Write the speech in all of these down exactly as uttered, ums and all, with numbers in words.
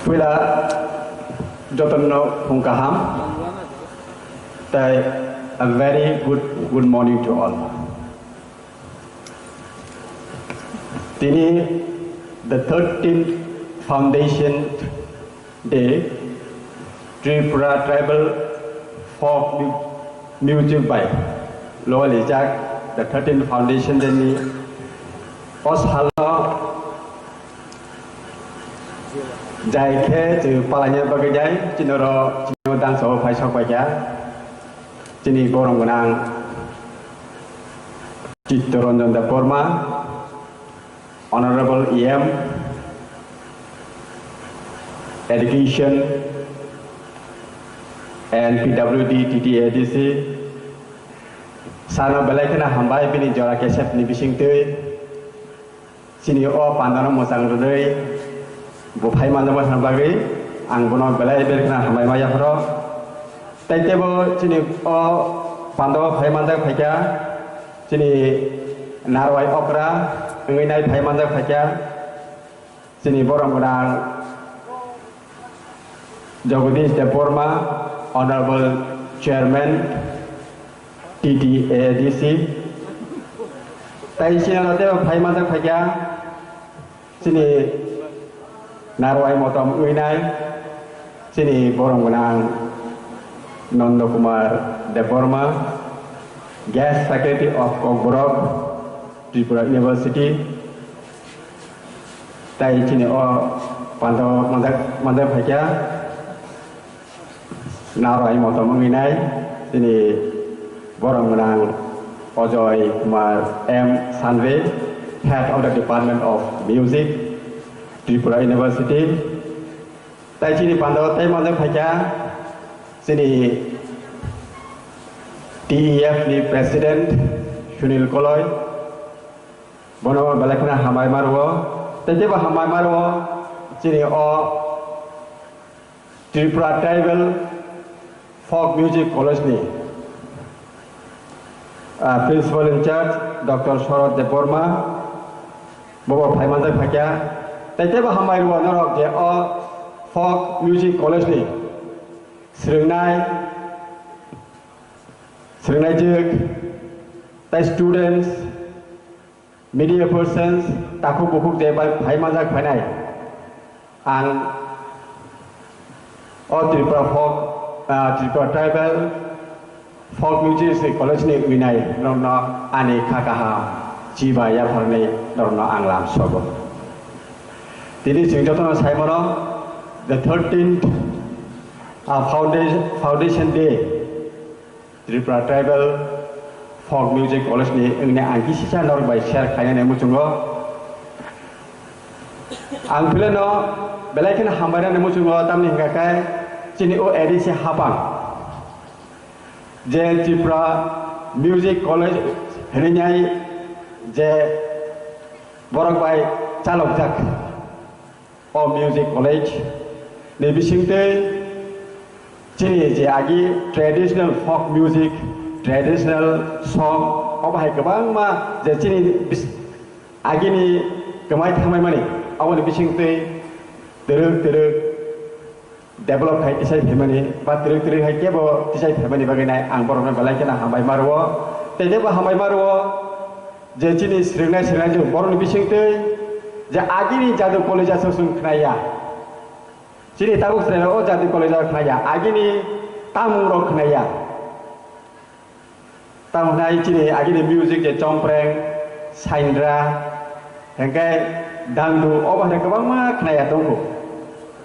Puila jotono phung kaham, tai a very good, good morning to all. Tini the thirteenth foundation day, Tripura Tribal Folk Mu-, Music bai lolijak the thirteenth foundation day ni o salo jai khe chwng palaina bagwi jai chini oro chini dance o phai sok paikha. Chini borom gwnang Chittaranjan Debbarma, Honorable E M, Education and P W D, T T A D C, sano belai kheno hambai bini jora kesep ni bisingtwi. Chini o pandano mwchang rwdwi bo phai manjakma thang bagwi ang bono belai belai kheno hambai ma yapharo. Tai teibo chini o pandao phai manjak phaikha, chini Narwai okra wngwi nai phai manjak phaikha, chini borom gwnang Jagadish Debbarma, Honorable Chairman, T T A D C. Tai chini no teibo phai manjak phaikha, chini Narwai motom wngwi nai, chini borom gwnang Nanda Kumar Debbarma, Guest Faculty of Kokborok, Tripura University. Tai chini o pandao manjak, manjak phaikha. Narwai motom wngwi nai chini borom gwnang Ajoy Kumar M Sanve, Head of the Department of Music, Tripura University. Tai chini pandao tai manjak phaikha chini T E F ni President Sunil Koloi. Bono belai kheno hambai ma rwo. Tai teibo hambai ma rwo chini o Tripura Tribal Folk Music College ni, ah, Principal in charge Doctor Sharad Debbarma, bobo phaimanjak phaikha, tei teibo hambai rwo norok je o Folk Music College ni swrwngnai, swrwngnaijwk, tei students, media persons, takhuk bukhuk je bai phaimanjak phainai. Ang o Tripura Folk, ah, Tripura Tribal Folk Music College ni winai norokno ani kha kaham chiba yapharni norokno ang lam sogo. Tini chwng jotono sai mano, the thirteenth, ah, foundation, foundation day. Tripura Tribal Folk Music College ni wngni ang kisisa norok bai share khainani muchungo. Ang phileno belai kheno hambainani muchungo, tamni hwnkha khe chini o A D C hapang je Tripura Music College hwnwi nai je borok bai chalokjak. O music college ni bisingtwi chini je agi traditional folk music, traditional song, obo hai kwbangma je chini bis-, agini kwmai thangmai mani, aboni bisingtwi twrwk twrwk develop khai tisai phaimani, ba twrwk twrwk hai kebo tisai phaimani bagwi nai ang borokno belai kheno hambai ma rwo, tei teibo hambai ma rwo. Je chini swrwngnai swrwngnai je borokni bisingtwi je agini jadu college aswk chwng khnaya. Chini tabuk swrwngnai o jadu college o khnaya. Agini tamung rok khnaya. Tamung khnai chini agini music je chompreng, saindra, hingke dangdu, obo hai kwbangma khnaya tongo.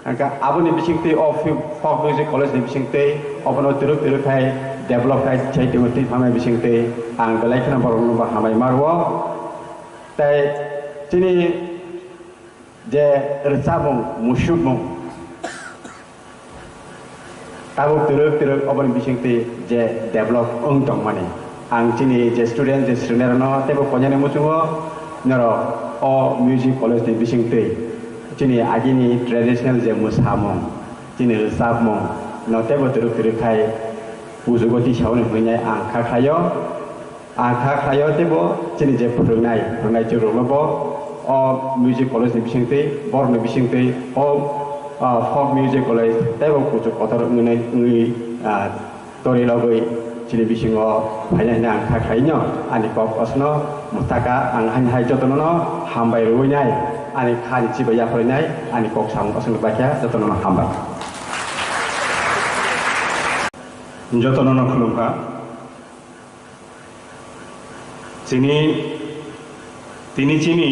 Hingke aboni bisingtwi o fi-, folk music college ni bisingtwi obono twrwk twrwk khai develop khai chai tongo twi phamai bisingtwi ang belai kheno borokno bo hambai ma rwo. Tei chini je rwchapmung, musukmung, tabuk twrwk twrwk oboni bisingtwi je develop wng tongmani. Ang chini je student, je srwngnairokno teibo koinani muchungo norok o music college ni bisingtwi chini agini traditional je mwsamung, chini rwchapmung no teibo twrwk twrwk khai kuchugo tisaoni hwnwi ang kha khlaio. Ang kha khlaio teibo chini je phwrwngnai, phwrwngnai chwrwngno bo o music college ni bisingtwi, borokni bisingtwi o, ah, folk music college teibo kuchuk kotor wngwi, wngwi, ah, torwi logwi chini bisingo phainai hwnwi ang kha khlaino. Ani kok osno mwthaka ang ani hai jotono no hambai rwinai, ani kha ni chibai yapharinai, ani kok samung osno baikha jotono no hambai. Jotono no khulumkha. Chini, tini chini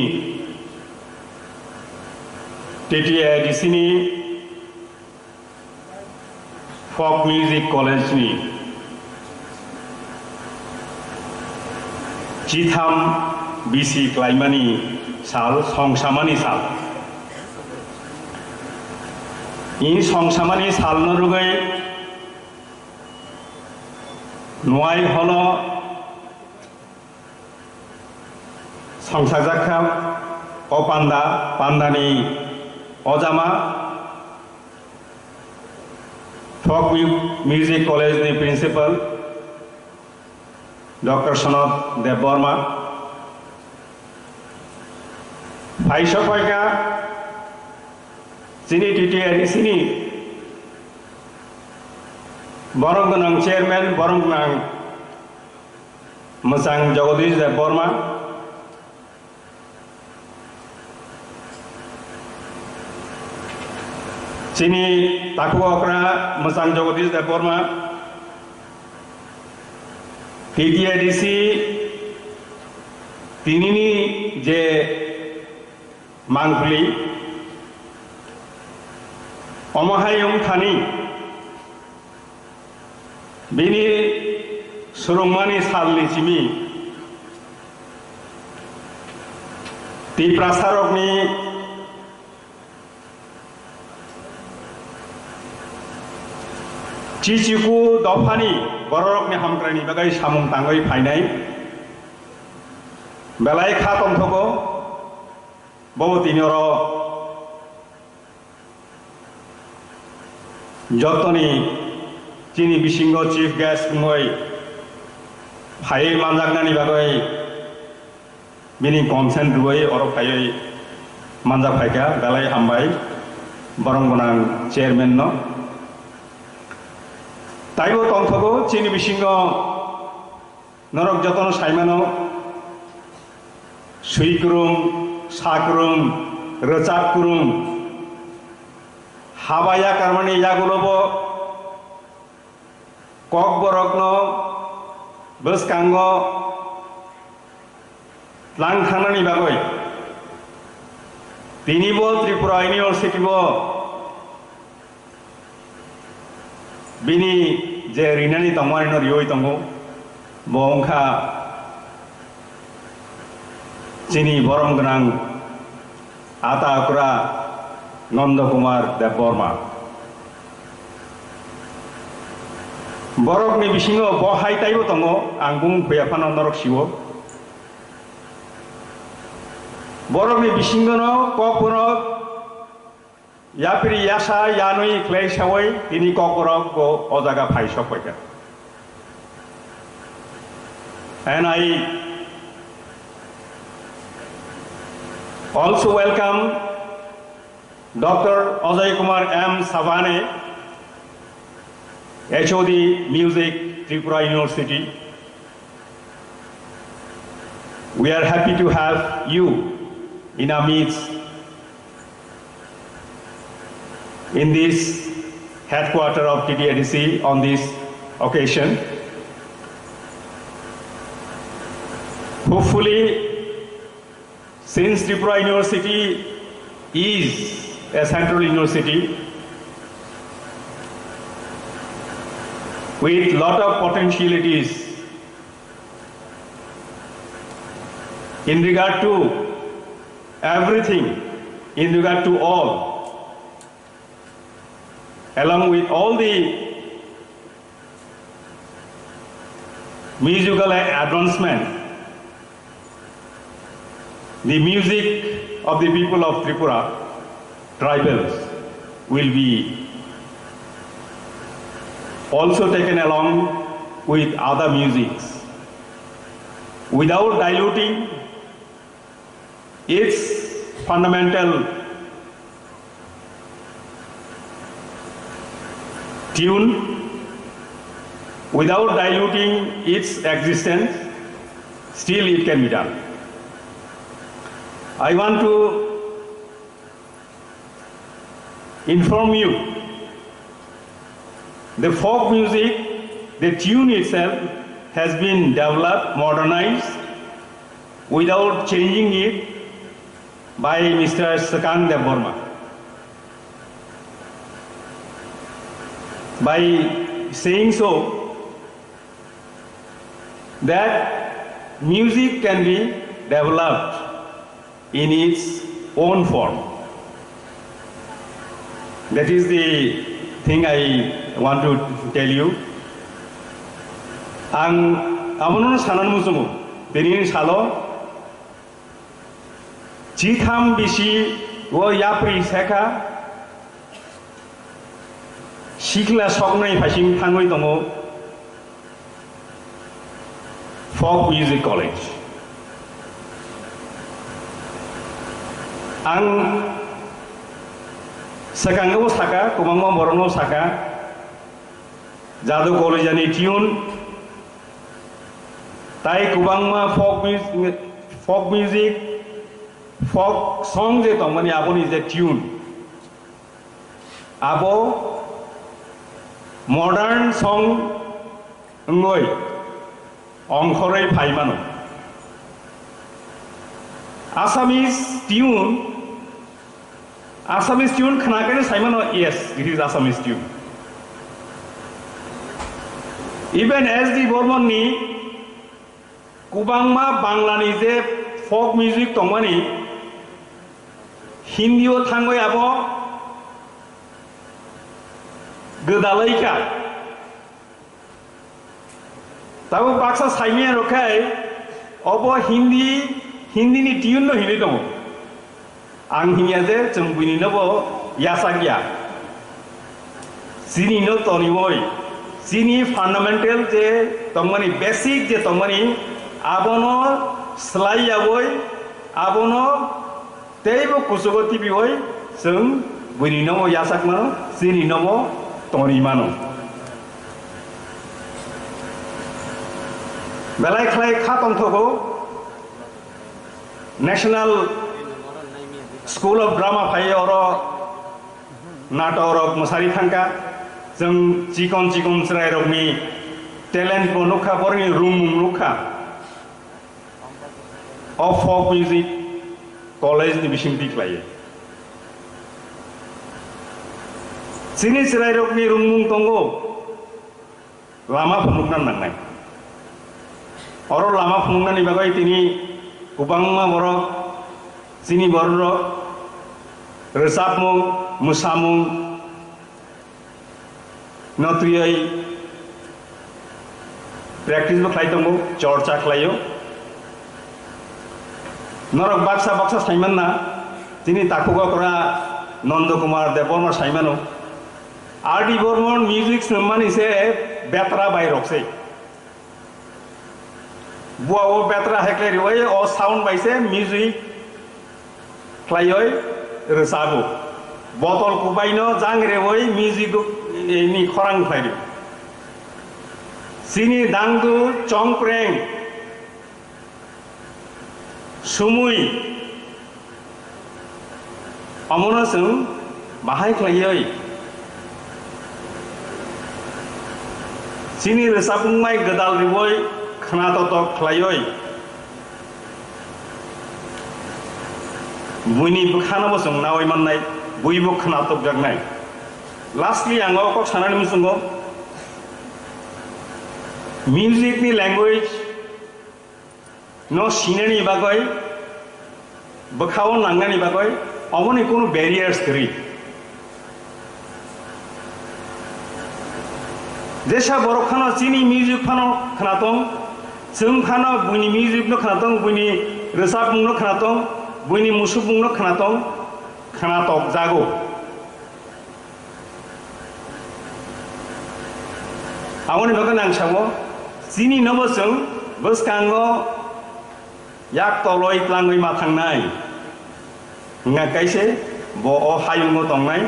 T T A D C ni Folk Music College ni chitham bisi klaimani sal, songsamani sal. I songsamani salno rwgwi Nuai holo songsajakha o panda, pandani ojama, Folk Mu-, Music College ni Principal, Doctor Sonod Debbarma. Phaisa phaikha chini T T A D C ni borom gwnang chairman, borom gwnang Mwchang Jagadish Debbarma, chini takhuk okra Mwchang Jagadish Debbarma, T T A D C tinini je mangpili, omo hai wng thani, bini swrwngmani salni simi Tiprasarokni chichiku dophani bororokni hamkraini bagwi samung tangwi phainai belai kha tongthogo. Bo tini oro jotoni Chini bisingo chief guest wngwi phaiwi manjaknani bagwi bini consent rwui oro phaiwi manjak phaikha, belai hambai borok gwnang chairman no. Taibo tongthogo chini bisingo norok jotono saimano, swi kwrwng, sa kwrwng, rwchap kwrwng, haba yakarmani yagulobo Kokborokno bwskango tlang thangnani bagwi tini bo Tripura University bo bini je rinani tongmani no riwi tongo, bo wngkha chini borom gwnang Ata Okra Nanda Kumar Debbarma. Borokni bisingo bo hai taibo tongo, ang bumung khuya phano norok siwo. Borokni bisingono kokborok yapri yasa yanwi khlai sawi tini kokborok bo o jaga phai sok paikha. And I also welcome Doctor Ajay Kumar M Savane, H O D Music, Tripura University. We are happy to have you in our midst in this headquarter of T T A D C on this occasion. Hopefully, since Tripura University is a central university with lot of potentialities in regard to everything, in regard to all, along with all the musical advancement, the music of the people of Tripura, tribals, will be also taken along with other musics without diluting its fundamental tune, without diluting its existence, still it can be done. I want to inform you, the folk music, the tune itself has been developed, modernized, without changing it by Mister Swkang Debbarma. By saying so, that music can be developed in its own form. That is the thing I want to tell you. Ang abono sanani muchungo, tini salo chitham bisi o yapri sekha sikla soknai phaising thangwi tongo. Folk Music College. Ang swkangno saka, kwbangma borokno saka, Jadu College ni tune, tai kwbangma folk music, folk music, folk song je tongmani aboni je tune, abo modern song wngwi ongkhorwi phai mano. Assamese tune, Assamese tune khna khe sai mano, yes, it is Assamese tune. Even S D Burman ni kwbangma Bangla ni je folk music tongmani Hindi o thangwi abo gwdalai kha. Tabuk baksa saimanya rok khai obo Hindi, Hindi ni tune no hinwi tongo. Ang hinya je chwng buini no bo yachak ya. Chini no toniwi, Chini fundamental je tongmani, basic je tongmani, abono slai yaui, abono teibo kuchugo tibiui chwng buini nomo yachak mano, chini nomo tonwi mano. Belai khlai kha tongthogo National School of Drama phai oro natok rok mwsari thangkha. Chwng chikon chikon chwrai rokni talent bo nukha, borokni rungmung nukha. O folk music college ni bising twi khlaiwi. Chini chwrai rokni rungmung tongo. Lama phunukna nangnai. Oro lama phunuknani bagwi tini kwbangma borok chini bororok rwchapmung, mwsamung no twiwi practice bo khlai tongo, chorcha khlaio. Norok baksa baksa saimanna, chini takhuk okra Nondo Kumar Debbarma saimano. R D Burman music swnam mani se betra bai rok se. Bua o betra hekle riwi o sound bai se music khlaiwi rwchabo. Botol kubai no jang rewi music ni khorang khlai rio. Chini dangdu chongpreng sumui omono chwng bahai khlaiwi chini rwchapmung bai gwdal riwi khna totok khlaiwi buini bwkhano bo chwng nawi mannai, buibo khna tokjaknai. Lastly, ang o kok sanani muchungo music ni language no sinani bagwi, bwkhao nangnani bagwi, omoni kunu barriers kwrwi. Jesa borok phano chini music phano khna tong, chwng phano buini music no khna tong, buini rwchapmung no khna tong, buini musukmung no khna tong, khna tok jago. Aboni bagwi ang sao, chini nobo chwng bwskango yak toloi tlangwi ma thangnai. Wngkha kaise bo o hayungo tongnai,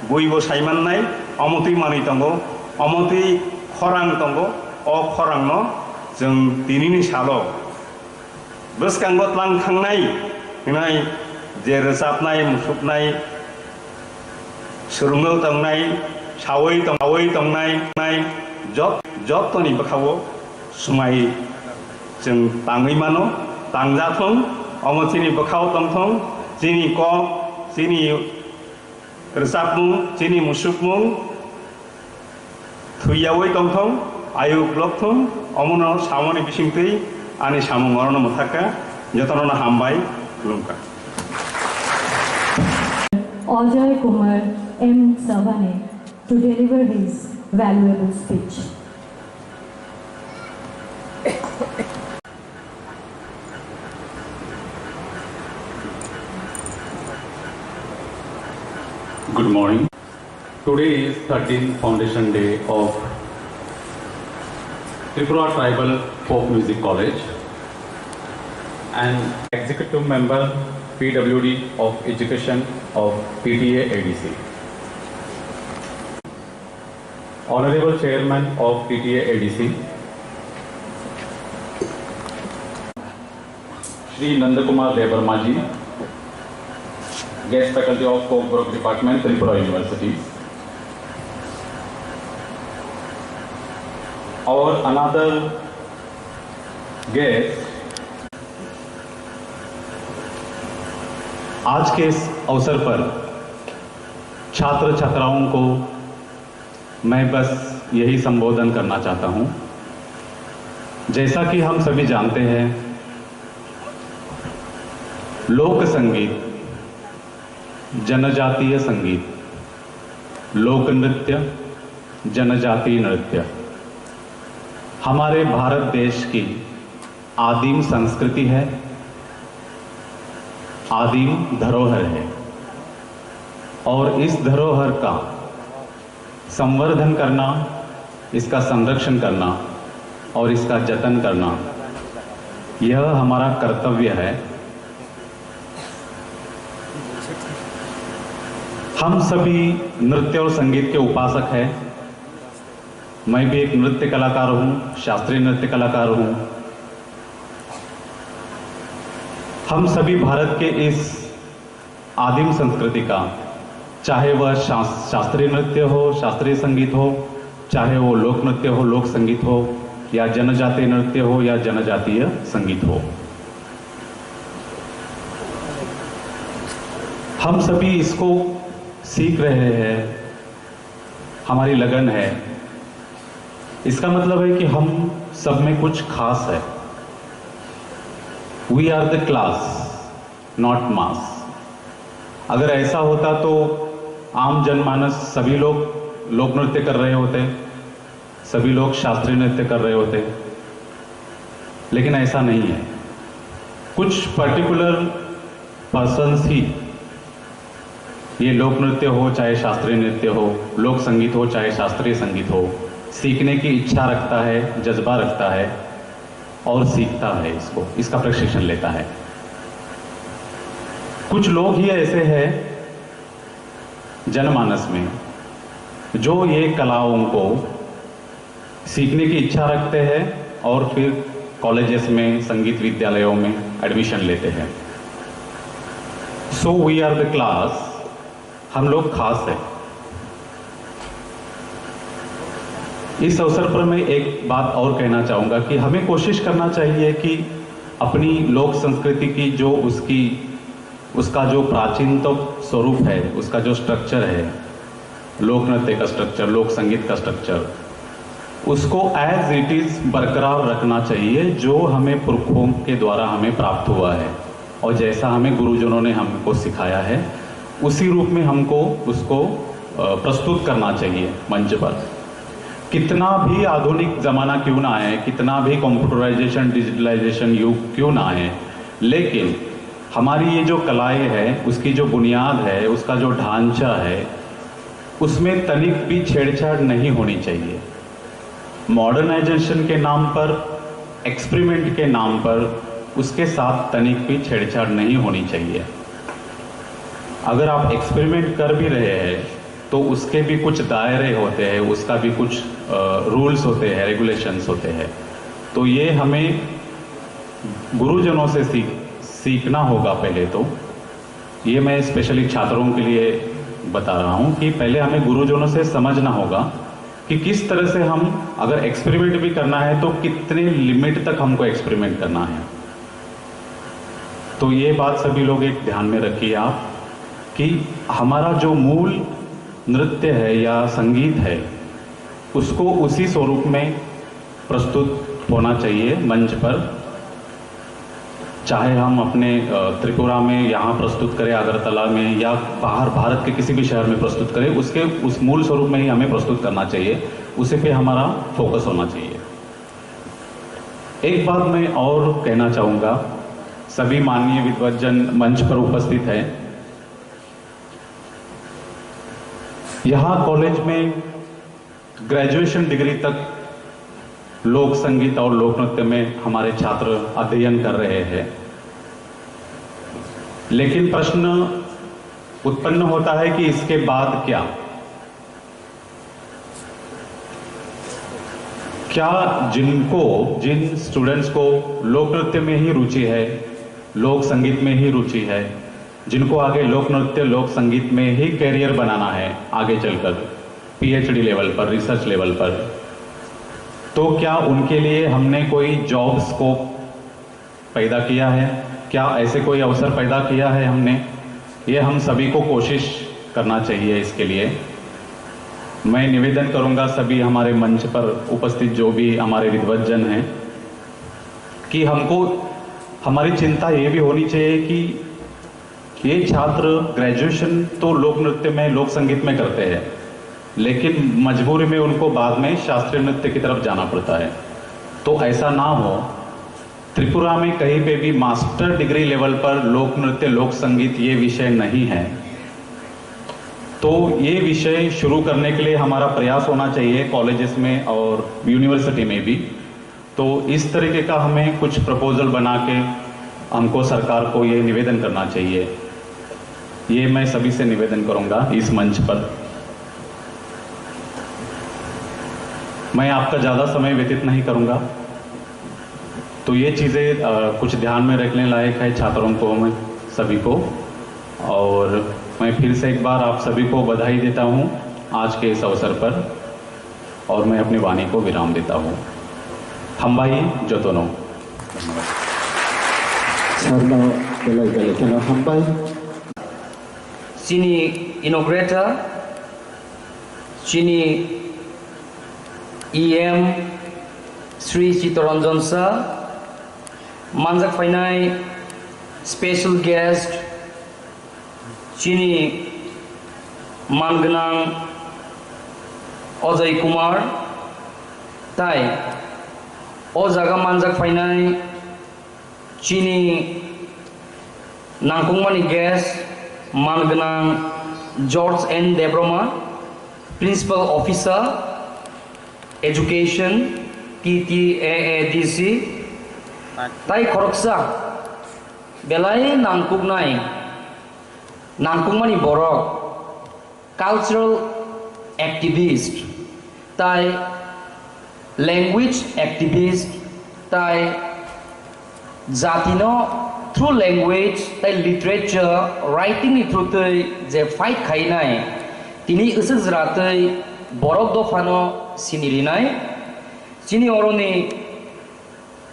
buibo saimannai, omo twi manwi tongo, omo twi khorang tongo, o khorangno chwng tinini salo bwskango tlang thangnai hwnwi je rwchapnai, musuknai, swrwngwi tongnai, saui tong-, saui tongnai, nai, jot-, jottoni bwkhao swmai chwng tangwi mano, tangjathung, omo chini bwkhao tongthung, chini kok, chini rwchapmung, chini musukmung, thwiyaui tongthung, ayuk lokthung, omono samani bisingtwi ani samung orono mwthakha, jotono hambai, khulumkha. Ajay Kumar M Savane to deliver his valuable speech. Good morning. Today is thirteenth Foundation Day of Tripura Tribal Folk Music College and Executive Member P W D of Education of T T A A D C. Honorable Chairman of T T A A D C, Shri Nandakumar Debbarma ji, Guest Faculty of Folk Work Department, Tripura University. Our another guest, आज के इस अवसर पर छात्र छात्राओं को मैं बस यही संबोधन करना चाहता हूँ। जैसा कि हम सभी जानते हैं, लोक संगीत, जनजातीय संगीत, लोक नृत्य, जनजातीय नृत्य हमारे भारत देश की आदिम संस्कृति है, आदिम धरोहर है और इस धरोहर का संवर्धन करना, इसका संरक्षण करना और इसका जतन करना, यह हमारा कर्तव्य है। हम सभी नृत्य और संगीत के उपासक हैं। मैं भी एक नृत्य कलाकार हूँ, शास्त्रीय नृत्य कलाकार हूँ। हम सभी भारत के इस आदिम संस्कृति का, चाहे वह शास-, शास्त्रीय नृत्य हो, शास्त्रीय संगीत हो, चाहे वो लोक नृत्य हो, लोक संगीत हो, या जनजातीय नृत्य हो, या जनजातीय संगीत हो, हम सभी इसको सीख रहे हैं, हमारी लगन है। इसका मतलब है कि हम सब में कुछ खास है। We are the class, not mass. अगर ऐसा होता तो आम जनमानस, सभी लोग लोक नृत्य कर रहे होते, सभी लोग शास्त्रीय नृत्य कर रहे होते, लेकिन ऐसा नहीं है। कुछ पर्टिकुलर पर्सन्स ही ये लोक नृत्य हो चाहे शास्त्रीय नृत्य हो, लोक संगीत हो चाहे शास्त्रीय संगीत हो, सीखने की इच्छा रखता है, जज्बा रखता है और सीखता है इसको, इसका प्रशिक्षण लेता है। कुछ लोग ही ऐसे हैं जनमानस में जो ये कलाओं को सीखने की इच्छा रखते हैं और फिर कॉलेजेस में, संगीत विद्यालयों में एडमिशन लेते हैं। So we are the class, हम लोग खास हैं। इस अवसर पर मैं एक बात और कहना चाहूँगा कि हमें कोशिश करना चाहिए कि अपनी लोक संस्कृति की जो उसकी, उसका जो प्राचीनतम स्वरूप है, उसका जो स्ट्रक्चर है, लोक नृत्य का स्ट्रक्चर, लोक संगीत का स्ट्रक्चर, उसको as it is बरकरार रखना चाहिए, जो हमें पुरखों के द्वारा हमें प्राप्त हुआ है और जैसा हमें गुरुजनों ने हमको सिखाया है, उसी रूप में हमको उसको, अ, प्रस्तुत करना चाहिए मंच पर। कितना भी आधुनिक ज़माना क्यों ना आए, कितना भी कंप्यूटराइजेशन, डिजिटलाइजेशन युग क्यों ना आए, लेकिन हमारी ये जो कलाएँ हैं, उसकी जो बुनियाद है, उसका जो ढांचा है, उसमें तनिक भी छेड़छाड़ नहीं होनी चाहिए। मॉडर्नाइजेशन के नाम पर, एक्सपेरिमेंट के नाम पर उसके साथ तनिक भी छेड़छाड़ नहीं होनी चाहिए। अगर आप एक्सपेरिमेंट कर भी रहे हैं, तो उसके भी कुछ दायरे होते हैं, उसका भी कुछ, अ, रूल्स होते हैं, रेगुलेशंस होते हैं। तो ये हमें गुरुजनों से सीख, सीखना होगा पहले तो। ये मैं स्पेशली छात्रों के लिए बता रहा हूँ कि पहले हमें गुरुजनों से समझना होगा कि किस तरह से हम अगर एक्सपेरिमेंट भी करना है तो कितने लिमिट तक हमको एक्सपेरिमेंट करना है। तो ये बात सभी लोग एक ध्यान में रखिए आप कि हमारा जो मूल नृत्य है या संगीत है, उसको उसी स्वरूप में प्रस्तुत होना चाहिए मंच पर। चाहे हम अपने, अ, त्रिपुरा में यहाँ प्रस्तुत करें, अगरतला में या बाहर भारत के किसी भी शहर में प्रस्तुत करें, उसके उस मूल स्वरूप में ही हमें प्रस्तुत करना चाहिए। उसी पे हमारा फोकस होना चाहिए। एक बात मैं और कहना चाहूँगा, सभी माननीय विद्वज्जन मंच पर उपस्थित हैं, यहाँ कॉलेज में ग्रेजुएशन डिग्री तक लोक संगीत और लोक नृत्य में हमारे छात्र अध्ययन कर रहे हैं, लेकिन प्रश्न उत्पन्न होता है कि इसके बाद क्या? क्या जिनको, जिन स्टूडेंट्स को लोक नृत्य में ही रुचि है, लोक संगीत में ही रुचि है, जिनको आगे लोक नृत्य, लोक संगीत में ही करियर बनाना है आगे चलकर, पीएचडी लेवल पर, रिसर्च लेवल पर, तो क्या उनके लिए हमने कोई जॉब स्कोप पैदा किया है? क्या ऐसे कोई अवसर पैदा किया है हमने? ये हम सभी को कोशिश करना चाहिए इसके लिए। मैं निवेदन करूँगा सभी हमारे मंच पर उपस्थित जो भी हमारे विद्वज्जन हैं कि हमको, हमारी चिंता ये भी होनी चाहिए कि ये छात्र ग्रेजुएशन तो लोक नृत्य में, लोक संगीत में करते हैं, लेकिन मजबूरी में उनको बाद में शास्त्रीय नृत्य की तरफ जाना पड़ता है। तो ऐसा ना हो, त्रिपुरा में कहीं पे भी मास्टर डिग्री लेवल पर लोक नृत्य, लोक संगीत ये विषय नहीं है। तो ये विषय शुरू करने के लिए हमारा प्रयास होना चाहिए कॉलेजेस में और यूनिवर्सिटी में भी। तो इस तरीके का हमें कुछ प्रपोजल बना के हमको, सरकार को ये निवेदन करना चाहिए। ये मैं सभी से निवेदन करूंगा इस मंच पर। मैं आपका ज़्यादा समय व्यतीत नहीं करूंगा। तो ये चीज़ें, अ, कुछ ध्यान में रखने लायक है छात्रों को, हमें सभी को। और मैं फिर से एक बार आप सभी को बधाई देता हूँ आज के इस अवसर पर, और मैं अपनी वाणी को विराम देता हूँ। Hambai jotono. Sarno belai belai kheno hambai. Chini inaugurator, chini E M Sri Chittoranjan Sir, manjak phainai special guest, chini man gwnang Ajay Kumar, tai o jaga manjak phainai chini nangkukmani guest man gwnang George N Debroma, Principal Officer, Education, T T A A D C, tai khoroksa belai nangkuknai, nangkukmani borok, cultural activist, tai language activist, tai jatino through language tai literature, writing ni through twi je fight khainai, tini usuk jwra twi borok dophano sini rinai. Chini oroni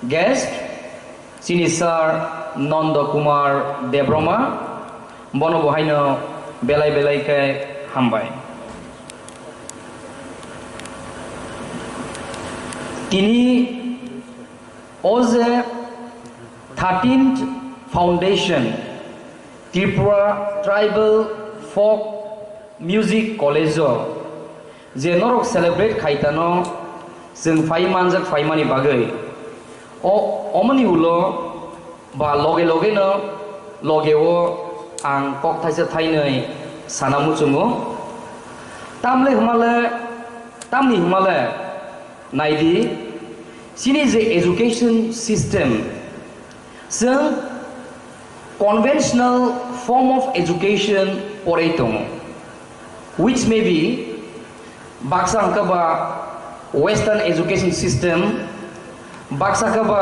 guest, chini Sir Nanda Kumar Debroma, bono bo haino belai belai khe hambai. Tini o je thirteenth Foundation Tripura Tribal Folk Music College o je norok celebrate khaitano chwng phai manjak phaimani bagwi. O, omoni ulo ba loge loge no loge o ang kok thaisa thainwi sana muchungo. Tamle hwnmale, tamni hwnmale naidi, chini je education system, chwng conventional form of education porei tongo, which may be baksa hwnkha ba western education system, baksa kha ba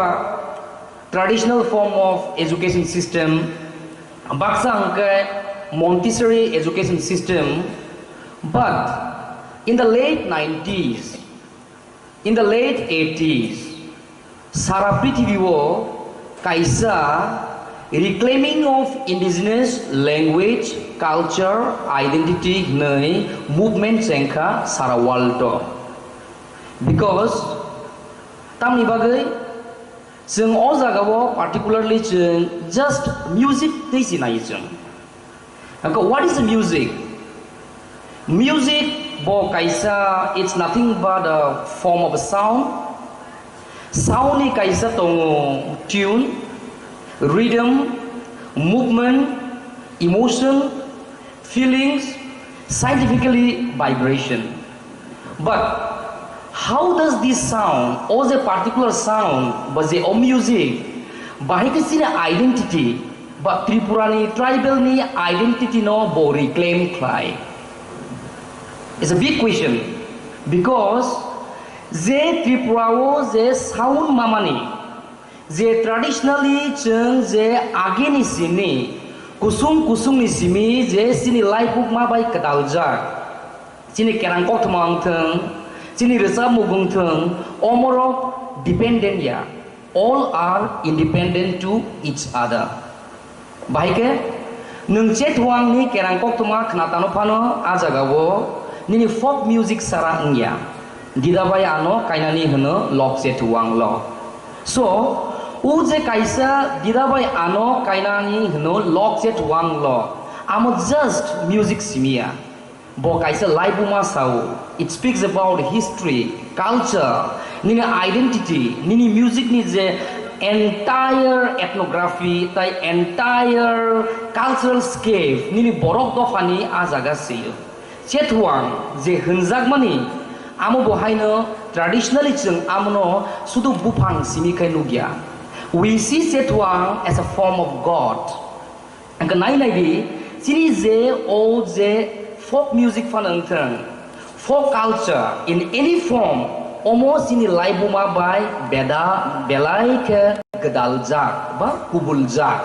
traditional form of education system, baksa hwnkhe Montessori education system, but in the late nineties, in the late eighties, sara prithibio kaisa reclaiming of indigenous language, culture, identity hwnwi movement chengkha sara world o. Because tamni bagwi chwng o jagao particularly chwng just music tei si nai chwng. Hwnkhe, what is the music? Music bo kaisa, it's nothing but a form of a sound. Sound ni kaisa tongo tune, rhythm, movement, emotion, feelings, scientifically vibration. But how does this sound, o je particular sound, ba je o music, bahai khe chini identity, ba Tripura ni tribal ni identity no bo reclaim khlai? It's a big question, because je Tripura o je sound mamani, je traditionally chwng je agini simi, kusung kusung ni simi je chini laibukma bai kwdaljak, chini kerang koktwma wng thung, chini rwchapmung wng thung, omorok dependent ya, all are independent to each other. Bahai khe, nwng Chetwang ni kerang koktwma khna tano phano, a jagao nini folk music sara wngya. Dida bai ano kainani hwno Lok Chetwang lo. So, o je kaisa Dida bai ano kainani hwno Lok Chetwang lo. Amo just music simiya. Bo kaisa laibuma sao. It speaks about history, culture, nini identity, nini music ni je entire ethnography, tai entire cultural scape, nini borok dophani a jaga sio. Chetwang je hwnjakmani, amo bo haino traditionally chwng amono sudu buphang simi khai nukya. We see Chetwang as a form of God. Hwnkhe nai nai di, chini je o je folk music phano wngthang, folk culture in any form, omo chini laibuma bai beda belai khe gwdaljak ba kubuljak.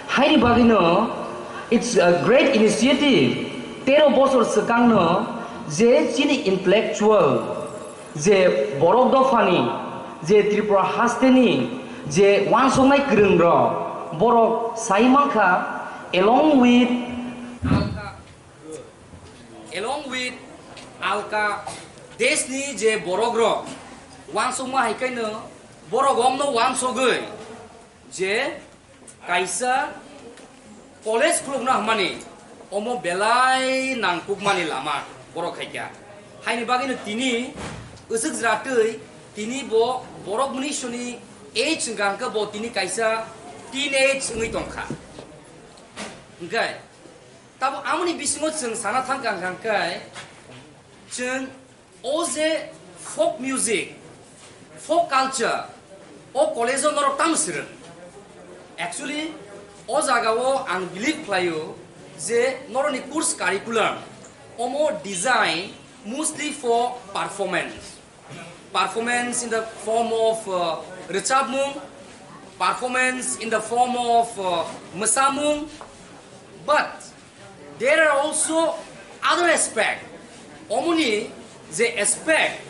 Haini bagwino it's a great initiative. Tero bosor swkangno je chini intellectual, je borok dophani, je Tripura hasteni, je wansuknai kwrwngrok, borok sai mankha, along with, along with alka deshni je borokrok wansukma hai khaino borok omno wansugwi je kaisa college khulukna hwnmani omo belai nangkukmani lama borok khaikha. Haini bagwino tini aswk jwra twi tini bo borok mwnwi soni age hwnkha hwnkhe bo tini kaisa teenage wngwi tongkha. Hwnkhe tabo amoni bisingo chwng sana thangkha hwnkha hwnkhe chwng o je folk music, folk culture, o college-o norok tamo swrwng? Actually, o jagao ang believe khlaio je norokni course curriculum omo design mostly for performance. Performance in the form of, uh, rwchapmung, performance in the form of, uh, mwsamung, but there are also other aspect. Omoni je aspect,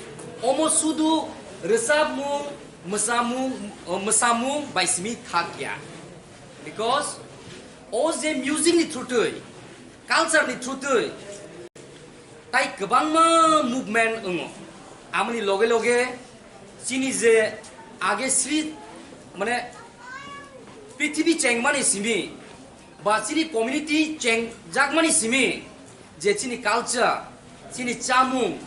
omo sudu rwchapmung, mwsamung, uh, mwsamung bai simi thakya. Because o je music ni through twi, culture ni through twi, tai kwbangma movement wngo. Amoni loge loge chini je age sri, mane, prithibi chengmani simi ba chini community chengjakmani simi je chini culture, chini chamung,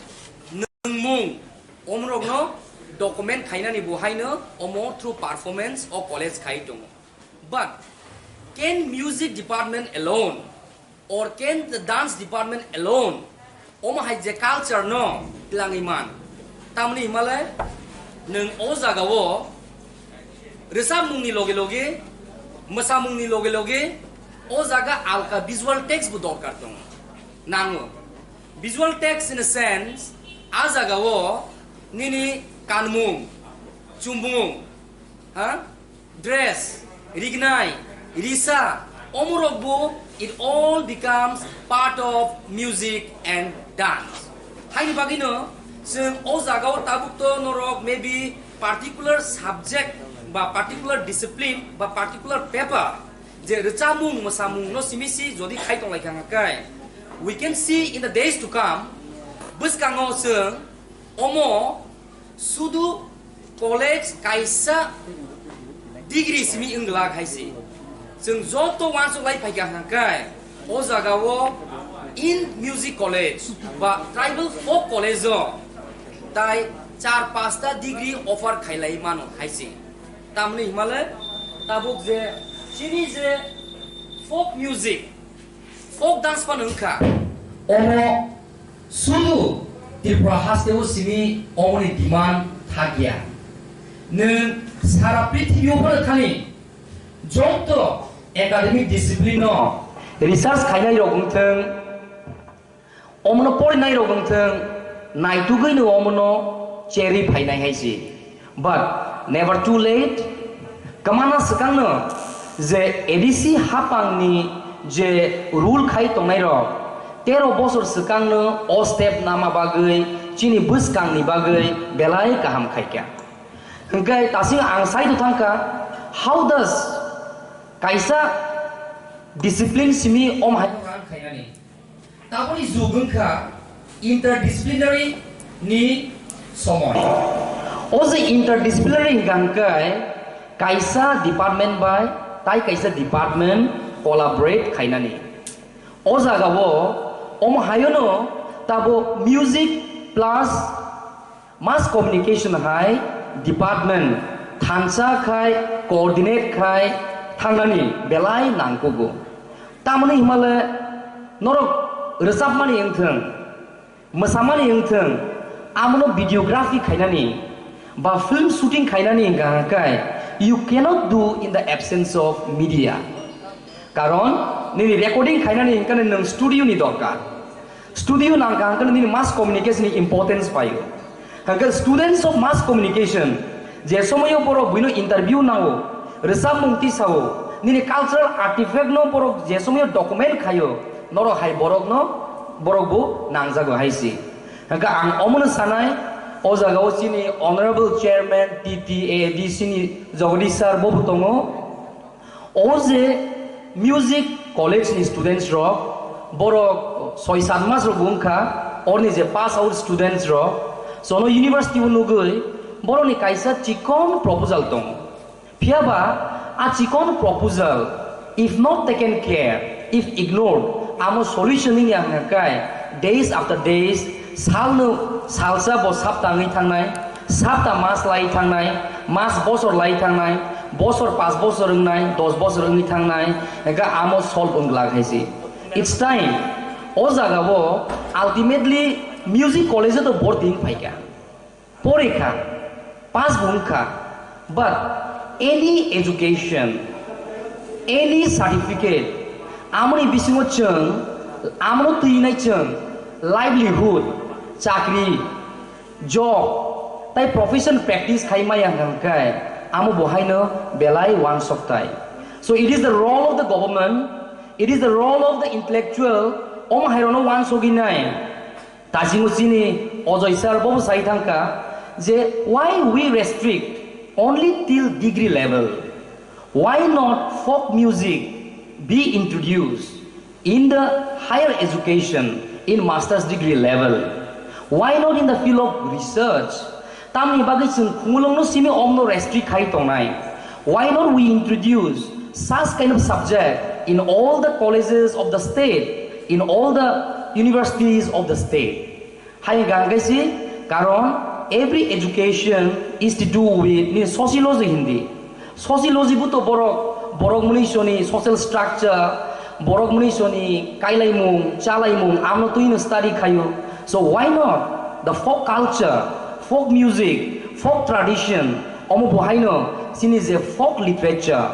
nwngmung, omorokno document khainani bo haino omo through performance o college khai tongo. But can music department alone or can the dance department alone omo hai je culture no twlangwi man? Tamni himale nwng o jagao rwchapmungni loge loge, mwsamungni loge loge o jaga alka visual text bo dorkar tongo, nango. Visual text in a sense, a jagao nini kanmung, chumung, ha? Dress, rignai, risa, omorokbo, it all becomes part of music and dance. Haini bagwino chwng o jagao tabuk to norok maybe particular subject ba particular discipline ba particular paper je rwchapmung mwsamung no simi si jodi khai tong lai kha hwnkhe, we can see in the days to come, bwskango chwng omo sudu college kaisa degree simi wng glak hai se. Chwng joto uansuk lai phaikha hwnkhe o jagao in music college ba tribal folk college o tai char pasta degree offer khailai mano hai se. Tamni himale tabuk je chini je folk music, folk dance phano wngkha. Omo sudu Tripura hasteo simi omoni demand thakya. Nwng sara prithibio phano thani joto academic discipline no research khainai rok wngthwng, omono porinai rok wngthwng, naitugwino omono cherwi phainai hai se. But never too late. Kwmana swkangno je A D C hapangni je rule khai tongnai rok, tero bosor swkangno o step nama bagwi chini bwskangni bagwi belai kaham khaikha. Hwnkhe tasing ang side-o thangkha, how does kaisa discipline simi om hai khainani? Taboni jug wngkha interdisciplinary ni somoi. O je interdisciplinary hwnkha hwnkhe kaisa department bai tai kaisa department collaborate khainani. O jagao omo hayono tabo music plus mass communication hai department thansa khai, coordinate khai thangnani belai nangkugo. Tamoni himale norok Rwchapmani wngthwng, mwsamani wngthwng, amono videography khainani ba film shooting khainani wngkha hwnkhe, you cannot do in the absence of media. Karon nini recording khainani hwnkhe nwng studio ni dorkar. Studio nangkha hwnkhe nini mass communication ni importance paio. Hwnkhe students of mass communication, je somoyo borok buino interview nango, rwchapmung tisao, nini cultural artifact no borok je somoyo document khaio, norok hai borok no, borok bo nangjago hai si. Hwnkhe ang omono sanai, o jaga o chini Honorable Chairman T T A D C ni Jagadish sir bo bo tongo. O je music college ni students rok, borok soi sat mas rok wngkha, orni je pass out students rok, sono university o nugwi borokni kaisa chikon proposal tongo. Phiya ba a chikon proposal, if not taken care, if ignored, amo solution wngya hwnkha kai, days after days, salno salsa bo sapta wngwi thangnai, sapta mas lai thangnai, mas bosor lai thangnai, bosor pas bosor wngnai, dos bosor wngwi thangnai, hwnkhe amo solve wng glak hai se. It's time. O jaga o ultimately music college o to borti wng phaikha. Porikha, pass bo wngkha, but any education, any certificate, amoni bisingo chwng, amono twinai chwng, livelihood, chakri, job, tai profession practice khai maya hwnkhe, amo bo haino belai wansoktai. So it is the role of the government, it is the role of the intellectual, omo hairokno wansogwi nai. Taisingo chini Ojoi sir bo sai thangkha je why we restrict only till degree level? Why not folk music be introduced in the higher education in master's degree level? Why not in the field of research? Tamni bagwi chwng khumulwngno simi omno restrict khai tongnai. Why not we introduce such kind of subject in all the colleges of the state, in all the universities of the state? Hai hwnkha hwnkhe si, karon every education is to do with ni sociology hindi. Sociology buto borok, borok mwnwi soni social structure, borok mwnwi soni kailaimung, chalaimung, amno twino study khaio. So why not the folk culture, folk music, folk tradition, omo bo haino chini je folk literature,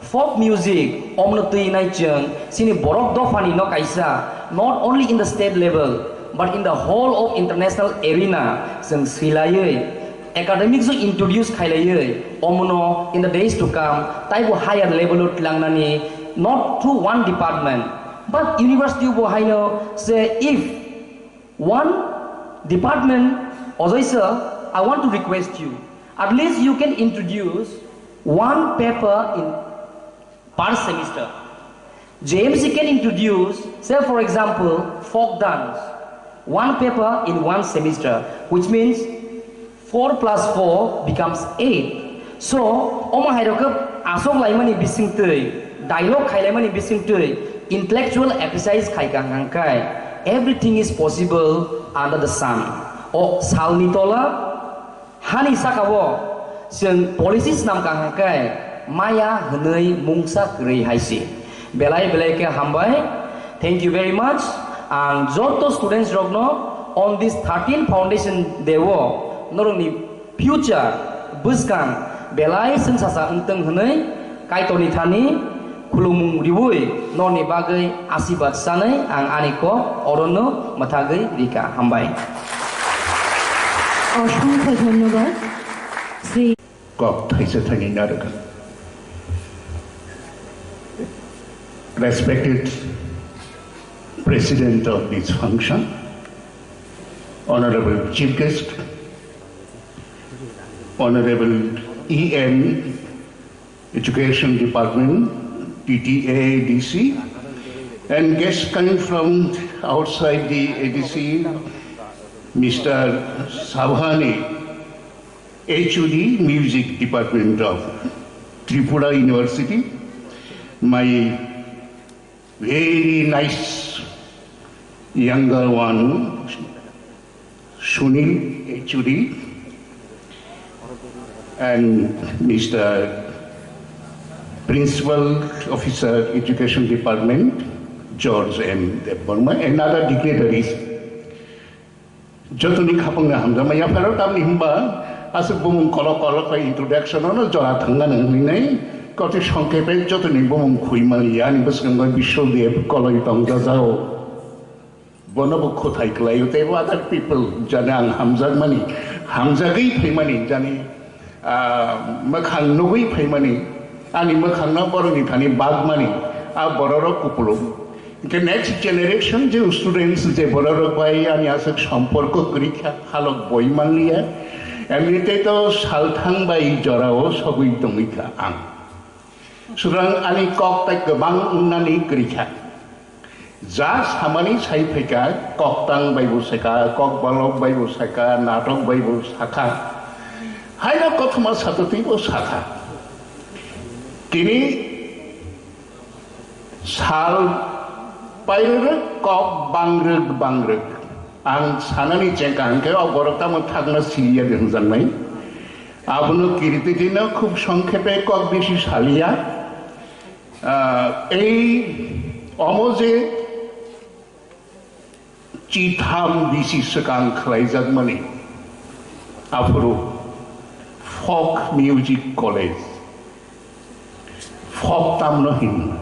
folk music, omno twi nai chwng chini borok dophani no kaisa, not only in the state level, but in the whole of international arena, chwng swilaiwi, academics o introduce khailaiwi, omono in the days to come, taibo higher level o tlangnani, not through one department, but university bo haino se if one department, Ojoi sir, I want to request you, at least you can introduce one paper in per semester. J M C can introduce, say for example, folk dance, one paper in one semester, which means four plus four becomes eight. So, omo hairok asok laimani bising twi, dialogue khailaimani bising twi, intellectual exercise khaika hangkai, everything is possible under the sun. O salni tola, hani saka o chwng policy swnam kaham khe maya hwnwi mungsa kwrwi hai se. Belai belai khe hambai. Thank you very much. Ang joto students rokno on this thirteen foundation day o norokni future bwskang belai chwngsacha wngtwng hwnwi Kaitorni thani khulumung riwi norni bagwi asibad sanwi ang ani kok orono mwthagwi rika. Hambai. অসংখ্য ধন্যবাদ Shri Kok thaisa thani narwkha. Respected President of this function, Honorable Chief Guest, Honorable E M, Education Department, T T A D C, and guests coming from outside the A D C, Mister Sabhani, H O D, Music Department of Tripura University, my very nice younger one, Sunil H O D, and Mister Principal Officer, Education Department, George M Debbarma and other dignitaries. Jotoni khapangni hamjakma yapharo tamni hwnba aswk bumung kolok kolok bai introduction ono jora thangna nang hwnwi nai koti songkhe bai jotoni bumung khui maliya ani bwskango Biswadev koloi tongjajao. Bono bo khwthai kwlaio tei bo other people jani ang hamjakmani, hamjagwi phaimani jani, ah, mwkhang nugwi phaimani, ani mwkhangno borokni thani bagmani, a bororok kupulung. Hwnkhe next generation je students je bororok bai ani aswk somporko kwrwi kha, halok boi manliya, emni tei to salthang bai jorao sogwi tongwi kha ang. Sutrang ani kok tai kwbang wngnani kwrwi kha. Ja samani sai phaikha, koktang bai bo saikha, kokbalok bai bo saikha, natok bai bo sakha. Haino kothoma satotwi bo sakha. Tini sal pairwrwk kok bangrwk bangrwk. Ang sanani chengkha hwnkhe o borok tamo thakna siriya de hwnjaknai. Abono kirititino khub songkhepe kok bisi saliya. Ah, ei omo je chitham bisi swkang khlaijakmani, aphuru folk music college, folk tamno hinwi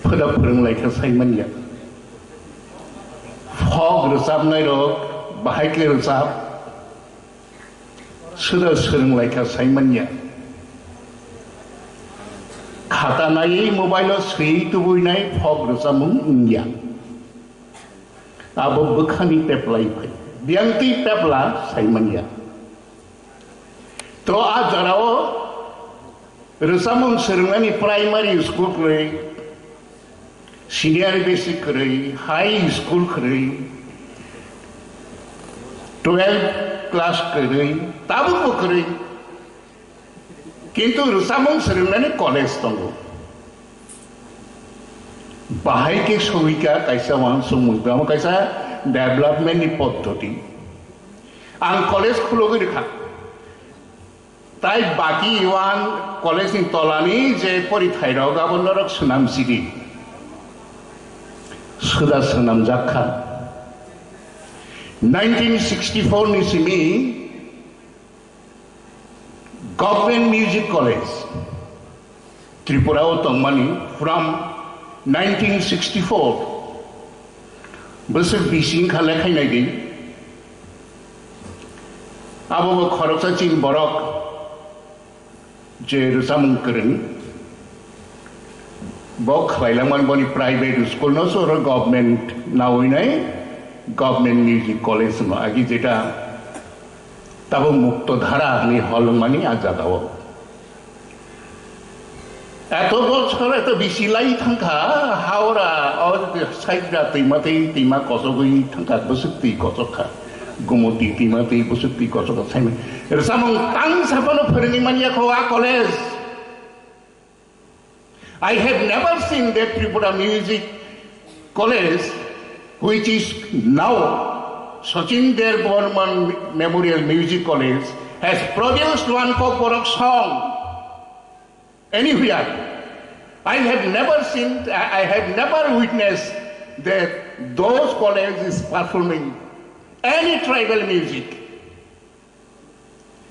phwda phwrwnglaikha saimanya. Folk rwchapnairok bahai khe rwchap, Suda swrwnglaikha saimanya. Khata naiwi mobile-o swiwi tubuinai folk rwchapmung wngya. Abo bwkhani peplai phai. Biyangtwi pepla saimanya. To a jorao rwchapmung swrwngnani primary school kwrwi, senior basic kwrwi, high school kwrwi, twelve class kwrwi, tabukbo kwrwi. Kintu rwchapmung swrwngnani college tongo. Bahai khe sogwikha kaisa uansukmung, tamo kaisa development ni poddoti. Ang college khulogwi rwkha. Tai baki uan college ni tolani je porithairok abo norok swnam sidi. Suda swnamjak kha. Nineteen sixty-four ni simi Government Music College Tripura o tongmani from nineteen sixty-four. Bwswk bisi wngkha lekhai naidi. Abo bo khoroksa chini borok je rwchapmung kwrwng. Bo khlailangmani boni private school no soro government nawi nai government music college no agi jeta tabuk mukto dhara hinwi holwngmani a jagao. Eto bochor eto bisi lai thangkha, Howrah, o Saidra twima twi twima kochogwi thangkha, bwswk twi kochok kha. Gumoti twima twi bwswk twi kochok kha, saimani. Rwchapmung tang saphano phwrwngwi manya kho a college. I have never seen that Tripura Music College, which is now Sachin Debbarman Memorial Music College, has produced one Kokborok song anywhere. I have never seen, I I have never witnessed that those colleges performing any tribal music.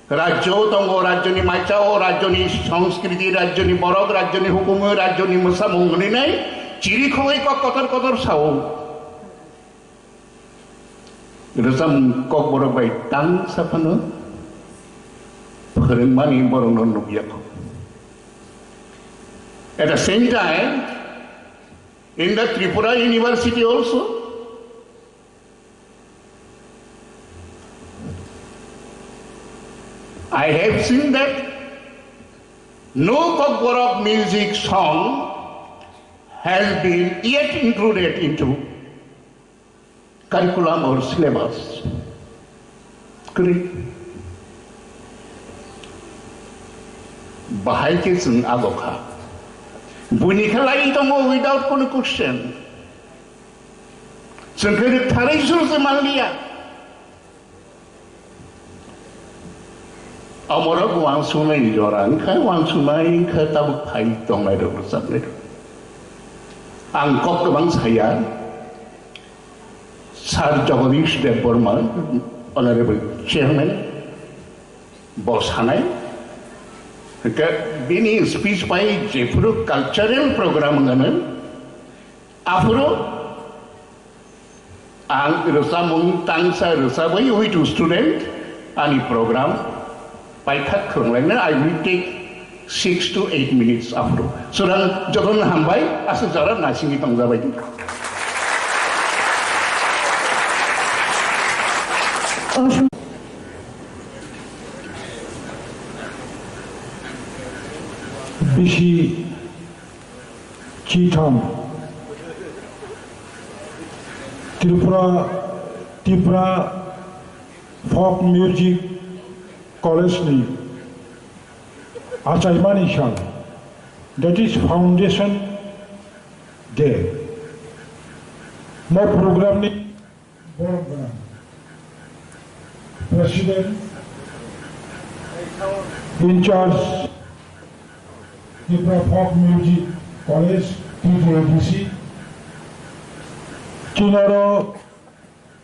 Rajyo tongo, rajyoni maichao, rajyoni sanskriti, rajyoni borok, rajyoni hukumu, rajyoni mwsamung hwnwi nai chiri khogwi kok kotor kotor sao. Rwchapmung Kokborok bai tang saphano phwrwngmani borokno nukya kho. At the same time, in the Tripura University also, I have seen that no Kokborok music song has been yet included into curriculum or syllabus. Kwrwi. Bahai khe chwng abo kha. Buini khe lai tongo without কোনো question. Chwng khe rwktharwi suru se manliya. Omorok uansuknai jora wngkha, uansuknai wngkha, tabuk phai tongnai rok rwchapnai rok. Ang kok kwbang saya, Sir Jagadish Debbarma, Honorable Chairman, bo sanai. Hwnkhe bini speech bai jephuru cultural program wngano, aphuru ang rwchapmung tangsa rwchabwi with student ani program paithak khwrwnglaina, I will take six to eight minutes aphuru. Sudan jotono hambai, aswk jora naisingwi tongjabai. Bisi chitham Tripura, Tripura Folk Music College ni achaimani sal, that is Foundation Day. Mo program ni borok gwnang President, in charge, Tripura Folk Music College, T T A D C, chini oro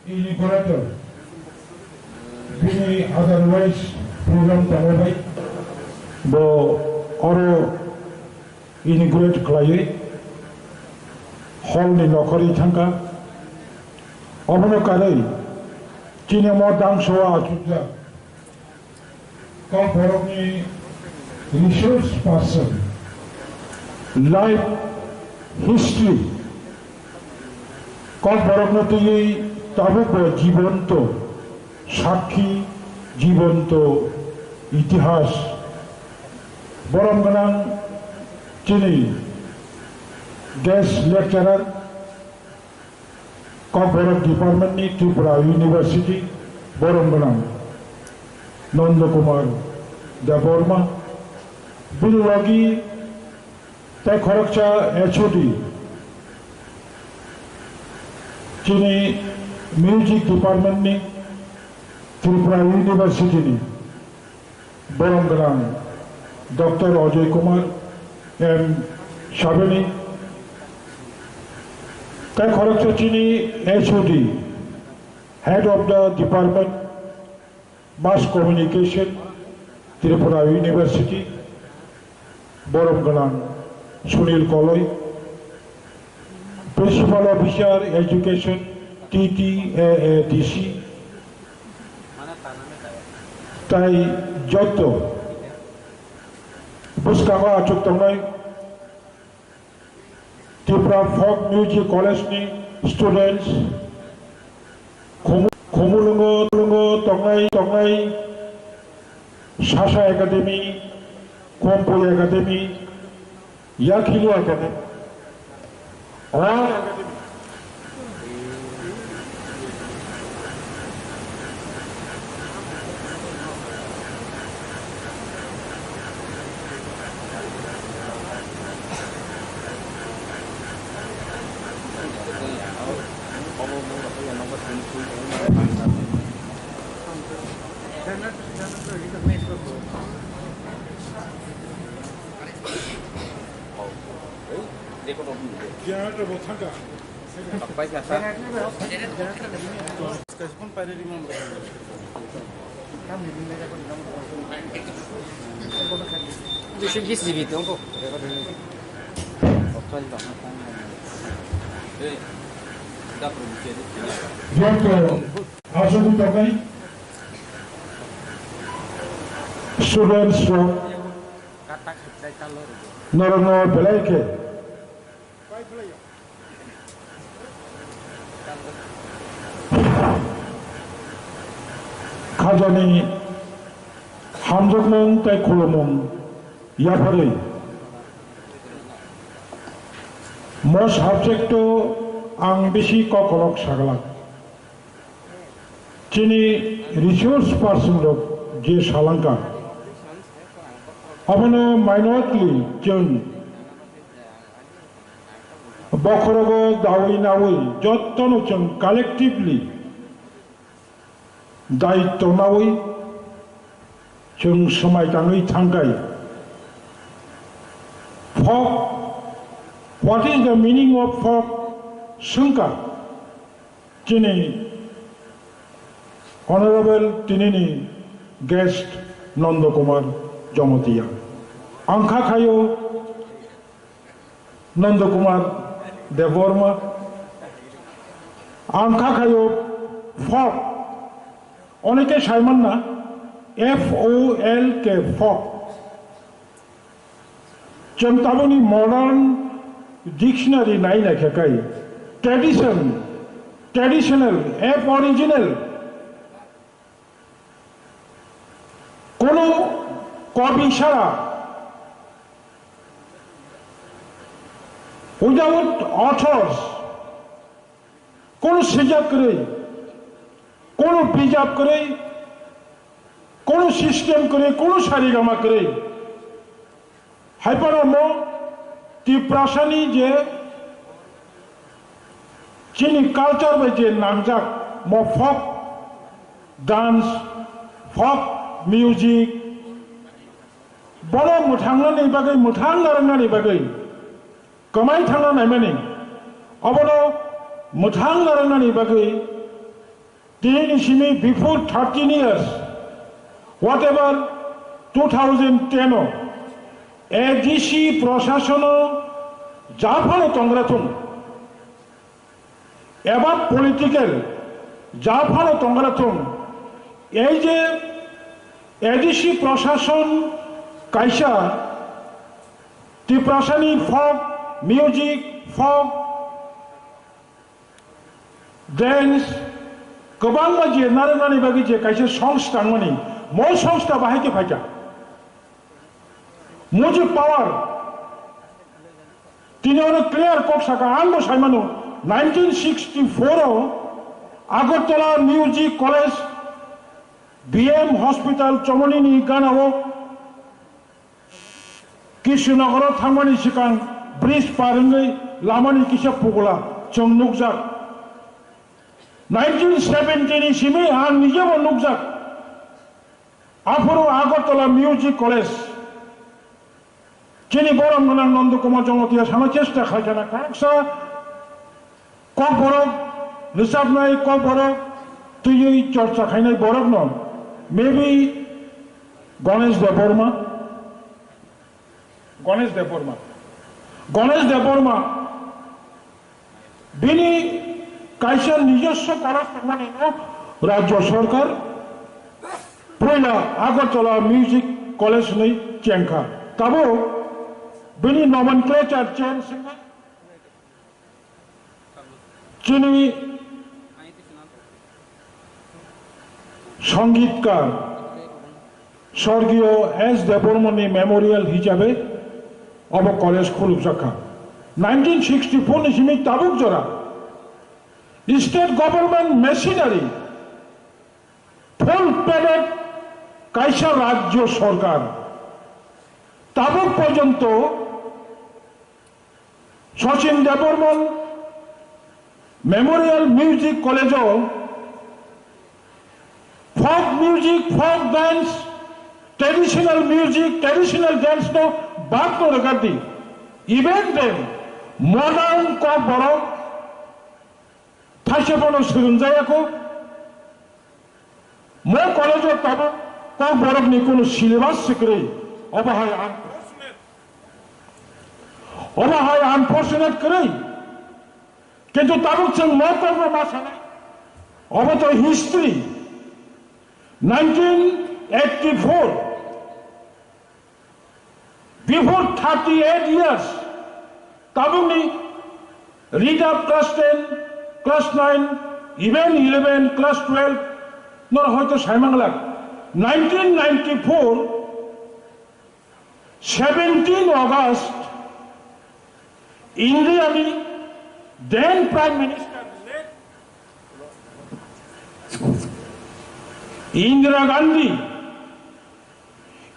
inaugurator, bini otherwise program tongo bai. Bo oro inaugurate khlaiwi hall ni nokhorwi thangkha. Obono karwi chini omo dangso o achukjak Kokborokni resource person, life history, Kokborokno twiwi tabukbo jibonto sakhi, jibonto itihas. Borom gwnang chini guest lecturer, Kokborok Department ni Tripura University, borom gwnang Nanda Kumar Debbarma, bini logi tei khoroksa H O D, chini Music Department ni Tripura University ni borom gwnang Doctor Ajay Kumar M Sabeni, tei khoroksa chini H O D, Head of the Department, Mass Communication, Tripura University, borom gwnang Sunil Koloi, Principal Officer Education, T T A A D C, tai joto bwskango achuk tongnai Tripura Folk Music College ni students, Khumu-, Khumulwngo, Lwngo tongnai, tongnai Sasa Academy, Khumphwi Academy, Yakhili Academy, Ran Academy. Duiso bis G B tong kho. Joto aswk wng tongkhe students rok norokno belai khe khajani hamjakmung tei khulumung yapharwi mo subject-o ang bisi kokolok saglak. Chini resource person rok je salangkha, abono minutely chwng bokhorogo dawi nawi jottono chwng collectively daityo nawi chwng swmai tangwi thangkhai. Folk What is the meaning of folk swngkha? Chini honorable tinini guest Nanda Kumar Jamatia. Ang kha khayo Nanda Kumar Debbarma. Ang kha khayo folk. Oneke saimanna F O L K, folk. Chwng tabukni modern dictionary nai naikha kai tradition, traditional, aboriginal, kono kobi sara, without authors, kono swijak kwrwi, kono bijap kwrwi, kono system kwrwi, kono sarigama kwrwi. Haiphano mo Tiprasani je chini culture bai je nangjak mo folk dance, folk music, bono mwthangnani bagwi, mwthang narwknani bagwi, kwmai thangna naimani, obono mwthang narwknani bagwi tini ni simi before thirteen years, whatever two thousand ten o A D C prashasono japhano tongra thung, eba political japhano tongra thung, ei je A D C prashason kaisa Tiprasani folk music, folk dance, kwbangma je narwknani bagwi je kaisa songsta tangmani, mo songsta bahai khe phaikha. Mo je power, tini oro clear kok saka, ang bo saimano, nineteen sixty-four o Agartala Music College, B M Hospital, Chomoni ni gana o Kishinogoro thangmani swkang bridge par wngwi lamani kisa pugula chwng nukjak. Nineteen seventy ni simi ang nijebo nukjak. Aphuru Agartala Music College. Chini borom gwnang Nanda Kumar Jamatia sana chesta khaikha na kaksa Kokborok rwchapnai, Kokborok twiwi chorcha khainai borokno maybe Ganesh Debbarma, Ganesh Debbarma, Ganesh Debbarma bini kaisa nijoswo college tongmani no Rajya Sarkar puila Agartala Music College hinwi chengkha. Tabuk bini nomenclature change wngwi Chini songitkar Sorgiyo S Debbarmani memorial hisabe obo college khulukjakha. Nineteen sixty-four ni simi tabuk jora state government machinery full padded kaisa rajyo sorkar tabuk porjonto Sachin Debbarman Memorial Music College o folk music, folk dance, traditional music, traditional dance no bad no rwgadi. Even then, modern Kokborok thaisa bono swrwngjaya kho. Mo college o tabuk Kokborok ni kunu syllabus se kwrwi. Obo hai unfortunate. Obo hai unfortunate kwrwi. Kintu tabuk chwng mo Kokborok ma sanai. Obo to history. Nineteen eighty-four. Before thirty-eight years, tabukni read up class ten, class nine, even eleven, class twelve, nor hoito saimang lak. Nineteen ninety-four, seventeen August, India ni then Prime Minister late Indira Gandhi,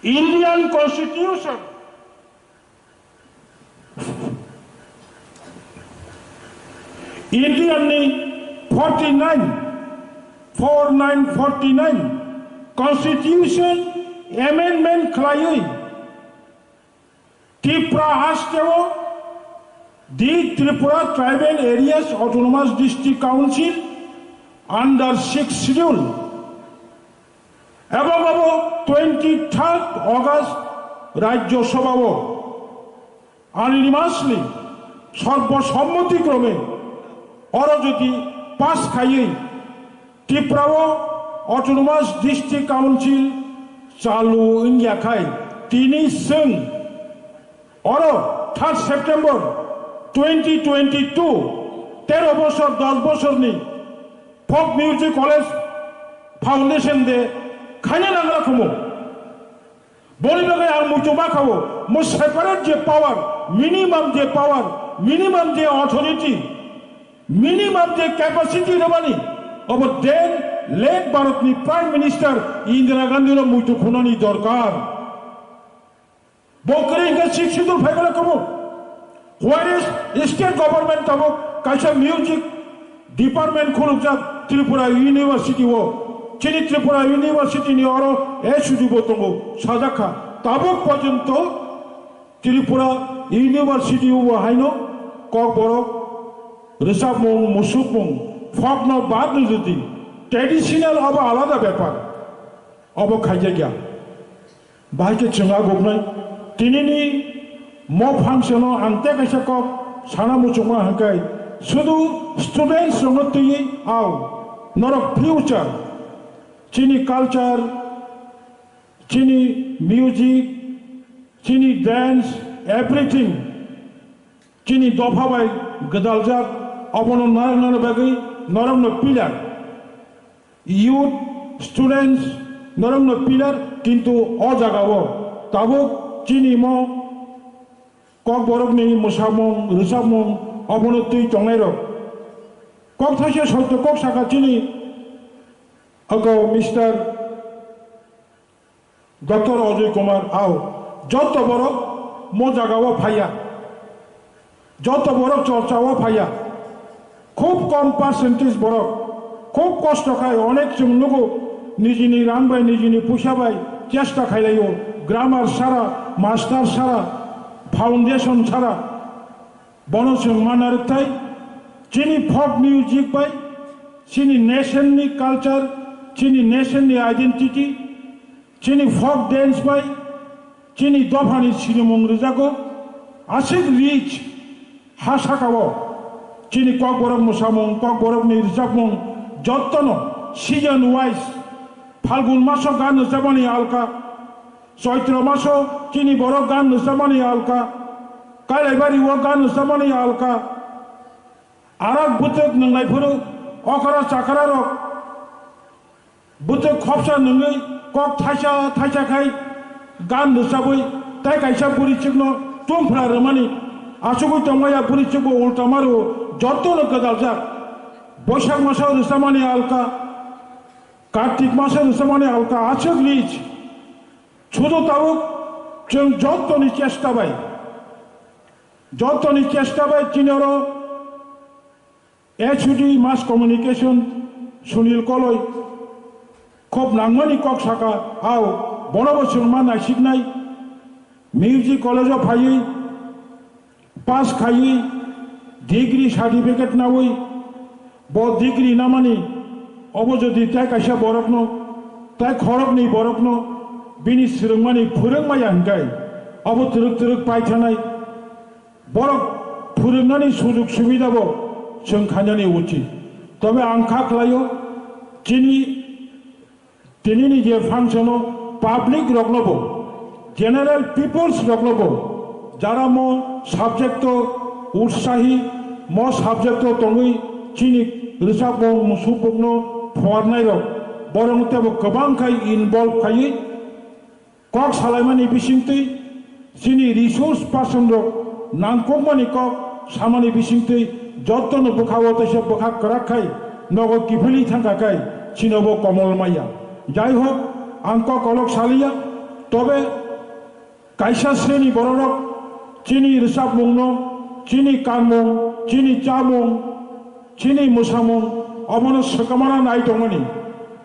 Indian Constitution, Indian ni forty-nine, four nine forty-nine Constitution amendment khlaiwi Tripura hasteo The Tripura Tribal Areas Autonomous District Council under Sixth Schedule, ebong abo twenty third August Rajya Sabha o unanimously, sorbo sommoti krome, oro jodi pass khaiwi Tripura o Autonomous District Council chalu wngya khai, tini chwng oro third September twenty twenty-two, tero bosor, dos bosorni Folk Music College Foundation Day khaina nangra khumu. Boni bagwi ang muchungma kha-o, mo separate je power, minimum je power, minimum je authority, minimum je capacity rwmani, obo then late Bharatni Prime Minister Indira Gandhi no muitu khunani dorkar. Bo kwrwi hwnkhe Sixth Schedule phai bwla khumu. Whereas state government tabuk kaisa music department khulukjak Tripura University o. Chini Tripura University ni oro S U D bo tongo, sajak kha. Tabuk porjonto Tripura University o bo haino Kokborok rwchapmung, musukmung, folk no bad ni jodi traditional obo alada bepar. Obo khaijakya. Bahai khe chwng aguknai. Tinini mo function-o ang tei kaisa kok sana muchungma hwnkhe, sudu students rokno twiwi ao, norok future, chini culture, chini music, chini dance, everything. Chini dopha bai gwdaljak, obono narwknani bagwi norokno pillar. Youth, students, norokno pillar, kintu o jagao tabuk chini mo Kokborokni mwsamung, rwchapmung obono twi tongnairok. Kok thaisa soito kok saka chini oko Mister Doctor Ajay Kumar, ao, joto borok mo jagao phaiya, joto borok chorchao phaiya, khub kom percentage borok, khub kosto khai, onek chwng nugo, nijini rang bai, nijini puisa bai chesta khailaio, grammar sara, master sara, foundation sara, bono chwng mana rwkthai, chini folk music bai, chini nation ni culture, chini nation ni identity, chini folk dance bai, chini dophani sinimung rwjago, aswk rich ha sakao, chini Kokborok mwsamung, Kokborokni rwchapmung, jottono season wise, Phalgun maso gan rwchapmani alka, Choitro maso chini borok gan rwchapmani alka, Kailaibari o gan rwchapmani alka, arak bwtwk nwngnai phuru okra chakra rok bwtwk khopsa nwngwi kok thaisa thaisa khai gan rwchabwi tei kaisa bwrwichwkno tungphra rwmani achugwi tongmaya bwrwichwkbo ulta ma rwo, jotono gwdaljak. Boisak maso rwchapmani alka, Kartik maso rwchapmani alka, aswk rich. Sudu tabuk chwng jotoni chesta bai, jotoni chesta bai chini oro H O D Mass Communication Sunil Koloi khub nangmani kok saka, ao, bonobo chwng ma naisiknai. Music college o phaiwi pass khaiwi degree certificate nawi bo degree namani, obo jodi tai kaisa borokno, tai khoroknwi borokno bini swrwngmani phwrwngmaya hwnkhe, obo twrwk twrwk paithanai. Borok phwrwngnani sujug subidabo chwng khainani uchit. Tobe ang kha khlaio, chini tinini je function-o public roknobo, general peoples roknobo, jara mo subject-o utsahi, mo subject-o tongwi chini rwchapmung musukmungno phuarnairok, borokno teibo kwbang khai involve khaiwi, kok salaimani bisingtwi, chini resource person rok nangkukmani kok samani bisingtwi, jotono bwkhao teisa bwkha kwrak khai nogo kiphilwi thangkha khai chinobo komol maya. Jai hok, ang kok kolok saliya, tobe kaisa sreni bororok chini rwchapmungno, chini kanmung, chini chamung, chini mwsamung, obono swkamana nai tongmani.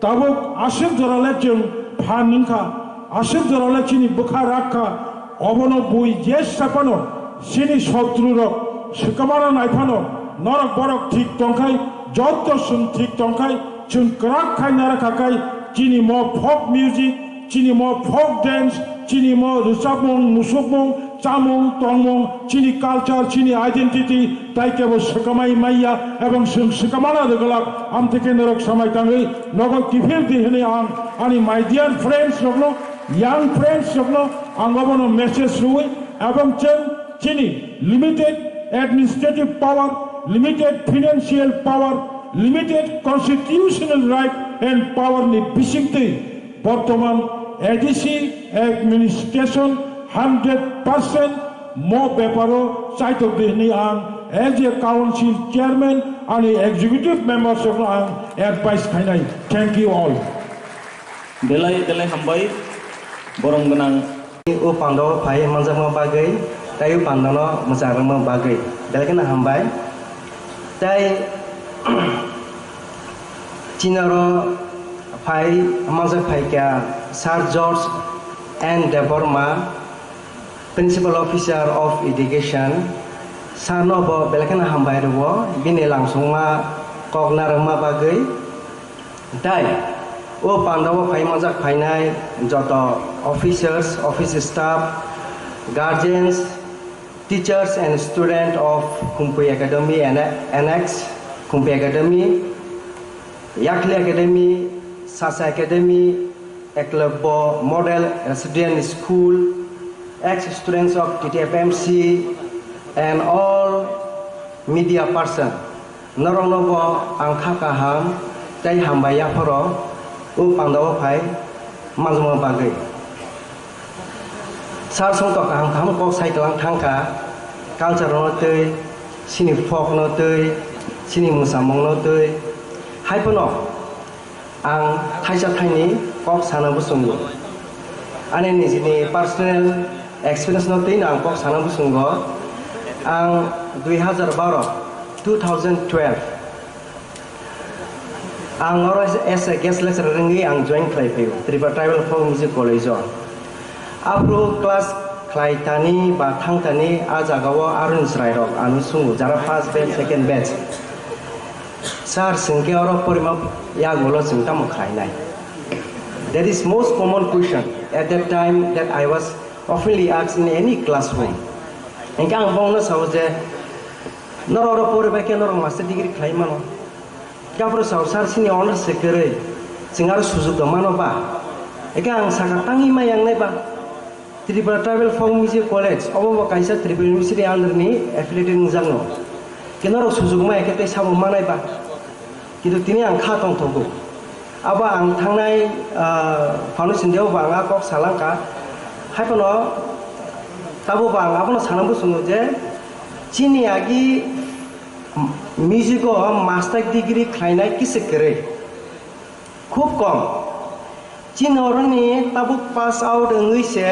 Tabuk aswk jorale chwng phan wngkha, aswk jorale chini bwkha rak kha, obono bui jesa phano chini sotru rok Swkamano naiphano norok borok thik tongkhai, jotto chwng thik tongkhai, chwng kwrak khai narwkha khai, chini mo folk music, chini mo folk dance, chini mo rwchapmung, musukmung, chamung, tongmung, chini culture, chini identity, tai kebo swkamai maiya, ebong chwng swkamano rwglak, amtwkhe norok samai tangwi nogo kiphil di hwnwi ang ani my dear friends rokno, young friends rokno ang obono message rwui, ebong chwng chini limited administrative power, limited financial power, limited constitutional right and power ni bisingtwi bortoman A D C administration hundred percent mo beparo chaitok di hwnwi ang as a council chairman ani executive members rokno ang advice khainai. Thank you all. Belai belai hambai, borom gwnang. O pandao phai manjakma bagwi, tei o pandano mwchang rwma bagwi belai kheno hambai. Tei chinaro phai manjak phaikha Sir George N Debbarma, Principal Officer of Education, sir no bo belai kheno hambai rwo, bini langsongma kok narwkma bagwi. Tei o pandao phai manjak phainai joto officers, office staff, guardians, teachers and student of Khumpui Academy and Annex, Khumpui Academy, Yakli Academy, Sasa Academy, Eklavya Model Resident School, ex-students of T T F M C, and all media person. Norokno bo ang kha kaham tei hambai yapharo o pandao phai manjakma bagwi. Sir songtok kaham kaham kok sai tlang thangkha, culture no twi, chini folk no twi, chini mwsamung no twi. Hai phano ang thaisa thaini kok sana bwswngo. Ani nijini personal experience no twi ang kok sana bwswngo. Ang dui hazar baro, two thousand twelve, ang oro as a guest lecturer wngwi ang join khlai phaio Tripura Tribal Folk Music College o. Aphuru class khlai tani ba thang tani a jagao Arun Chwrai rok ano sungo, jara first batch, second batch. Sir, chwng khe oro porima yagulo chwng tamo khlainai? That is most common question at that time that I was oftenly asked in any classroom. Hinkhe ang bongno sao je, norok oro poribai khe norok master degree khlai mano. Hinkhe aphuru sao, sir, chini honours se kwrwi, chwng aro sujuk tong mano ba? Hinkhe ang saka tangwi ma yang nai ba? Tripura Tribal Folk Music College, obo bo kaisa Tripura University under ni affiliated wngjakno. Khe norok sujuk maya khe tei sabo manai ba? Kintu tini ang kha tongthogo. Abo ang thangnai, ah, foundation day o bo ang a kok salangkha. Hai phano tabuk bo ang abono sana muchungo je chini agi music o master degree khlainai kisa kwrwi. Khub kom. Chini oroni tabuk pass out wngwi se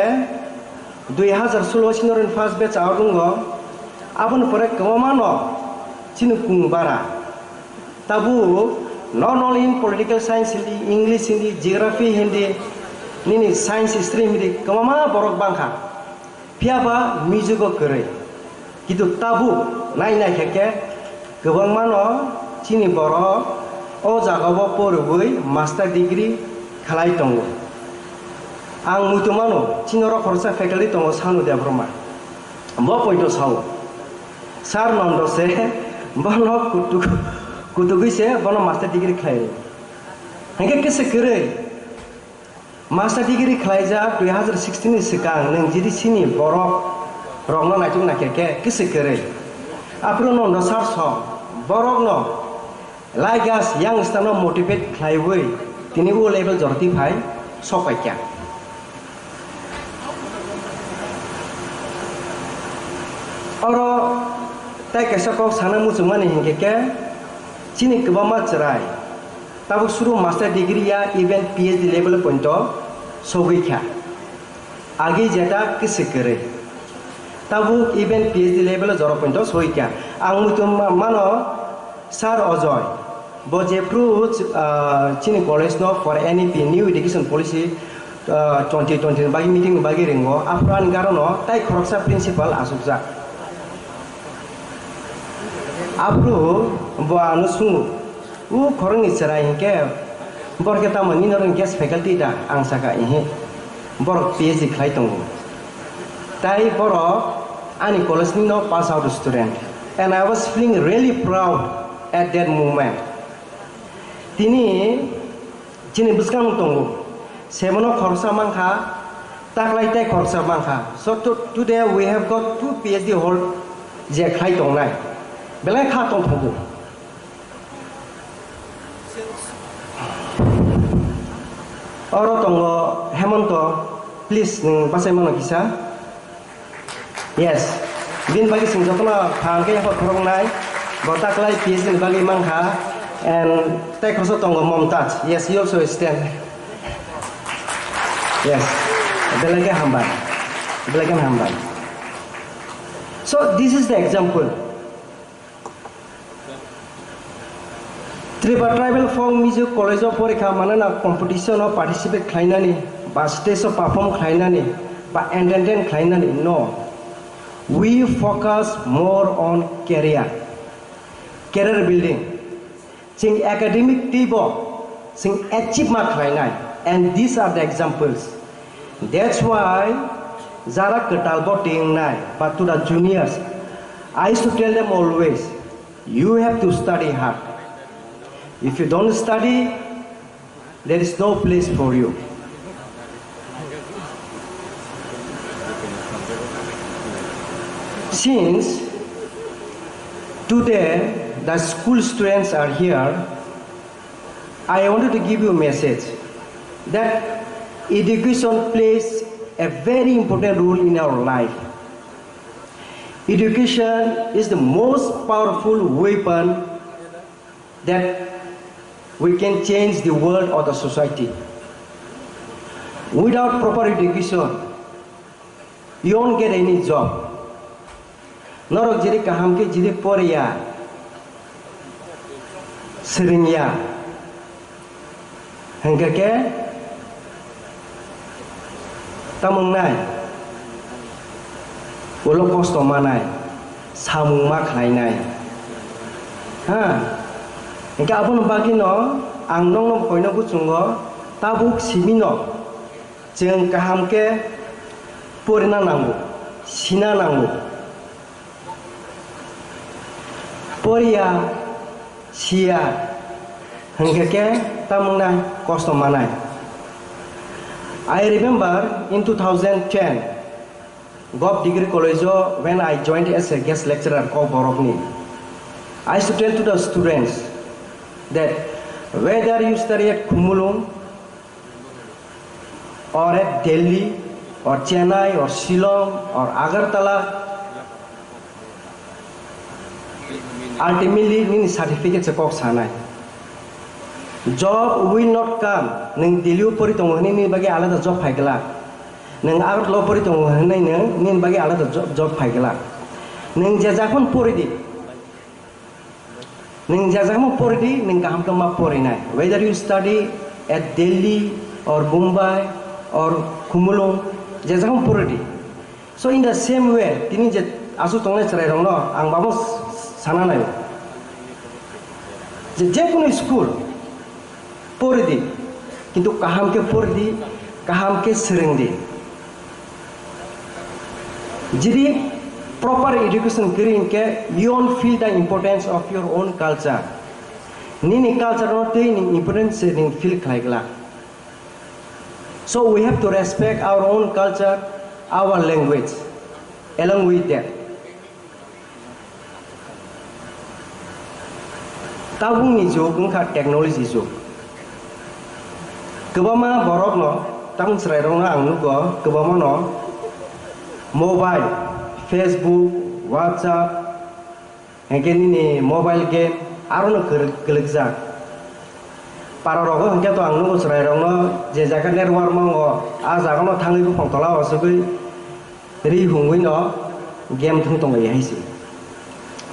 dui hazar solo chini oroni first batch out wngo. Aboni pore kwbangma no chini kung bara. Tabuk not only in political science hindi, English hindi, geography hindi, nini science stream hindi kwbangma borok bangkha. Phiya ba music o kwrwi. Kintu tabuk nai nai khe khe kwbangma no chini borok o jaga o poribwi master degree khlai tongo. Ang muitu mano chini oro khoroksa faculty tongo Sanu Debbarma. Bo poito sao. Sir Nondo se bono kutuk, kutugwi se bono master degree khlai. Hinkhe kisa kwrwi. Master degree khlaijak dui hazar sixteen ni swkang nwng G D C ni borok rokno naituk naikhe khe kisa kwrwi. Aphuru no Nondo sir song borok no like us youngster no motivate khlaiwi tini o level jorti phai sok paikha. Oro tai kaisa kok sana muchungmani hinkhe khe chini kwbangma chwrai. Tabuk suru master degree ya even P H D level pointo sogwi kha. Agi jeta kisi kwrwi. Tabuk even P H D level jora pointo sogwi kha. Ang muitu ma-, mano Sir Ojoy. Bo jephru, ah, chini college no for N E P, New Education Policy, ah, twenty twenty ni bagwi meeting ni bagwi ringo. Aphuru ani garono tai khoroksa principal asukjak. Aphuru bo ano sungo, "O khoroknwi chwrai hinkhe borok khe tamo nini oro guest faculty da?" Ang saka, "Ihi, borok P H D khlai tongo." Tai borok ani college ni no pass out student, and I was feeling really proud at that moment. Tini chini bwskango tongo, sebono khoroksa mankha, taklai tai khoroksa mankha. So to-, today we have got two P H D hold je khlai tongnai, belai kha tongthogo. Oro tongo Hemonto, please nwng bachai mano kisa. Yes. Bini bagwi chwng jotono phan khe yaphar khoroknai. Bo taklai P H D ni bagwi mankha. And tei khoroksa tongo Momtaj. Yes, he also stand. Yes. Belai khe hambai. Belai khe hambai. So this is the example. Tripura Tribal Folk Music College o porikha manana competition o participate khlainani, ba stage o perform khlainani, ba entertain khlainani, no. We focus more on career, career building. Chwng academic twibo chwng achieve ma khlainai, and these are the examples. That's why jara kwtal bo twi wngnai, but to the juniors, I used to tell them always, "You have to study hard. If you don't study, there is no place for you." Since today the school students are here, I wanted to give you a message that education plays a very important role in our life. Education is the most powerful weapon that we can change the world or the society. Without proper education, you won't get any job. Norok jiri kaham khe jiri poriya, swrwngya, hwnkhe khe tamo wngnai? Ulo kosto manai, samung ma khlainai. Ha? Hwnkhe aboni bagwino ang nokno koino guchungo, tabuk simino chwng kaham khe porina nango, sina nango. Poriya, siya, hwnkhe khe tamo wngnai? Kosto manai. I remember in two thousand ten, Govt Degree College o when I joined as a guest lecturer Kokborokni, I used to tell to the students that whether you study at Khumulwng or at Delhi or Chennai or Shillong or Agartala, ultimately nini certificate se kok sanai. Job will not come. Nwng Delhi o pori tongo hwnwi nini bagwi alada job phai glak. Nwng Agartala o pori tongo hwnwi nwng nini bagwi alada jo-, job phai glak. Nwng je jakhon pori di, nwng je jakhon pori di, nwng kaham khe ma porinai. Whether you study at Delhi or Bombay or Khumulwng, je jakhon pori di. So in the same way, tini je aswk tongnai chwrairokno ang babo sana nai je, je kunu school pori di, kintu kaham khe pori di, kaham khe swrwng di. Jodi proper education kwrwi hinkhe, you won't feel the importance of your own culture. Nini culture no twi ni importance se nini feel khlai glak. So we have to respect our own culture, our language. Along with that, tabukni jug wngkha technology jug. Kwbangma borokno, tabuk chwrairokno ang nugo, kwbangmano mobile, Facebook, WhatsApp, hwnkhe nini mobile game arono kwrwk-, kwlwkjak. Para rogo hwnkhe to ang nugo chwrairokno je jaga network mango, a jagano thangwi buphang tola o sogwi ri hungwi no game thwng tongwi hai se.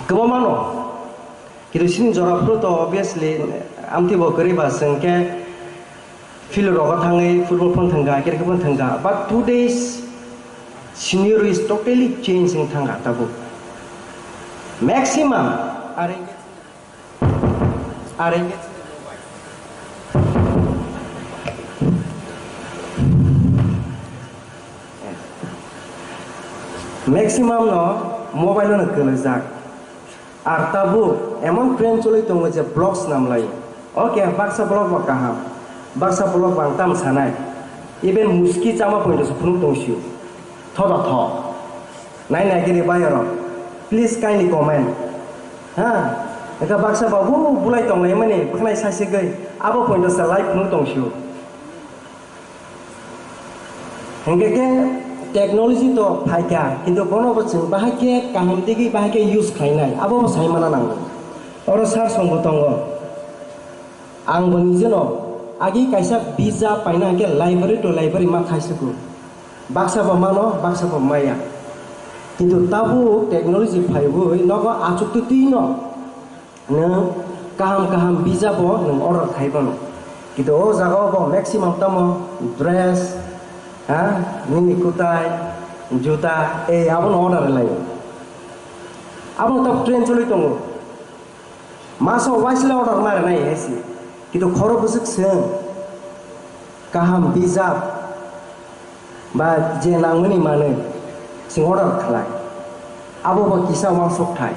Kwbangma no. Kintu sini jora phuru to obviously amtwi bo kwrwi ba chwng khe field rogo thangwi football phano thwngkha, cricket phano thwngkha. But today's scenario is totally changed wng thangkha tabuk. Maximum Are, are, maximum no mobile no kwlwijak. Ar tabuk emon trend choli tongo je vlogs namlai. Okay, baksa vlog bo kaham, baksa vlog bo ang tam sanai. Even muski chama pointo se phunuk tong sio. Thoda tho. Nai nai gini bai oro. Please kindly comment. Ha? Eka baksa bo bu bulai tong lai mani, bwkhnai sai se gwi. Abo pointo se live phunuk tong sio. Hingke ke technology to phaikha, kintu bono bo chwng bahai khe kaham digwi bahai khe use khlainai, abo bo sai mana nango. Oro sir song bo tongo. Ang bo nijeno agi kaisa visa paina hingke library to library ma khai suku. Baksa bo mano, baksa bo maya. Kintu tabuk technology phaiwi nogo achuk twi no. Nwng kaham kaham bijabo nwng order khai bono. Kintu o jaga o bo maximum tamo dress, ha, nini kwtai, juta, ei abono order lai. Abono tabuk trend choli tongo. Maso waisle order ma rwnai hai se. Kintu khoro bwswk swng. Kaham bijap ba je nangmani manwi chwng order khlai, abo bo kisa uansuk thai.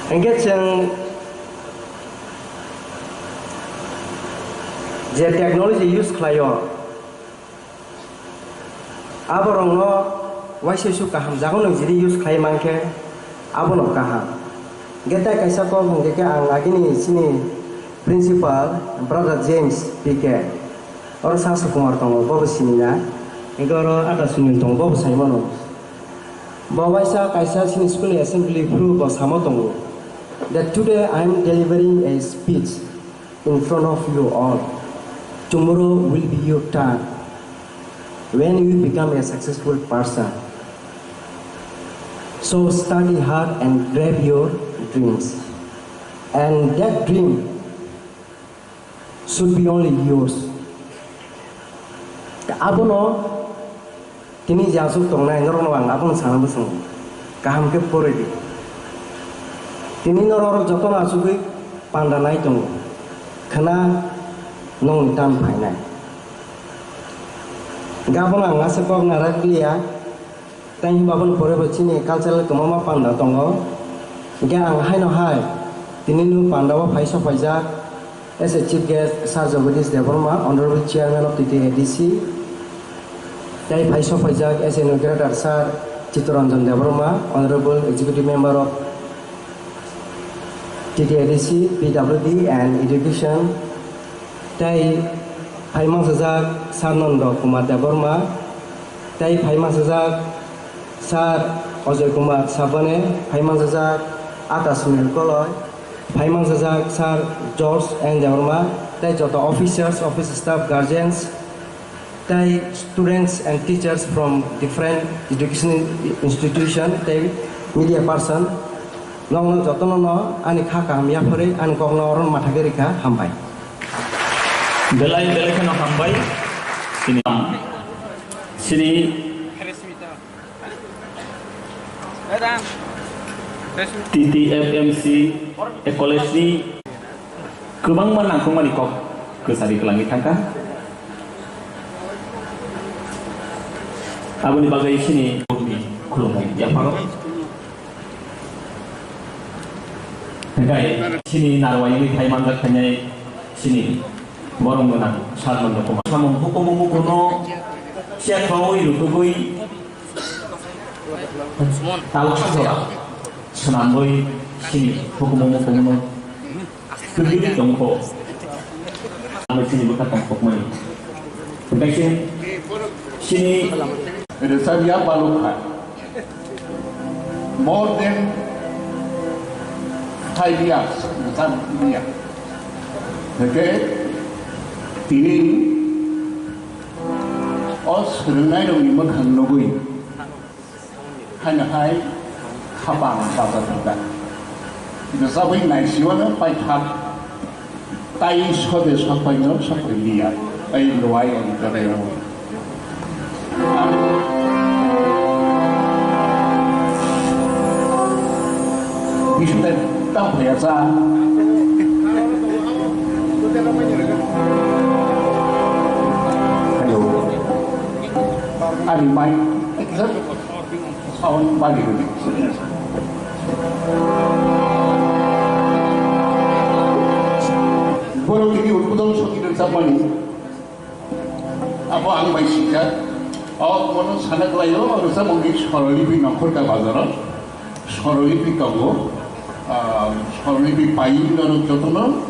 Hingke chwng je technology use khlaio, aborokno waisa su kaham jaga nung jiri use khlai mankhe abono kaham. Hingke tai kaisa kok hingke khe ang agini chini principal brother James P K, oro Sasha Kumar tongo, bobo siniya. Hingke oro Ata Sunil tongo, bobo saimano. Bo waisa kaisa chini school ni assembly phuru bo samo tongo that today I am delivering a speech in front of you all. Tomorrow will be your turn when you become a successful person. So study hard and grab your dreams. And that dream should be only yours. Abono tini je aswk tongnai norokno ang abono sana bwswngo, kaham khe poroi di. Tini norok jotono achugwi panda nai tongo, khwna nongni tan phainai. Gabon ang aswk kok narak liya. Tei hwnba aboni pore bo chini cultural kwbangma panda tongo. Hingkhe ang haino hai tini no panda o phai sok phaijak as a chief guest Sir Jagadish Debbarma, Honorable Chairman of T T A D C. Tei phai sok phaijak as a inaugurator Sir Chittaranjan Debbarma, Honorable Executive Member of T T A D C, P W D and Education. Tei phai mansajak Sir Nando Kumar Debbarma, tei phai mansajak Sir Ajoy Kumar Sabane, phai mansajak Ata Sunil Koloi, phai mansajak Sir George N Debbarma, tei joto officers, office staff, guardians, tei students and teachers from different education institution tei media person, nokno jotono no ani kha kaham yapharwi ani kokno oro mathagwi rikha, hambai. Belai belai kheno hambai. Chini, chini T T F M C a college ni kwbangma nangkukmani kok kwchari kwlangwi thangkha. Aboni bagwi chini khulumnai yapharo. Hingkhai chini narwaiwi phai manjak phainai chini borok gwnang Sir Nando Kumar. Samung hukumu mukuno chekbawi rutugwi talkha jora swnamwi chini hukumu mukumu no kwrwi tongkho. Ang chini bwkha tongthokmani. Hingkhai chini rwchapya balukha. More than five years, rwchapya. Hingkhe tini o swrwngnairokni mwkhang nugwi haino hai khapang baba thangkha. Rwchapwi naisiwano paithak. Tai sode sokpaino sokpiliya. Ai luai ang jane. Bisute tau phaya sa. Hello. Ari mai. Sound bagi bagi. Borok tini udbodhon songit rwchapmani. Abo ang bai sikha. O mono sana kwlaio, rwchapmung ni Swarolipi Nokhorka bazaro. Swarolipi tongo. Ah, Swarolipi paiyung norok jotono.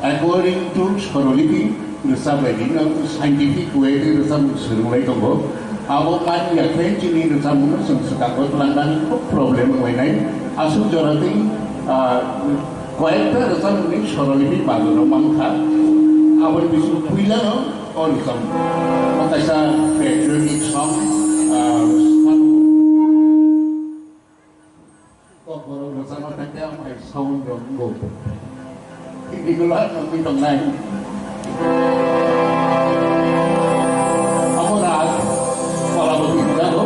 According to Swarolipi, rwchap laidi, no, scientific way de rwchap swrwnglai tongo. Abo man ya khe chini rwchapmung no chwng swkango twlangna khub problem wnglainai. Aswk jora tei, ah, koyekta rwchapmung ni Swarolipi bazaro mankha. Aboni bising puila no o rwchapmung. O kaisa patriotic song, ah, Kokborok rwchapna thangkhe amhai sound rok bo. Hindi gulo nugwi tongnai. Amo rag Kolabati jago.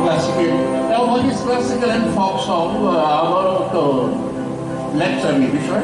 Classical. Now what is classical and folk song? Uh, amo to lecture ni bishoy.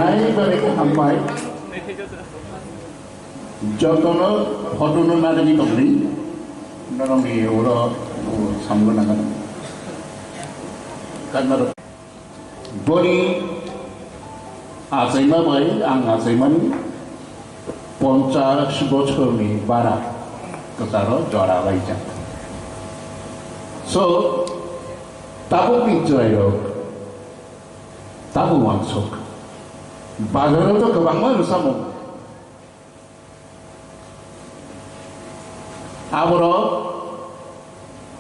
Ai, bari khe hambai. Jotono photo no nagani tongdi. Norok ni oro samgo nagani. Kanaro. Boni achaima bai ang achaimani ponchash bochorni bara kwcharo jora laijak. So, tabukni chwrairok tabuk wansuk. Bazaro to kwbangma rwchapmung. Aborok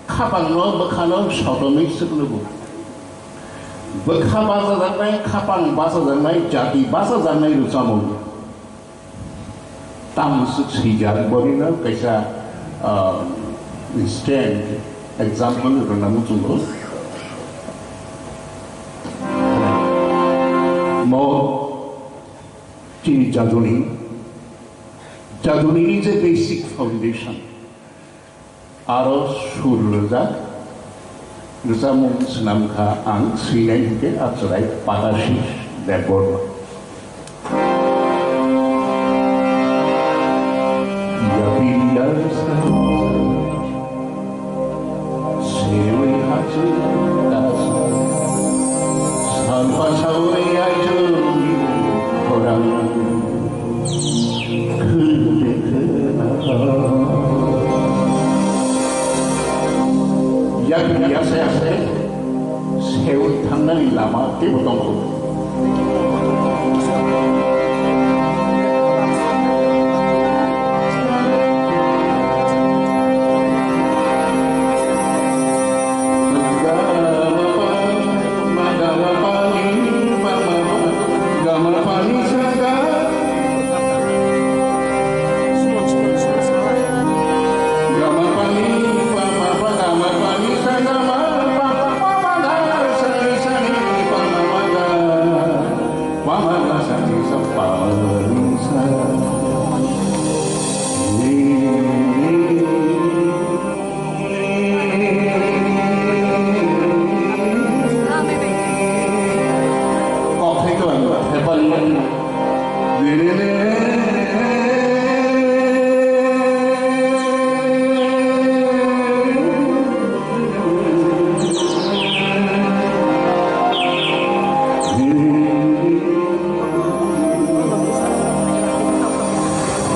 khapangno bwkhano sotonwi swklugo. Bwkha bachajaknai, khapang bachajaknai, jati bachajaknai rwchapmung. Tamswk swijak borino kaisa, ah, instant example rwna muchungo. Mo chini jaduni, jadunini je basic foundation, aro sur rwjak rwchapmung swnam kha ang swinai hinkhe Achwrai Padashish Debbarma. Yapiriya sa Sewi hachu kasa, salpa sawi aituni khorang khunde khuna. Yak yase yase sewi thangnani lama teibo tongkho.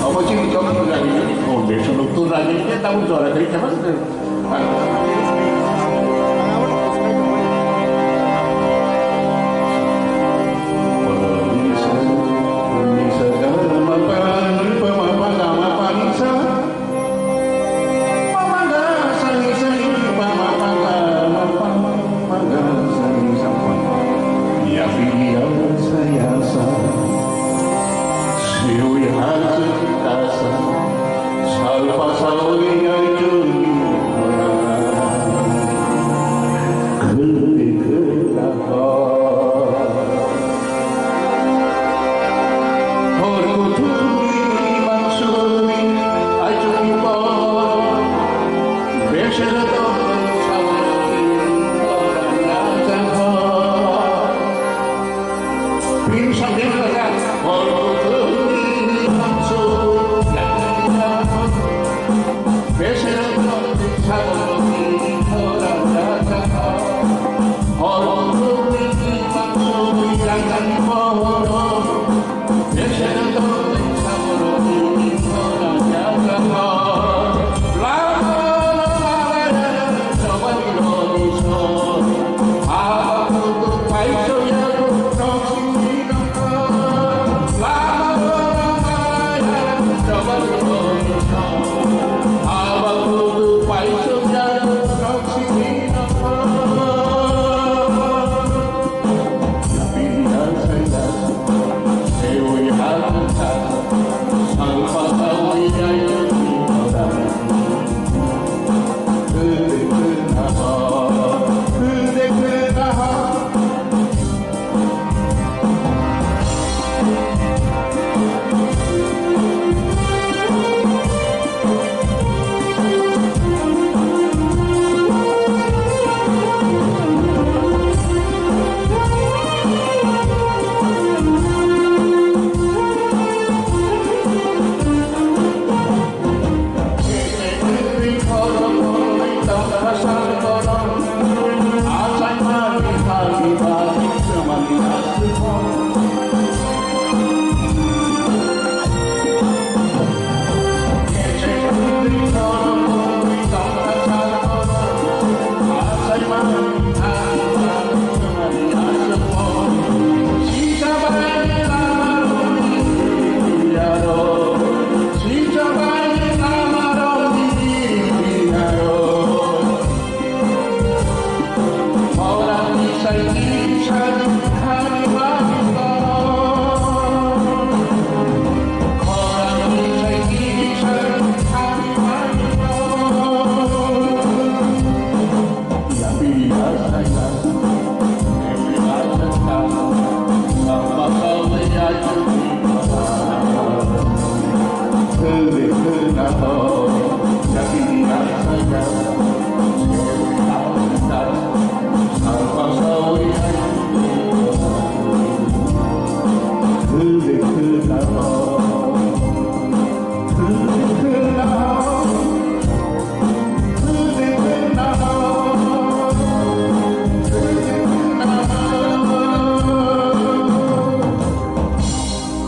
Obo chini joto jagani foundation rok to jagani khe tabuk jora kari khe ma se.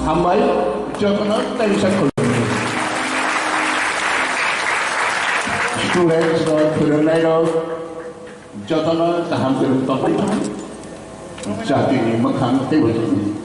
Hambai, jotono tei sa khulumni. Students rok, phwrwngnairok, jotono kaham kwrwng tongwi thang. Jatini mwkhang teibo tongwi.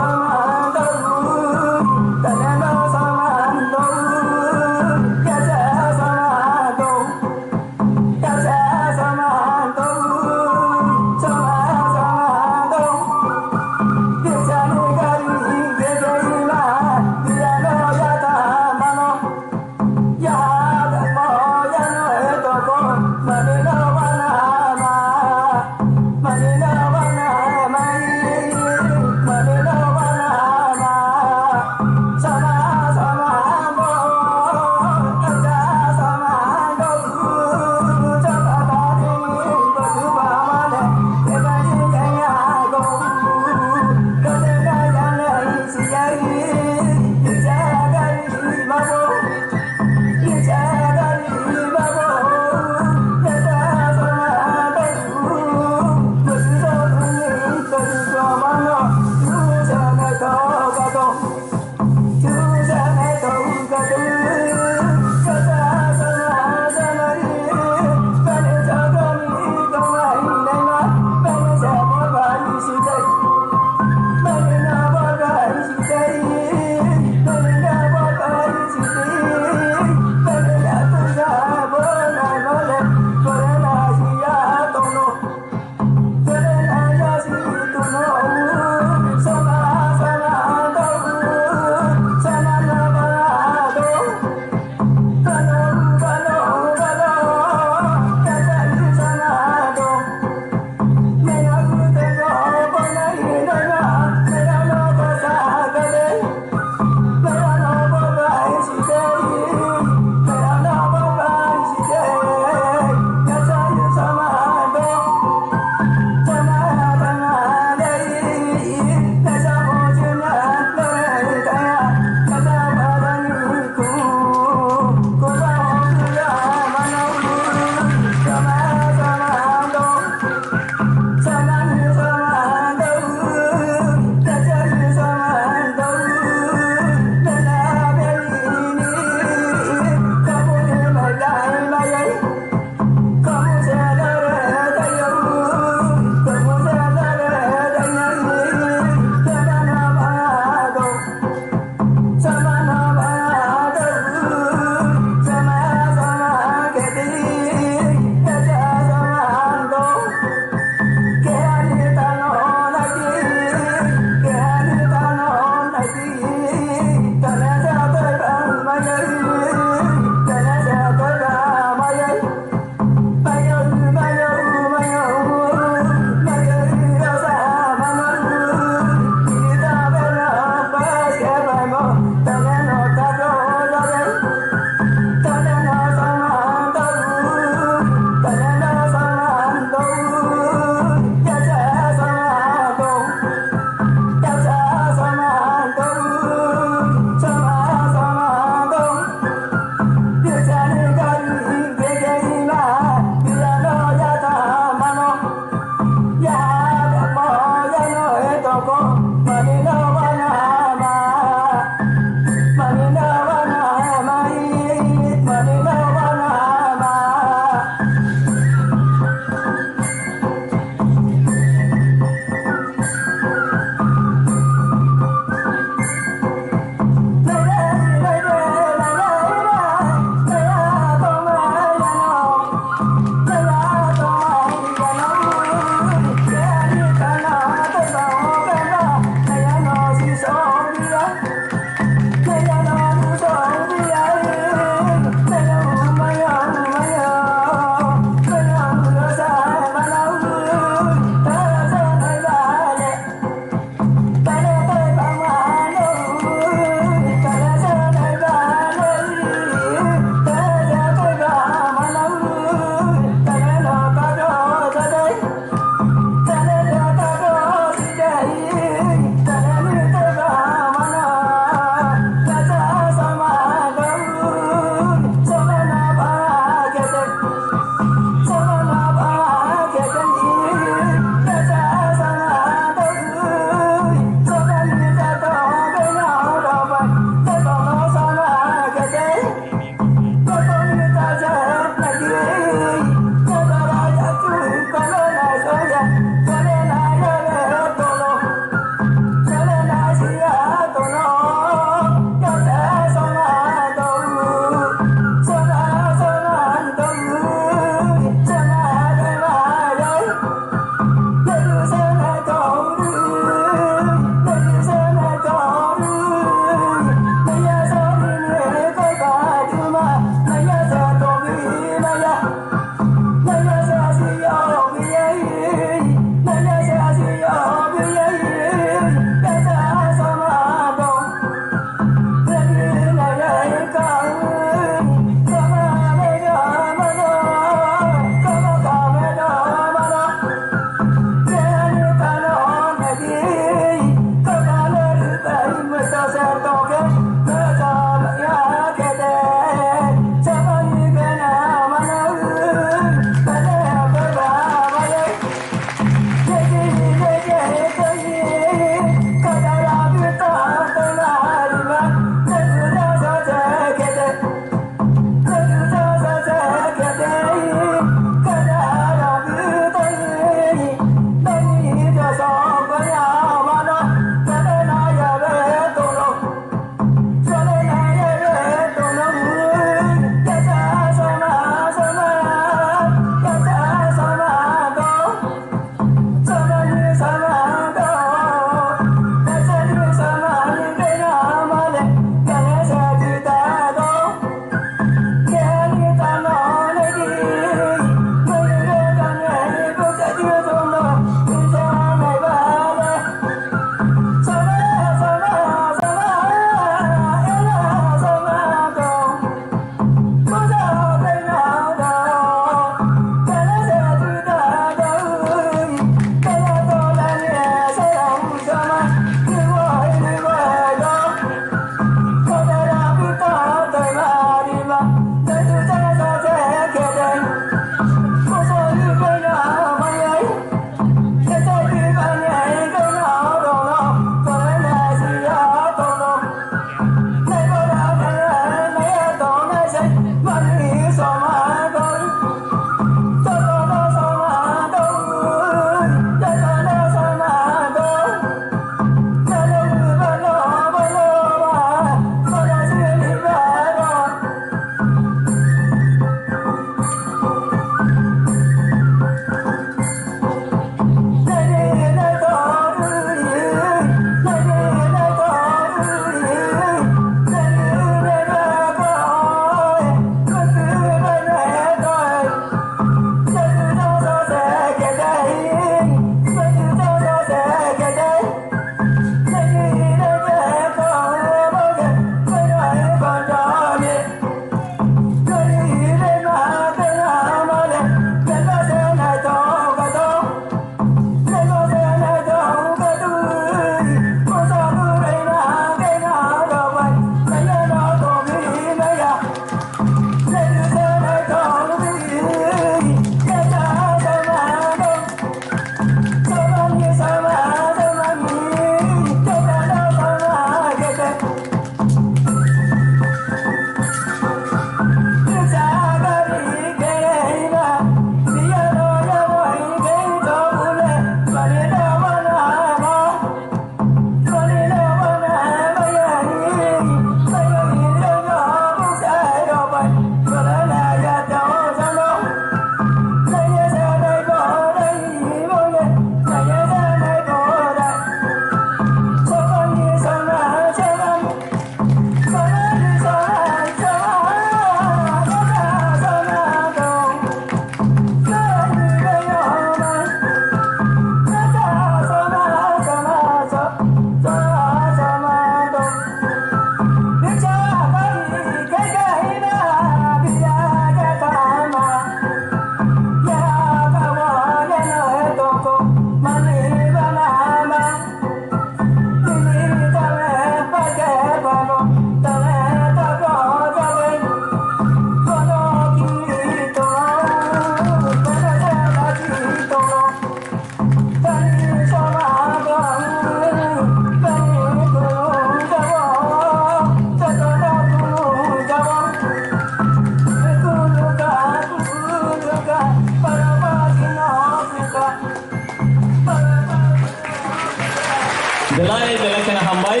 Belai belai kheno hambai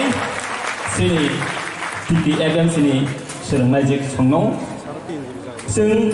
chini T T F M C ni swrwngnaijwk songno. Chwng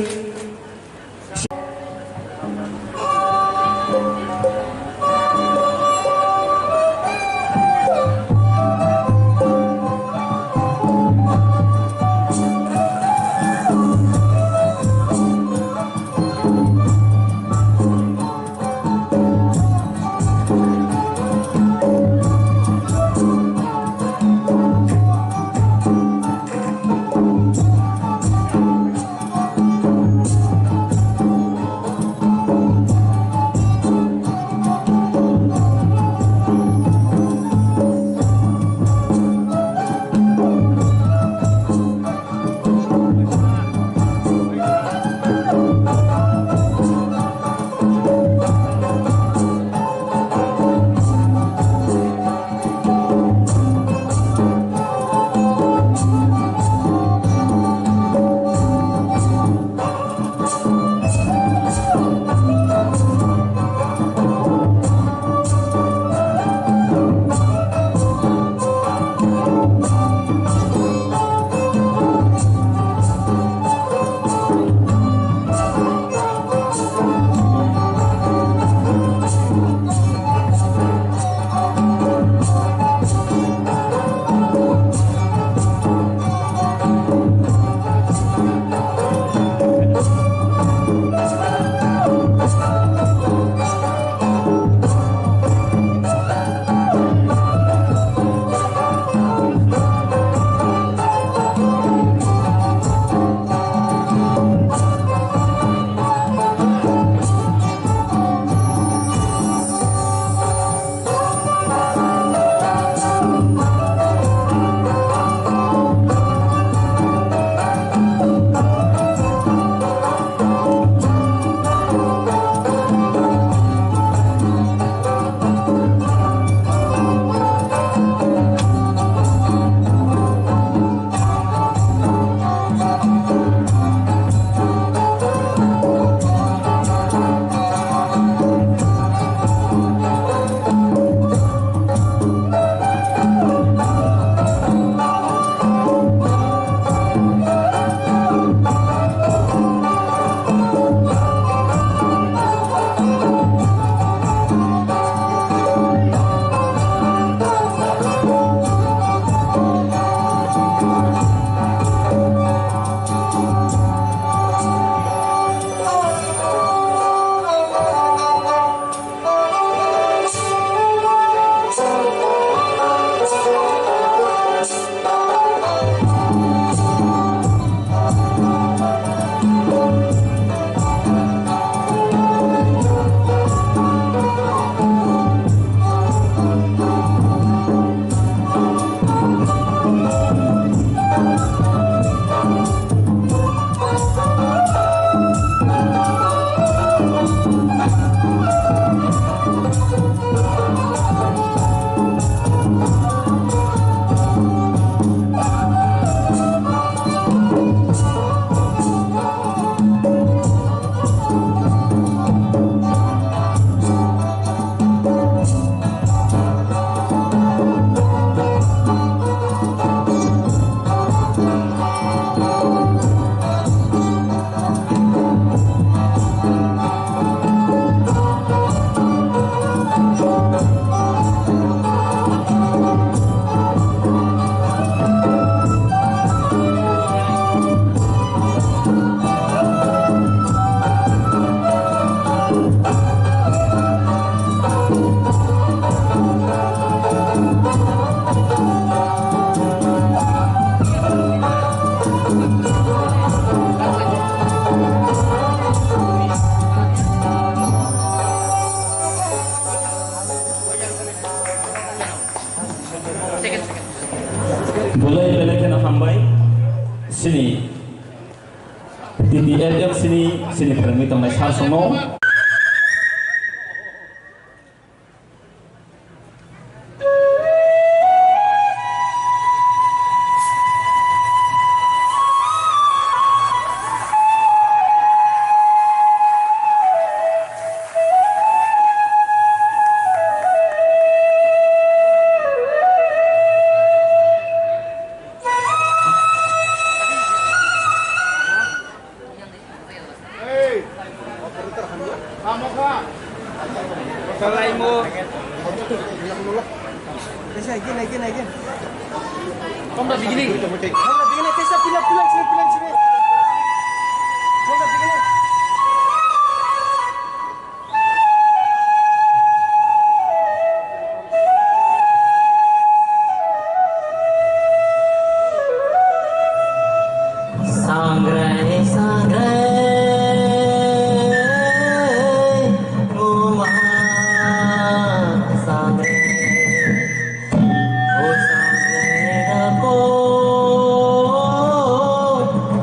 Belai belai kheno hambai chini T T F M C ni chini phrwngwi tongnai sir songno. Kalaimo. Kaisa again, again, again. From the beginning. From the beginning, kaisa pulang, pulang sini, pulang sini. From the beginning. Sangrai, sangrai, uma, sangrai, o sangrai, dako,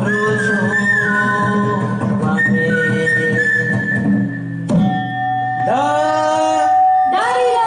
rojo, mame. Da. Dario.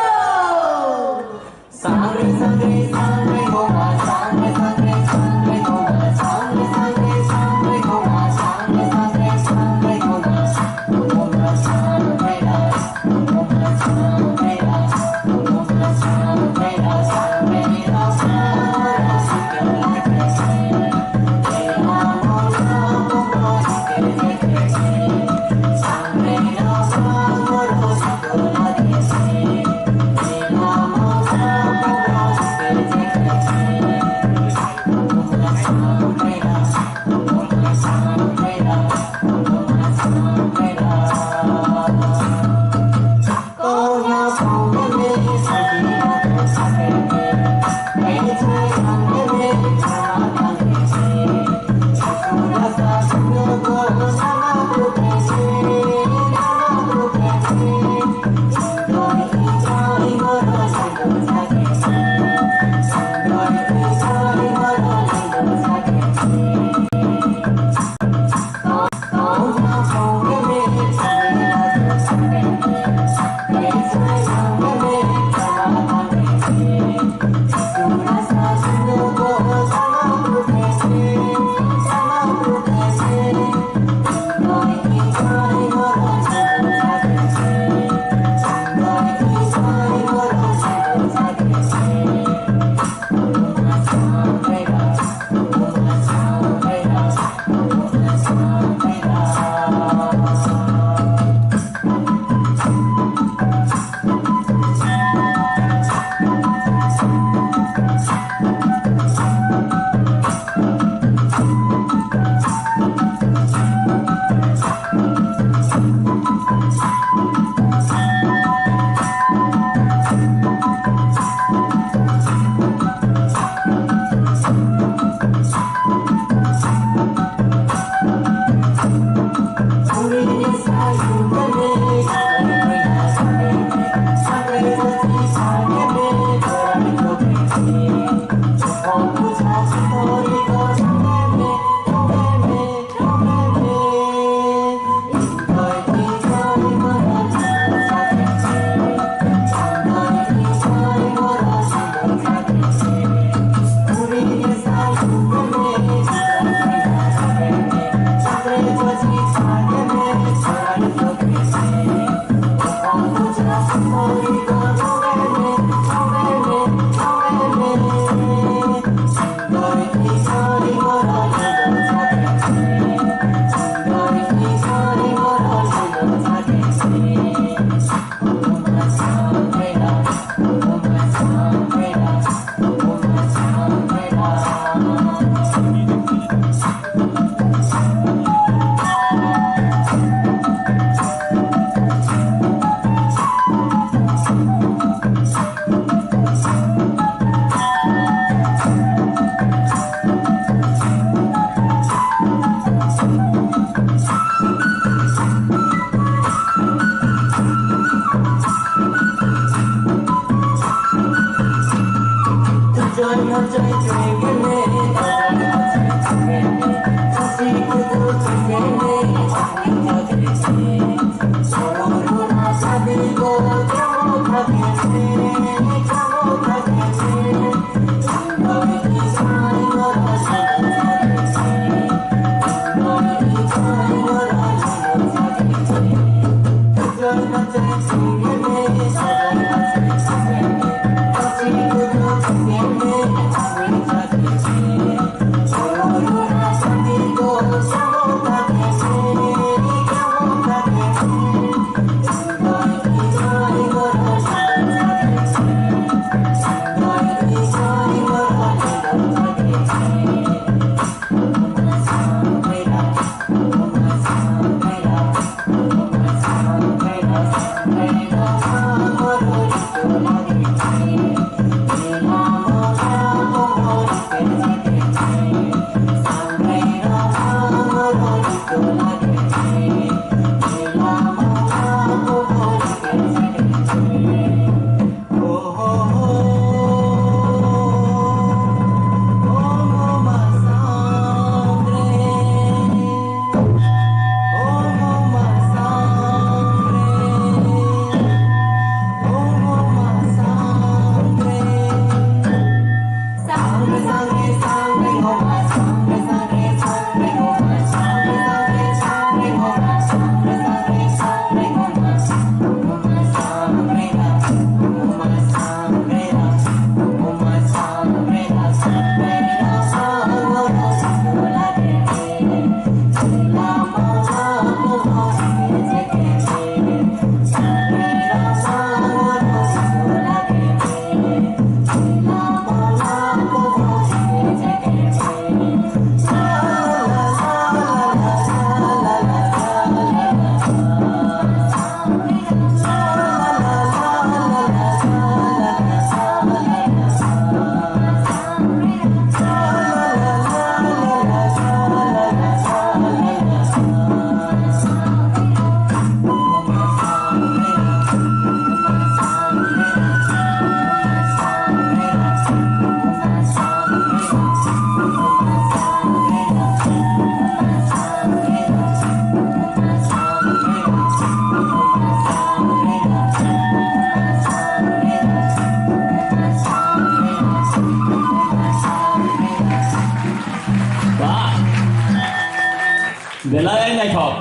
Ai naithok.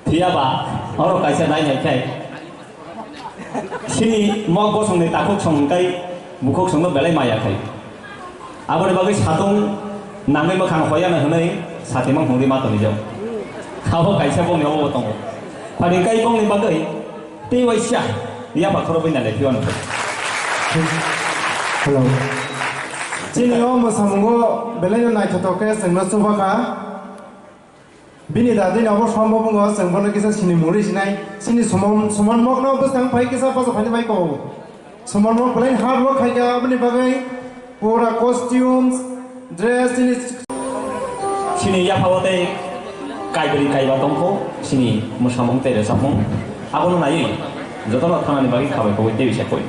Phiya ba, oro kaisa nai nai khai. Sini mok bosongni takhuk song hwnkhe bukhuk songno belai maya khai. Aboni bagwi satung nangwi mwkhang hoyana hwnwi satimang hwnwi ma tongwi jao. Abo kaisa bongni obo tongo. Phani kai bongni bagwi tei waisa yapha khorobwi nai lai phiya no. Hello. Chini o mwsamungo belai no naithotok khe chwngno chuba kha. Bini dadi no obo sombobongo chwng bono kisa sini muri sinai, sini suman, suman mok no bwsang pai kisa paso phani bai kobo. Suman mok belai hard work khai kha, aboni bagwi pura costumes, dress, sini. Sini yaphao tei kaibri kaiba tongkho, sini mwsamung tei rwchapmung. Abono naiwi jotono thanani bagwi khabai koboi tei bisa koi.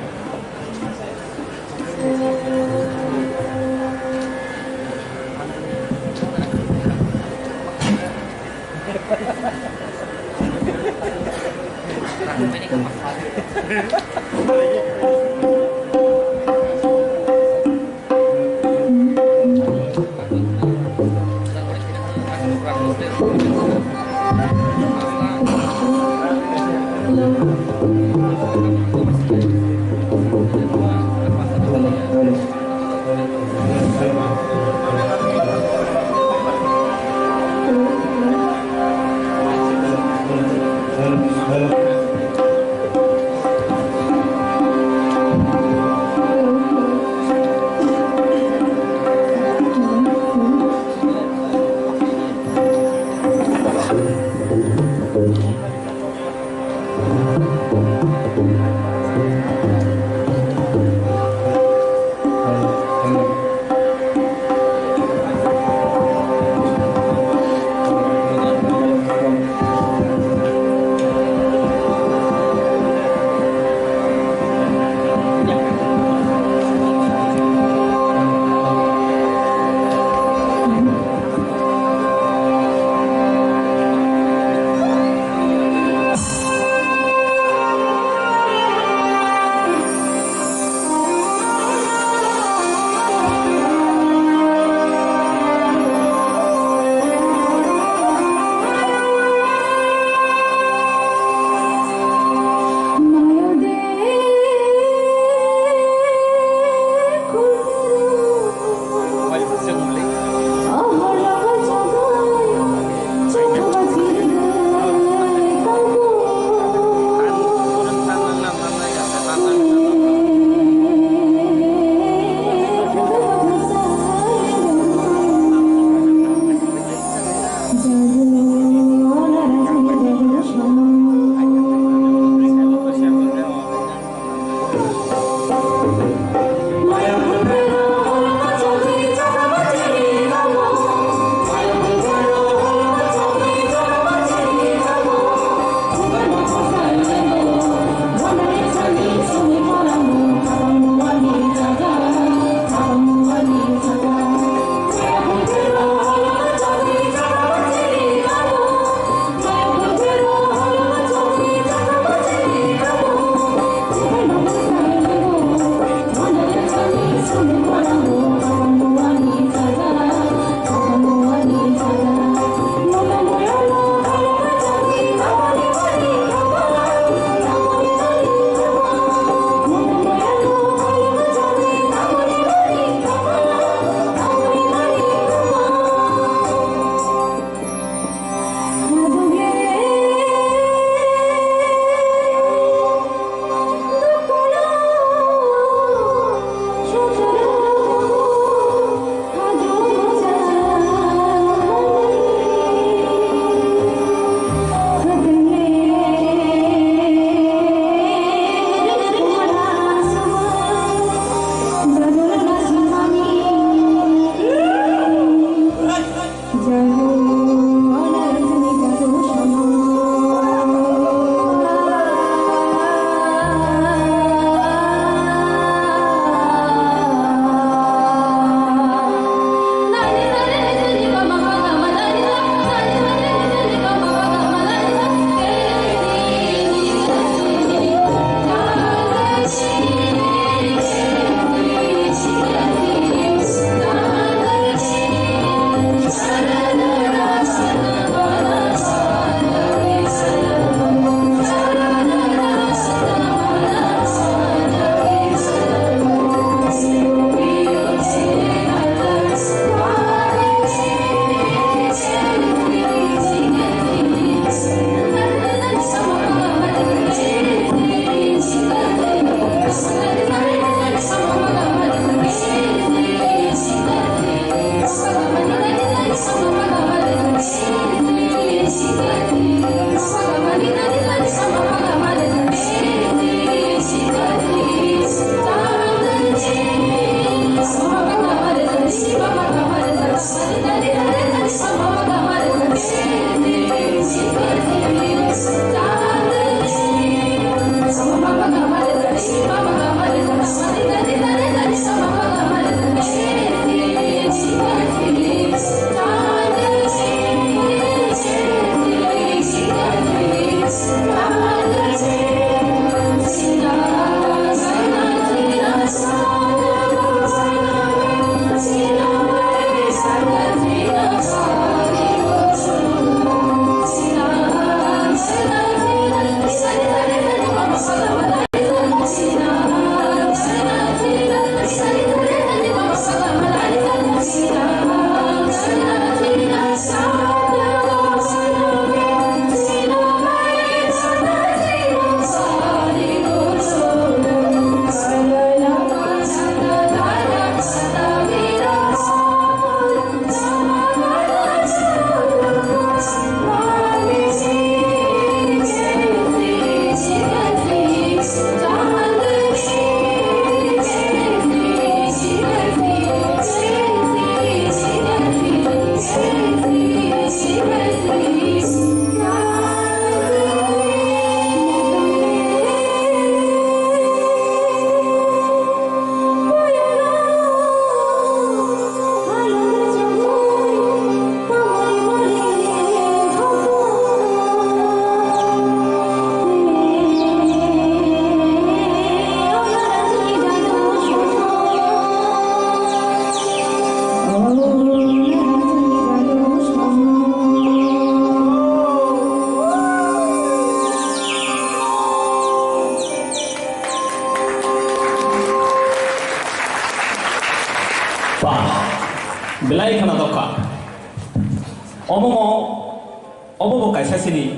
Kaisa sini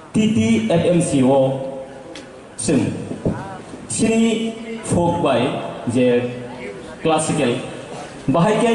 T T F M C o chwng sini folk bai je classical bahai khe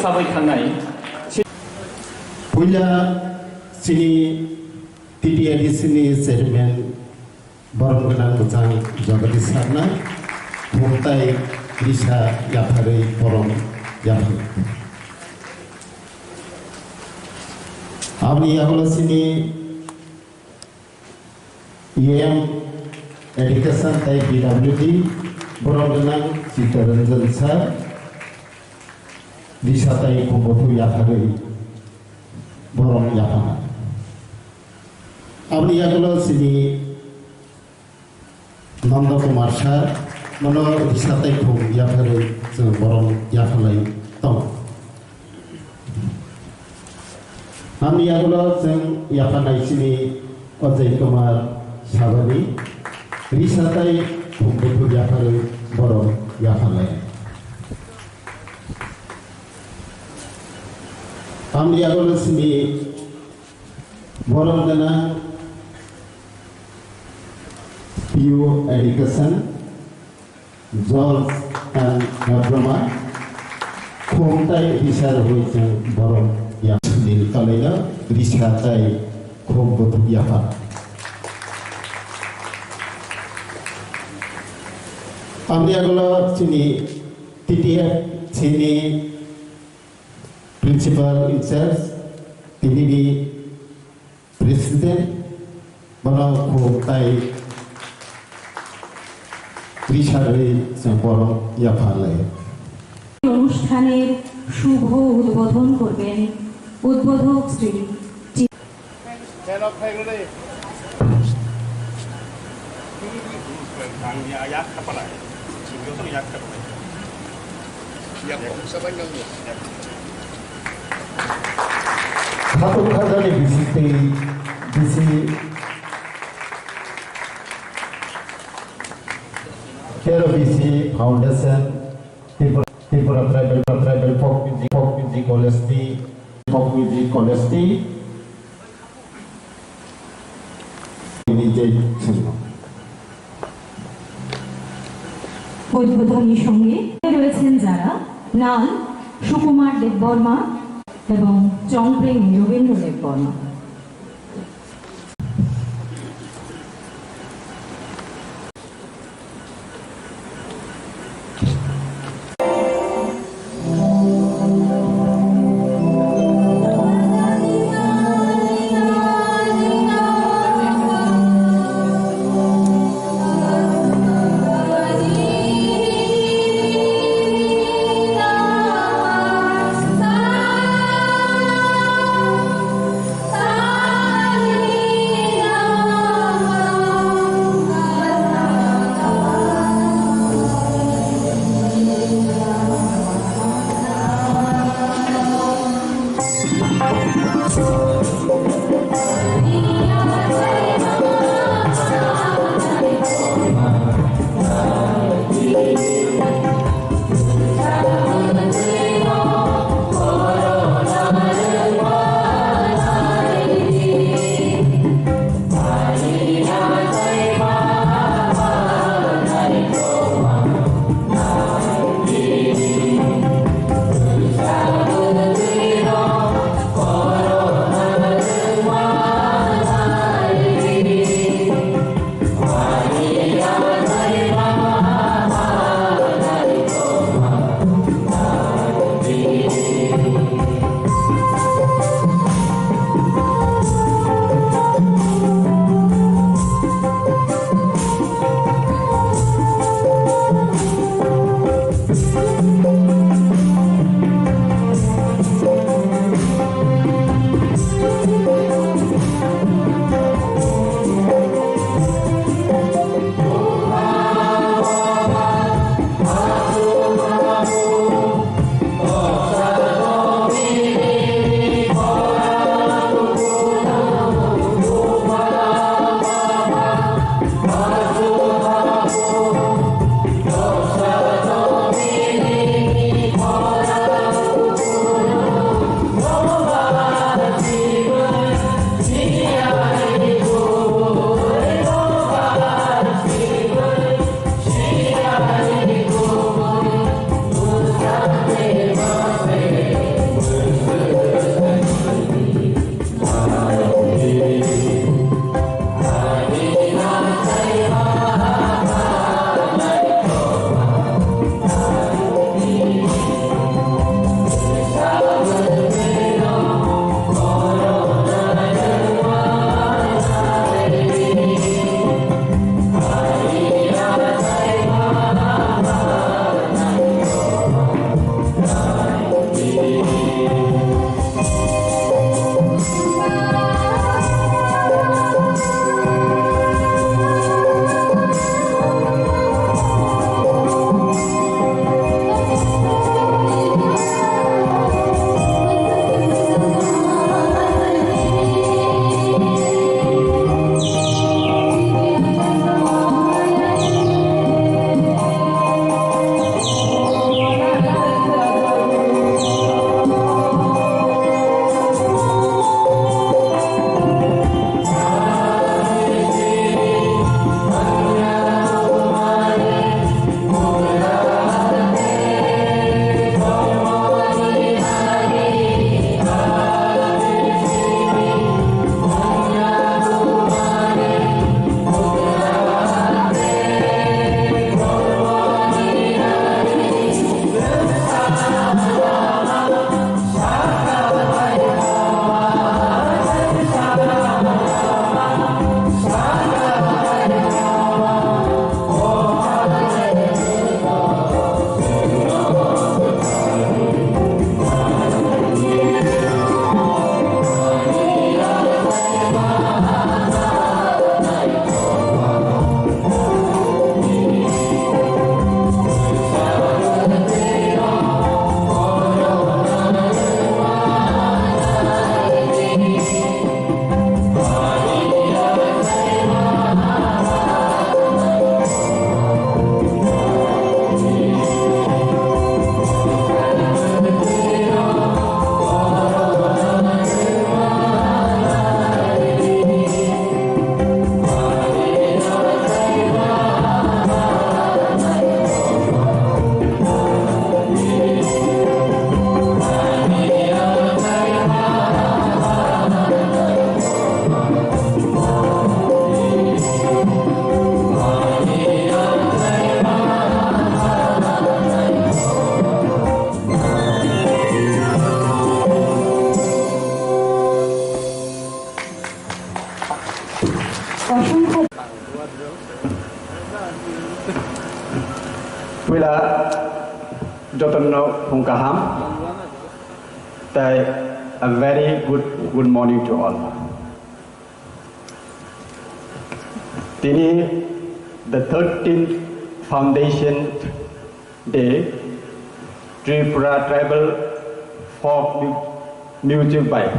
Sabwi thangnai. Puila chini T T A D C ni chairman borom gwnang bwchang Jagadish Sarna, khumtai risa yapharwi borom yaphar. Aboni yagulo chini E M Education tei P W D borom gwnang Chittaranjan Sir, risa tei khumbuthuk yapharwi borom yaphana. Aboni yagulo chini Nanda Kumar Sir, bono risa tei khum yapharwi chwng borom yaphalai tongo. Hamni yagulo chwng yaphanai chini Ajay Kumar Sabani, risa tei khum buthuk yapharwi borom yaphalai. Hamni yagulo chini borom gwnang P U Education, George and Abraham, khum tai risa rwui chwng borom ya nil kalaino risa tai khum buthuk yapha. Amni yagulo chini T T F chini Principal in charge, T D B President, bono khum tai risarwi chwng borom yapha lai. অনুষ্ঠানের শুভ উদ্বোধন করবেন উদ্বোধক শ্রী টি- Khatung khajani bisi tei bisi tero bisi Foundation, Tripura, Tripura Tribal, Tribal Folk Music, Folk Music College ni, Folk Music College ni, নিজেই ছিল। উদ্বোধনী সঙ্গে রয়েছেন যারা, নাম সুকুমার দেববর্মা এবং চংপ্রেমী রবীন্দ্র Debbarma. Jotono phung kaham. Tai a very good, good morning to all. Tini the thirteenth foundation day, Tripura Tribal Folk Mu- Music by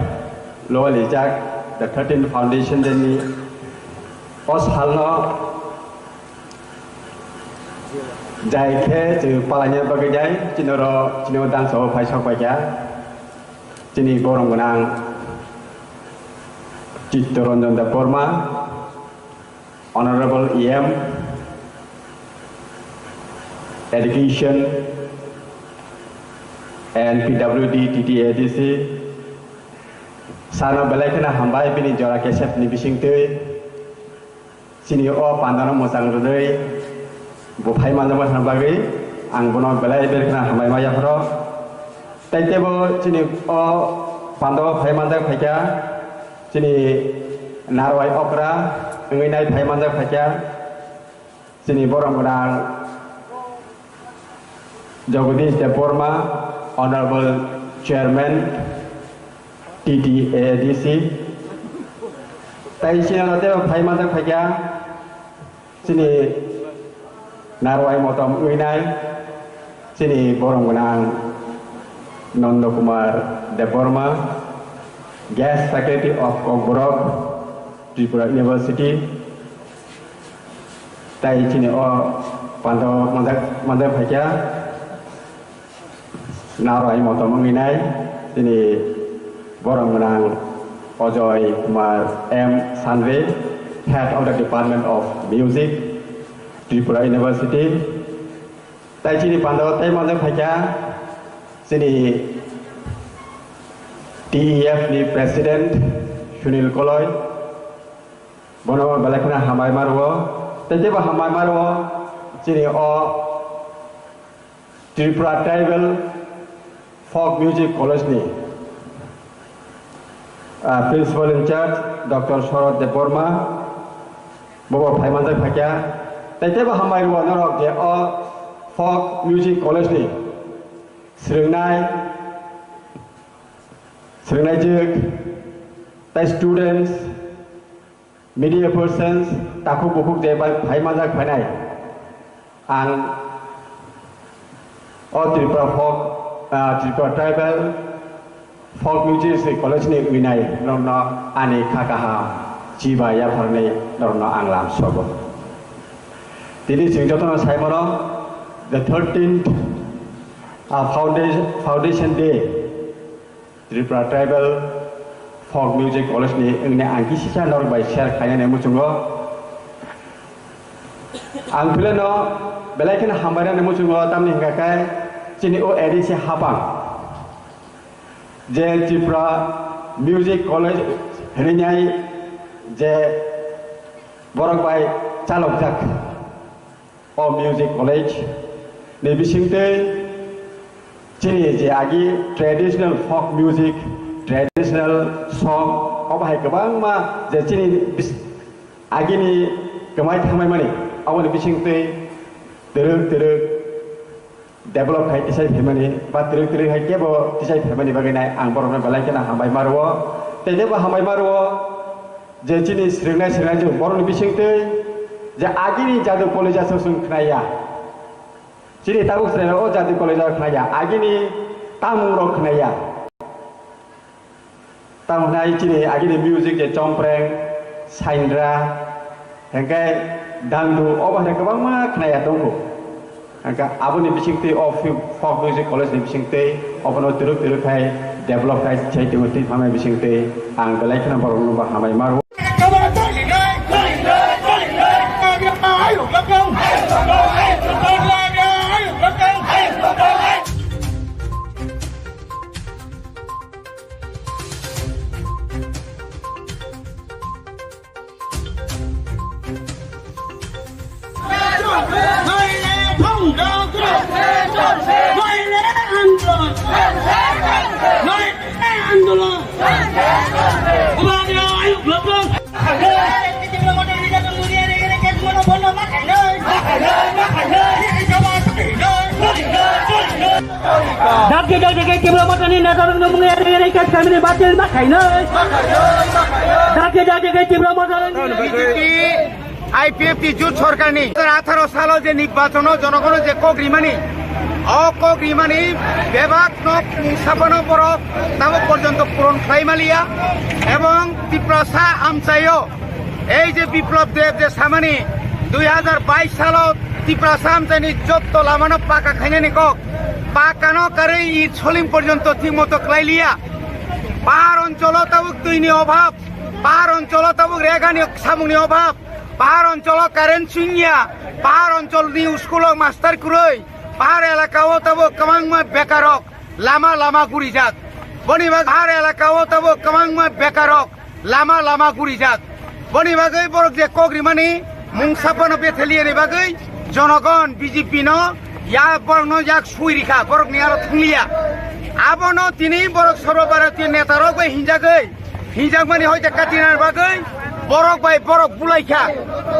Loalijak, the thirteenth foundation day ni o salno jai khe chwng palaina bagwi jai, chini oro chini o dance o phai sok pai kha. Chini borom gwnang Chittaranjan Debbarma, Honorable E M, Education and P W D, T T A D C, sano belai kheno hambai bini jora kesep ni bisingtwi. Chini o pandano mwchang rwgwi bo phai manjakma thangna bagwi ang bono belai belai kheno hambai ma yapharo. Tai teibo chini o pandao phai manjak phaikha chini Narwai okra wngwi nai phai manjak phaikha chini borom gwnang Jagadish Debbarma, Honorable Chairman, T T A D C. Tai chini late phai manjak phaikha chini Narwai motom wngwi nai chini borom gwnang Nanda Kumar Debbarma, Guest Faculty of Kokborok, Tripura University. Tai chini o pandao manjak manjak phaikha. Narwai motom wngwi nai chini borom gwnang Ajoy Kumar M Sanve, Head of the Department of Music, Tripura University. Tai chini pandao tai manjak phaikha chini T E F ni President Sunil Koloi, bono belai kheno hambai ma rwo. Tai teibo hambai ma rwo chini o Tripura Tribal Folk Music College ni, ah, Principal in Charge Doctor Sharad Debbarma, bobo phai manjak phaikha. Tai teibo hambai rwo norok je o Folk Music College ni swrwngnai, swrwngnaijwk, tai students, media persons, takhuk bukhuk je bai phai manjak phainai. Ang o Tripura Folk, ah, Tripura Tribal Folk Music College ni winai norokno ani kha kaham chiba yapharni norokno ang lam sogo. Tini chwng jotono sai mano the thirteenth, ah, foundation, foundation day. Tripura Tribal Folk Music College ni wngni ang kisisa norok bai share khainani muchungo. Ang phileno belai kheno hambainani muchungo, tamni hwnkha khe chini o A D C hapang je Tripura Music College hwnwi nai je borok bai chalokjak. O music college ni bisingtwi chini je agi traditional folk music, traditional song, obo hai kwbangma je chini bis-, agini kwmai thangmai mani, oboni bisingtwi twrwk twrwk develop khai tisai phaimani ba twrwk twrwk hai kebo tisai phaimani bagwi nai ang borokno belai kheno hambai ma rwo, tei teibo hambai ma rwo. Je chini swrwngnai swrwngnai je borokni bisingtwi je agini jadu college aswk chwng khnaya. Chini tabuk chwrairok o jadu college o khnaya, agini tamung rok khnaya. Tamo khnai chini agini music je chompreng, saindra, hengkai dangdu, obo hai kwbangma khnaya tongkho. Hingkhe aboni bisingtwi o fi-, folk music college ni bisingtwi obono twrwk twrwk khai develop khai chai tongwi twi phanai bisingtwi ang belai kheno borokno bo hambai ma rwo. Dakti dakti khe Tipra Mothani netarokno mungwi ere ere khe samini batil ma khainai. Dakti dakti khe Tipra Mothani B J P, I P F T jut sorkarni atharo salo je nirbachono jonogono je kok rimani, o kok rimani bebak nok mungsapano borok tamo porjonto puron khlai maliya ebong Tiprasa amchaio ei je Biplab Deb je samani dui hajar bais salo Tiprasa amchaini jotto lamano paka khainani kok, pakano karwi i soling porjonto thik moto khlai liya. Pahar oncholo tabuk twini obhab, pahar oncholo tabuk regani samungni obhab, pahar oncholo current chwngya, pahar oncholni school o master kwrwi, pahar elaka o tabuk kwbangma bekarok lama lama gurijak. Boni bagwi pahar elaka o tabuk kwbangma bekarok lama lama gurijak. Boni bagwi borok je kok rimani mungsa phano Betheliyani bagwi jonogon B J P no ya borokno yak sui rikha, borokni aro thungliya. Abono tini borok Sarva Bharatiya netarok bai hinjagwi, hinjakmani hoite katinani bagwi borok bai borok bulaikha.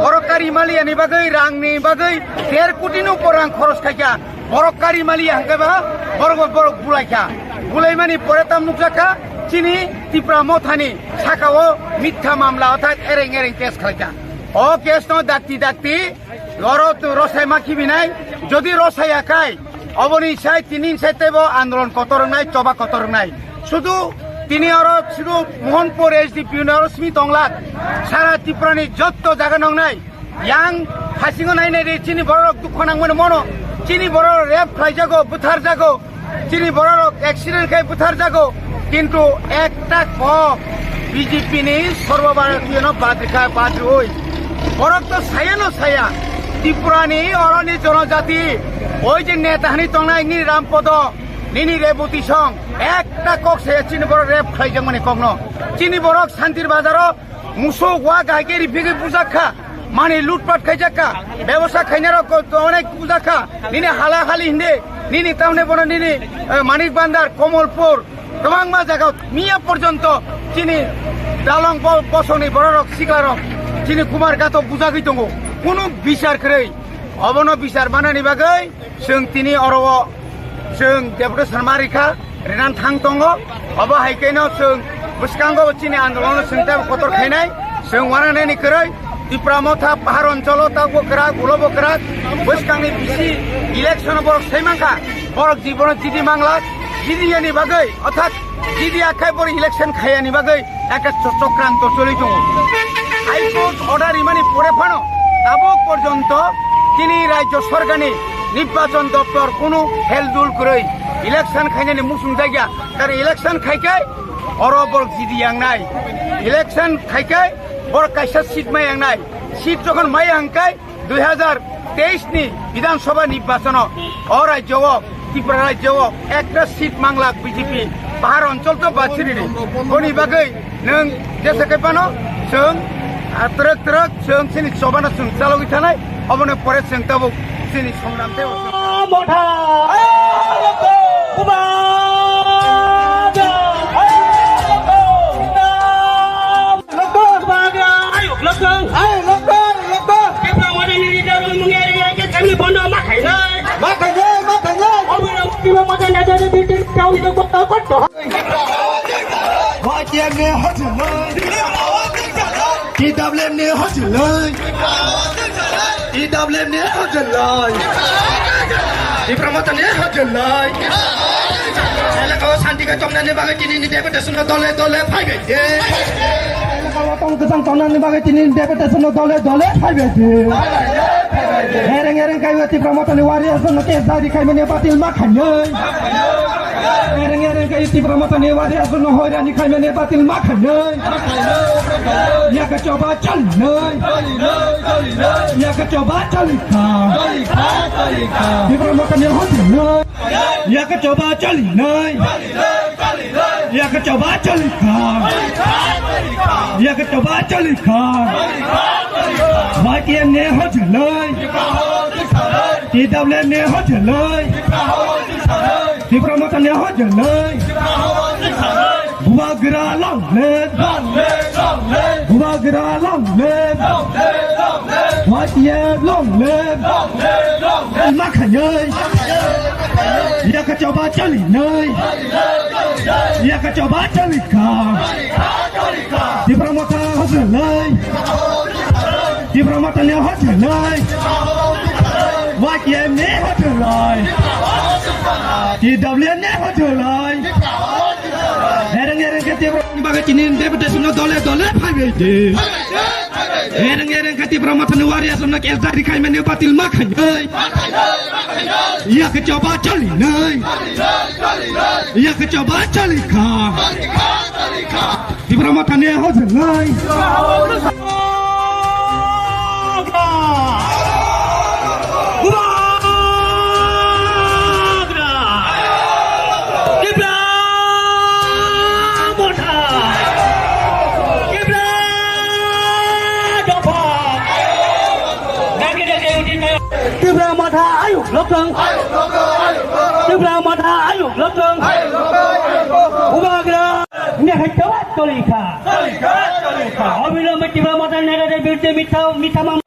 Borok kari maliyani bagwi, rangni bagwi der koti ni upor rang khoros khaikha. Borok kari maliya hwnkhe ba borok bai borok bulaikha. Bulaimani pore tam nukjakha chini Tipra Mothani sakao mitha mamla orthat ereng ereng case khlaikha. O case no dakti dakti oro rosai ma khibinai, jodi rosai akai, oboni sai tini sai teibo andolon kotor wngnai, choba kotor wngnai. Sudu tini oro sudu Mohanpur S D P ni oro simi tonglak, sara Tripura ni jotto jaga nongnai, yang phasingo nai nai de chini borok dukho nangmani mono, chini borok rape khlaijago, butharjago, chini borok accident khai butharjago, kintu ekta kok B J P ni Sarva Bharatiya no badrikha badroi. Borok to saya no saya. Tripura ni oroni jonojati, oi je neta hani tongnai ni Rampodo, nini Reboti song, ekta kok saya chini borok rape khlaijakmani kokno. Chini borok Santir Bazaro musuk wa gai ke riphi ke bujak kha. Mani lutpat khaijak kha, bebosa khainarok ko-, onek bujak kha, nini hala hali hinde, nini tamne bono nini, eh, Manik Bandar, Komolpur, kwbangma jaga miya porjonto chini dalong bo-, bosongni bororok siklarok chini Kumar Gato bujagwi tongo, kunu bichar kwrwi, obono bichar manani bagwi chwng tini oro o chwng deputation ma rikha, rinan thang tongo. Obo hai khe no chwng bwskango chini andolon no chwng tei kotor khainai. Chwng wananani kwrwi Tipra Motha pahar oncholo tabuk kwrak, ulo bo kwrak. Bwskangni bisi election o borok sai mankha, borok jibono jidi mangla, jidi yani bagwi, orthat jidi akhai borok election khayani bagwi ekta cho-, chokranto choli tongo. High Court order rimani pore phano tabuk porjonto chini rajyo sorkarni nirbachon doptor kunu heldul kwrwi election khainani muchung jakya. Kare election khaikhe oro borok jidi yangnai, election khaikhe borok kaisa seat mai yangnai, seat jokhon mai yangkhe dui hajar teis ni Bidhan Sabha nirbachono o rajyo o, Tripura rajyo o ekta seat manglak B J P, pahar onchol to bachiri ni. Boni bagwi nwng jesa khe phano chwng, ah, twrwk twrwk chwng chini chobano chwng chalogwi thanai, oboni pore chwng tabuk chini songnam tei Motha! Bubagra! Lokdor bagra! Ayuk lokdor! Ayuk lokdor! Lokdor! Tipra Motha ni leader mung eri eri ke kami bondo ma khainai. Ma khainai, ma khainai. Obwrang Tipra Motha ni leader ni bitin kau itu kota kota. Y T F ni hojlai. T W F ni hojlai. T W F ni hojlai. Tipra Motha ni hojlai. Elaka o santi khe tongnani bagwi tini ni deputation no dole dole phaibai de. Elaka o tong kwchang tongnani bagwi tini ni deputation no dole dole phaibai de. Ereng ereng kaiwi Tipra Motha ni warriors no case diary khaimani batil ma khainai. Ereng ereng kaiwi Tipra Motha ni warriors no hoirani khaimani batil ma khainai. Yaka choba chalinai. Yaka choba chalikha. Tipra Motha ni hoirani. Yaka choba chalinai. Yaka choba chalikha. Yaka choba chalikha. Y T F ni hojlai. T W F ni hojlai. Tipra Motha ni hojlai. Bubagra long live. Bubagra long live. Y T F long live. Ma khainai. Yakachoba chali nai. Yakachoba chali kha. Tipra Motha hojelai. Tipra Motha ne hojelai. Y K M ne hojelai. T W F ne hojelai. Ereng ereng ke Tipra ni bagwi chini deputation no dole dole phaibai di. Ereng ereng khe Tipra Mothani warriors rokno K S diary khaimani batil ma khainai. Yakachoba chali nai. Yakachoba chali kha. Tipra Mothani hojelai. Bubagra! Tipra Motha! Tipra Dopha! Dagi dagi utin nayo. Tipra Motha ayuk lokthang. Tipra Motha ayuk lokthang. Bubagra! Nehai tawat tolikha. Tolikha, tolikha. Obilombe Tipra Motha nera de birte mitha, mitha mam-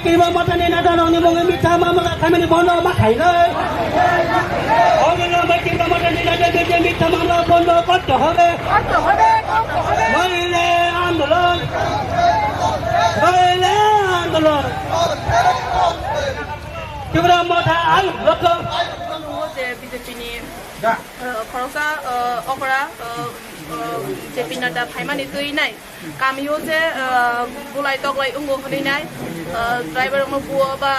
Tipra Mothani neta rokni mungwi mitha mamla khaimani bondo ma khainai. Obilombe Tipra Mothani neta rokni mitha mamla bondo korte hobe. Noile andolon. Noile andolon. Tipra Motha ang lokthang. Tongo je B J P ni, eh, khoroksa, eh, okra, eh, eh, J P Nadda phaimani twi nai. Kamio je, eh, bulai toklai wngo hwnwi nai, eh, driver rokno buo ba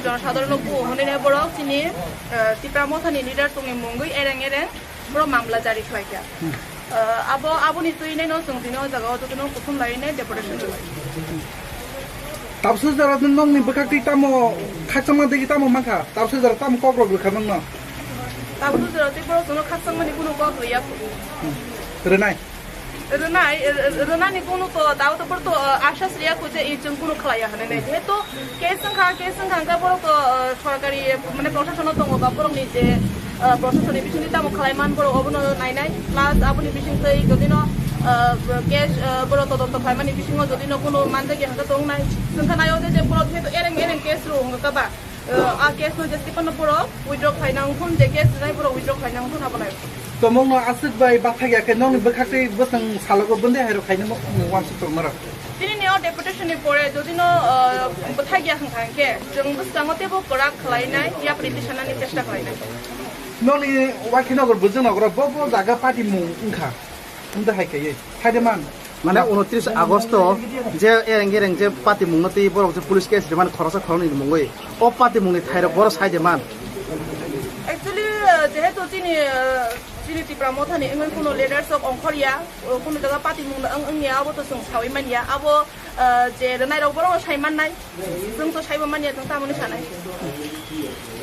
jonosadharon no buo hwnwi nai borok chini, eh, Tipra Mothani leader tongni mungwi ereng ereng. Borok mamla jari khlai kha. Hmm. Ah, abo, aboni twi nai no chwng tini o jaga o jotono kuthum lai nai deputation rwlai. Tabsu jora nokni bwkhak twi tamo khakchangma degi tamo mankha? Tabsu jora tamo kok rok rwkha nokno? Tabsu jora tei borok jono khakchangmani kunu kok rwya. Hmm. Rwnai? Rwnai, r-, r-, rwnani kunu to, tao to borok to, ah, asas rwya kho je, i chwng kunu khlaiya hwnwi nai. Jehetu case wngkha, case wngkha hwnkhe borok to, ah, sorkari, mane, proshashono tongo ba borokni je, ah, proshashonni bisingtwi tamo khlai man borok obono nainai. Plus aboni bisingtwi jodino, ah, case, ah, borok todonto khlaimani bisingo jodino kunu manjakya hwnkhe tongnai. Chwngkha naio je, je borok jehetu ereng ereng case rw wngkha ba. Ah, a case no je tipano borok withdraw khlaina wngthun, je case rwnai borok withdraw khlaina wngthun abo nai. Tomongno aswk bai bathakya khe nokni bwkhak tei bwswng salogo bwndai hairok khaina mo-, mo wansuk tongmarok. Tini ni o deputation ni pore jodi no, ah, bathakya hwnkha hwnkhe chwng bwskango teibo kwrak khlainai, yapri tisanani chesta khlainai. Nokni Wakhinagar bwswk nogoro bo bo jaga party mung wngkha. Wngda hai kaiye. Hai de man. Mane unotris Agosto je ereng ereng je patimungno tei borok je police case rimani khoroksa khoroknwi ni mungwi o patimungni thairok boro sai de man. Actually, uh, jehetu chini, uh, chini Tipra Mothani wngwi kuno leaders rok ongkhorya, uh, kuno jaga patimungno wng wngya abo to chwng sawi manya. Abo, uh, je rwnairok borok sai mannai. Chwng to saibo manya, chwng tamoni sanai.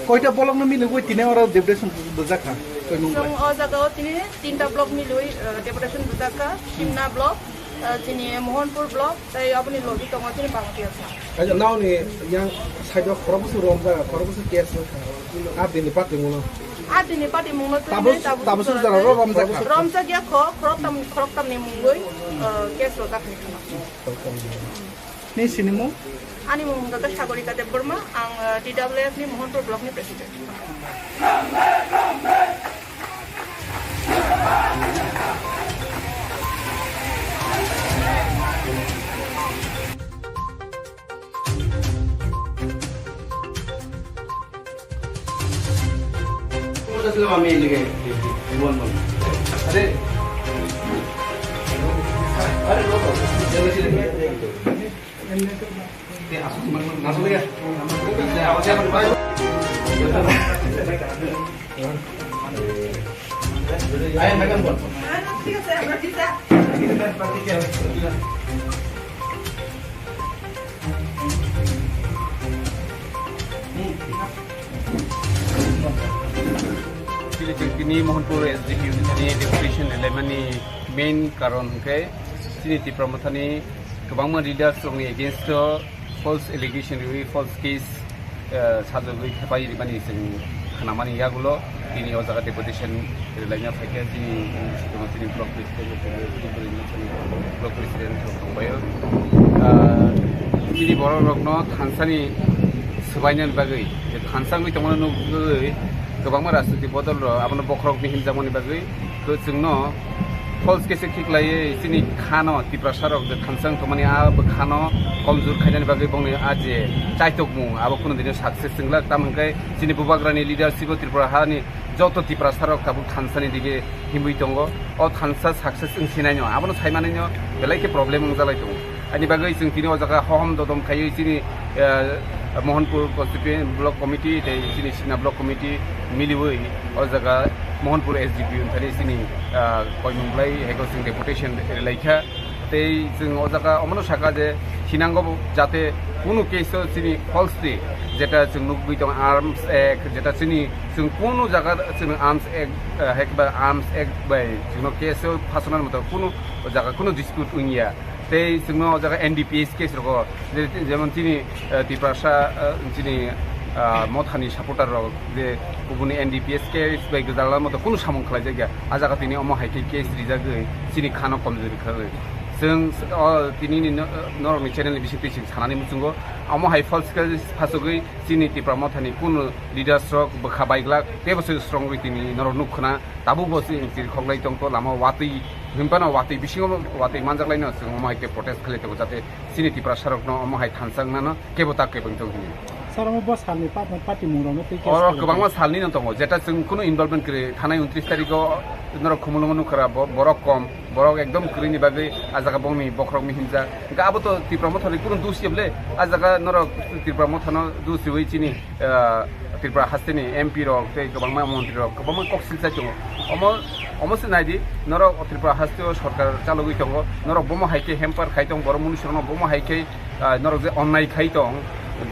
Koita block no milwi tini oro deputation bujak kha? Koi mung bai? Chwng o jaga o tini tinta block milwi, eh, deputation bujak kha. Simna block, eh, chini Mohanpur block, tei aboni logi tongo chini Bangladesh. Aja naoni yang side o khorok bwswk rom jaga, khorok bwswk case wngkha. A dini party mungno. A dini party mungno twi tabuk, nai tabuk tabuk sujara ro rom jak kha. Rom jak ya kho, khorok tam, khorok tamni mungwi, eh, case rojak ni khana. Ni sinimung? Ani mung wngkha khe Sagorika Debbarma, ang, eh, T W F ni Mohanpur block ni president. Actually, chwng tini Mohanpur S D P unit ni deputation rwlaimani main karon hwnkhe chini Tipra Mothani kwbangma leaders rokni against o false allegation riwi, false case Eh, sajagwi thepai rimani chwng khnamani yagulo tini o jaga deputation rilaina phaikha chini, chini block president, chini block president rok tongbaio. Ah, chini borok rokno thansani swbainani bagwi, thansa wngwi tongmani nugwi kwbangma rajniti bodol rok abono bokhorokni himjakmani bagwi. To chwngno false case khiklaiwi chini khano Tiprasa rok je thansa wng tongmani a bwkhano komjor khainani bagwi bongni a je chaitokmung abo kunu dino success wnglak, tamo hwnkhe chini bubagrani leadership o Tripura hani joto Tiprasa rok tabuk thansani dige himwi tongo. O thansa success wng sinai no abono sai manai no belai khe problem wngjalai tongo. Ani bagwi chwng tini o jaga hohom dodom khaiwi chini, eh, Mohanpur Constituent Block Committee tei chini Sina Block Committee miliwi o jaga Mohanpur S D P O thani chini, eh, koimung blai heko chwng deputation rilaikha. Tei chwng o jaga omono saka je hinango bo jate kunu case o chini falsely jeta chwng nugwi tong Arms Act, jeta chini chwng kunu jaga chwng Arms Act, eh, hekba Arms Act bai chwngno case o phasonani moto kunu o jaga kunu dispute wngya. Tei chwngno o jaga N D P S case rogo, je-, jemon chini, eh, Tiprasa, eh, chini, ah, Mothani supporter rok je kubuni N D P S case bai gwdalna moto kunu samung khlaijakya. A jaga tini omo hai khe case rijagwi chini khano komjori khlaiwi. Chwng, oh, tini ni no-, norokni channel ni bisingtwi chwng sanani muchungo. Omo hai false case phasogwi chini Tipra Mothani kunu leaders rok bwkha baiglak teibo se strongwi tini norok nukkhna. Tabuk bo chwng chiri khoklai tongkho lama watwi hinphano watwi bisingo watwi manjaklaino chwng omo hai khe protest khlai tongo jate chini Tiprasa rokno omo hai thansa wngnano kebo ta kebo wng tong hini. Sir, omo bo salni pa-, patimung rokno twi case oro khlai kwbangma salni no tongo jeta chwng kunu involvement kwrwi thanai untris tarikh o norok Khumulwngo nukha ra bo-, borok kom, borok ekdom kwrwini bagwi a jaga bongni bokhorok mihimjak. Hwnkhe abo to Tipra Mothani kunu dusi ble a jaga norok Tipra Mothano dusiwi chini ah, Tripura hasteni M P rok tei kwbangma montri rok kwbangma kok silchai tongo. Omo, omo se naidi, norok Tripura hasteo sorkar chalogwi tongo, norok bomo hai khe hamper khai tong, borok mwnwi songno bomo hai khe, ah, norok je onnai khai tong,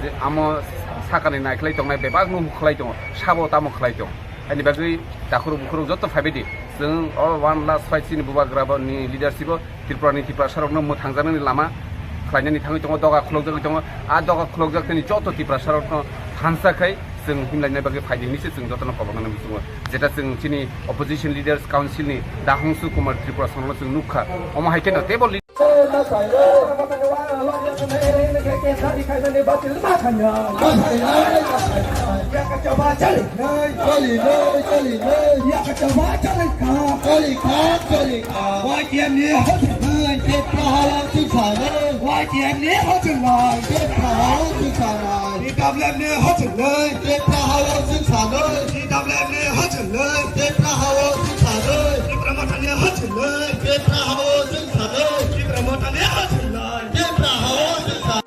je amo sakani naikhlai tongnai bebak no khlai tongo, sabo tamo khlai tong. Ani bagwi takhurok bukhurok joto phaibai di, chwng o one last fight chini bubagra bo ni leadership o Tripura ni Tiprasa rokno mwthangjaknani lama khlainani thangwi tongo, doga khulokjagwi tongo. A doga khulokjak tini joto Tiprasa rokno thansa khai chwng himlaina bagwi phaidi hinwi se chwng jotono koboknani muchungo. Jeta chwng chini opposition leaders council ni Dahongsu Kumar Tripura songno chwng nukha. Omo hai kheno teibo Y T F ni hochilai. Tipra hao chwng sanai. Y T F ni hochilai. Tipra hao chwng sanai. T W F ni hochilai. Tipra hao chwng sanai. T W F ni hochilai. Tipra hao chwng sanai. Tipra Motha ni hochilai. Tipra hao chwng sanai. Tipra Motha ni hochilai. Tipra hao chwng sanai.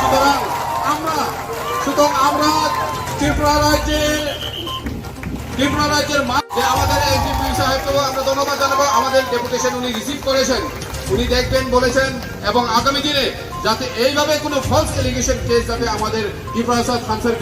সুতরাং আমরা, সুতরাং আমরা ত্রিপুরা রাজ্যে, ত্রিপুরা রাজ্যের মা-, যে আমাদের এসডিপিও সাহেবকেও আমরা ধন্যবাদ জানাবো, আমাদের ডেপুটেশন উনি রিসিভ করেছেন, উনি দেখবেন বলেছেন, এবং আগামী দিনে যাতে এইভাবে কোনো ফলস এলিগেশন কেস যাতে আমাদের Tripura south answer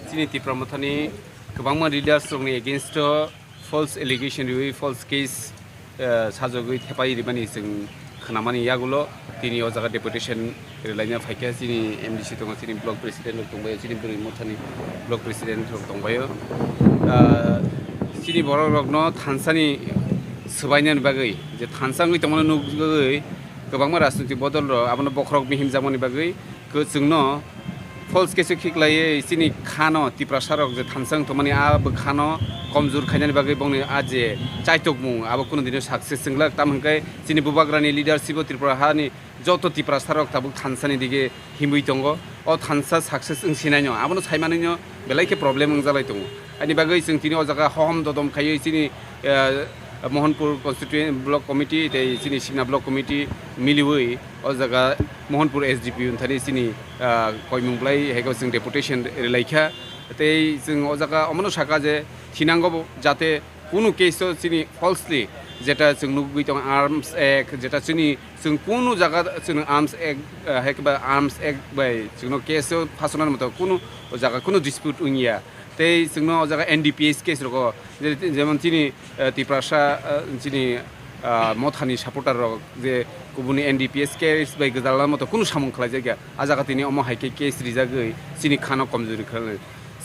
Chini Tipra Mothani kwbangma leaders rokni against o false allegation riwi false case, eh, sajagwi thepai rimani chwng khnamani yagulo tini o jaga deputation rilaina phaikha. Chini M D C tongo, chini block president rok tongbaio, chini bwrwi mothani block president rok tongbaio. Ah, chini borok rokno thansani swbainani bagwi, je thansa wngwi tongmani nugwi kwbangma rajnitik bodol rok abono bokhorok bihim jakmani bagwi, kw-, chwngno false case o khiklaiwi chini khano Tiprasa rok je thansa wng tongmani a bwkhano komjor khainani bagwi bongni a je chaitokmung abo kunu dino success wnglak, tamo hwnkhe chini bubagrani leadership o Tripura hani joto Tiprasa rok tabuk thansa ni dige himwi tongo. O thansa success wng sinai no, abono sai manwi no belai khe problem wng jalai tongo. Ani bagwi chwng tini o jaga hohom dodom khaiwi chini, eh, Mohanpur Constituent Block Committee tei chini Simna Block Committee miliwi o jaga Mohanpur S D P O ni thani chini, ah, koimung belai hai khe chwng deputation rwlai kha. Tei chwng o jaga omono saka je thinango bo jate kunu case o chini falsely jeta chwng nugwi tongo Arms Act, jeta chini chwng kunu jaga chwng Arms Act, ah, hai khe ba Arms Act bai chwngno case o phasonani moto kunu o jaga kunu dispute wngya. Tei chwngno o jaga N D P S case rogo, je-, jemon chini, eh, Tiprasa, eh, chini, ah, Mothani supporter rok je kubuni N D P S case bai gwdalna moto kunu samung khlaijakya. A jaga tini omo hai khe case rijagwi chini khano komjori khlai.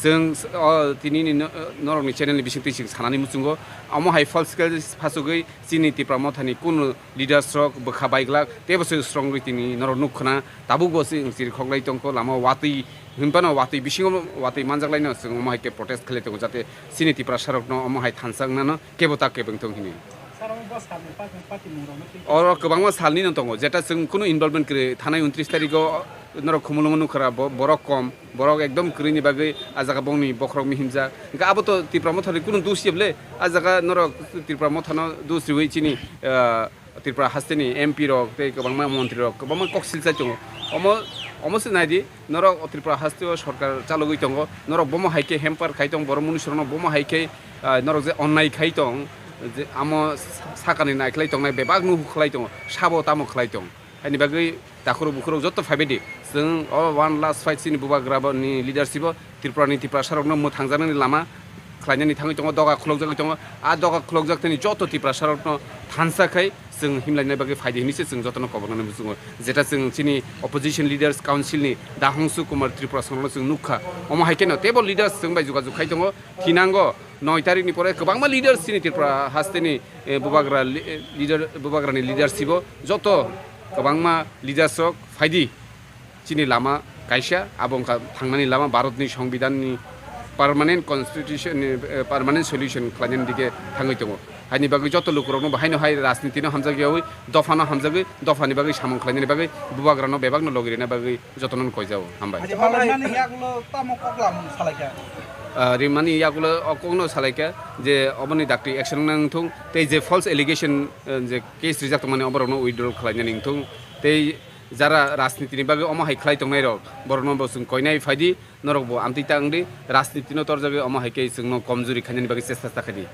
Chwng s-, o tini ni no-, norokni channel ni bisingtwi chwng sanani muchungo omo hai false case phasugwi chini Tipra Mothani kunu leaders rok bwkha baiglak teibo se strong rwi tini norok nuk khna tabuk bo se chiri khoklai tongkho lama watwi hinphano watwi bisingo watwi manjaklaino chwng omo hai khe protest khlai tongo jate chini Tiprasa rokno omo hai thansa wngnano kebo ta kebo wngthong hini. Sir, omo bwskangni party, party mung rokno twi oro kwbangma salni no tongo jeta chwng kunu involvement kwrwi thanai untris tarikgo norok Khumulwngo nukha ra bo-, borok kom, borok ekdom kwrwini bagwi a jaga bongni bokhorok mihimjak. Hwnkhe abo to Tipra Mothani kunu dus ya bwle, a jaga norok Tipra Mothano dus riwi chini, ah, Tripura hasteni M P rok tei kwbangma montri rok kwbangma kok silchai tongo. Omo, omo se naidi, norok o Tripura hasteo sorkar chalogwi tongo, norok bomo hai khe hamper khai tong, borok munusurokno bomo hai khe, ah, norok je onnai khai tong, je amo sa-, sakani naikhlai tongnai bebak nuhu khlai tongo, sabo tamo khlai tong. Haini bagwi takhurok bukhurok joto phaibai di. Chwng o one last fight chini bubagra bo ni leadership o Tripura ni Tiprasa rokno mwthangjaknani lama khlainani thangwi tongo, doga khulokjagwi tongo. A doga khulokjak thani joto Tiprasa rokno thansa khai chwng himlaina bagwi phaidi hinwi se chwng jotono kobornani muchungo. Jeta chwng chini opposition leaders council ni Dahongsu Kumar Tripura songno chwng nukha. Omo hai kheno teibo leaders chwng bai jogajog khai tongo. Thinango noi tarikni pore kwbangma leaders chini Tripura hasteni, eh, bubagra li-, eh, leader, bubagrani leadership o joto kwbangma leaders rok phaidi chini lama kaisa, abo wngkha thangnani lama Bharatni Songbidanni permanent constitution ni, eh, permanent solution khlainani dike thangwi tongo. Haini bagwi joto lukurokno bo haino hai rajnitino hamjakyawi, dophano hamjagwi, dophani bagwi samung khlainani bagwi bubagrano bebakno logi rina bagwi jotono koijao. Hambai. Acha, malai nani yagulo tamo koklam salaikha? Ah, rimani yagulo o kokno salaikha je oboni dakti action nang thung tei je false allegation, eh, je case rijak tongmani oborokno withdraw khlainani wngthung tei jara rajnitini bagwi omo hai khlai tongnai rok borokno bo chwng koinai phaidi norok bo amtwi ta wngdi rajnitino torjagwi omo hai khe chwngno komjuri khainani bagwi chesta ta khaidi.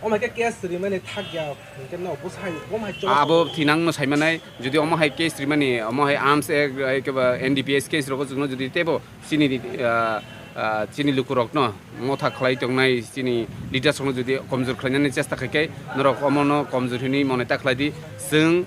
Omo hai khe case rimani thakya hwnkhe no bwsai omo hai chwla abo thinangno saimanai. Jodi omo hai case rimani, omo hai Arms Act, hai khe ba N D P S case rogo chwngno jodi teibo chini, ah, ah, chini lukurokno motha khlai tongnai chini leaders rokno jodi komjor khlainani chesta khai khe norok omono komjor hinwi mone ta khlai di. Chwng,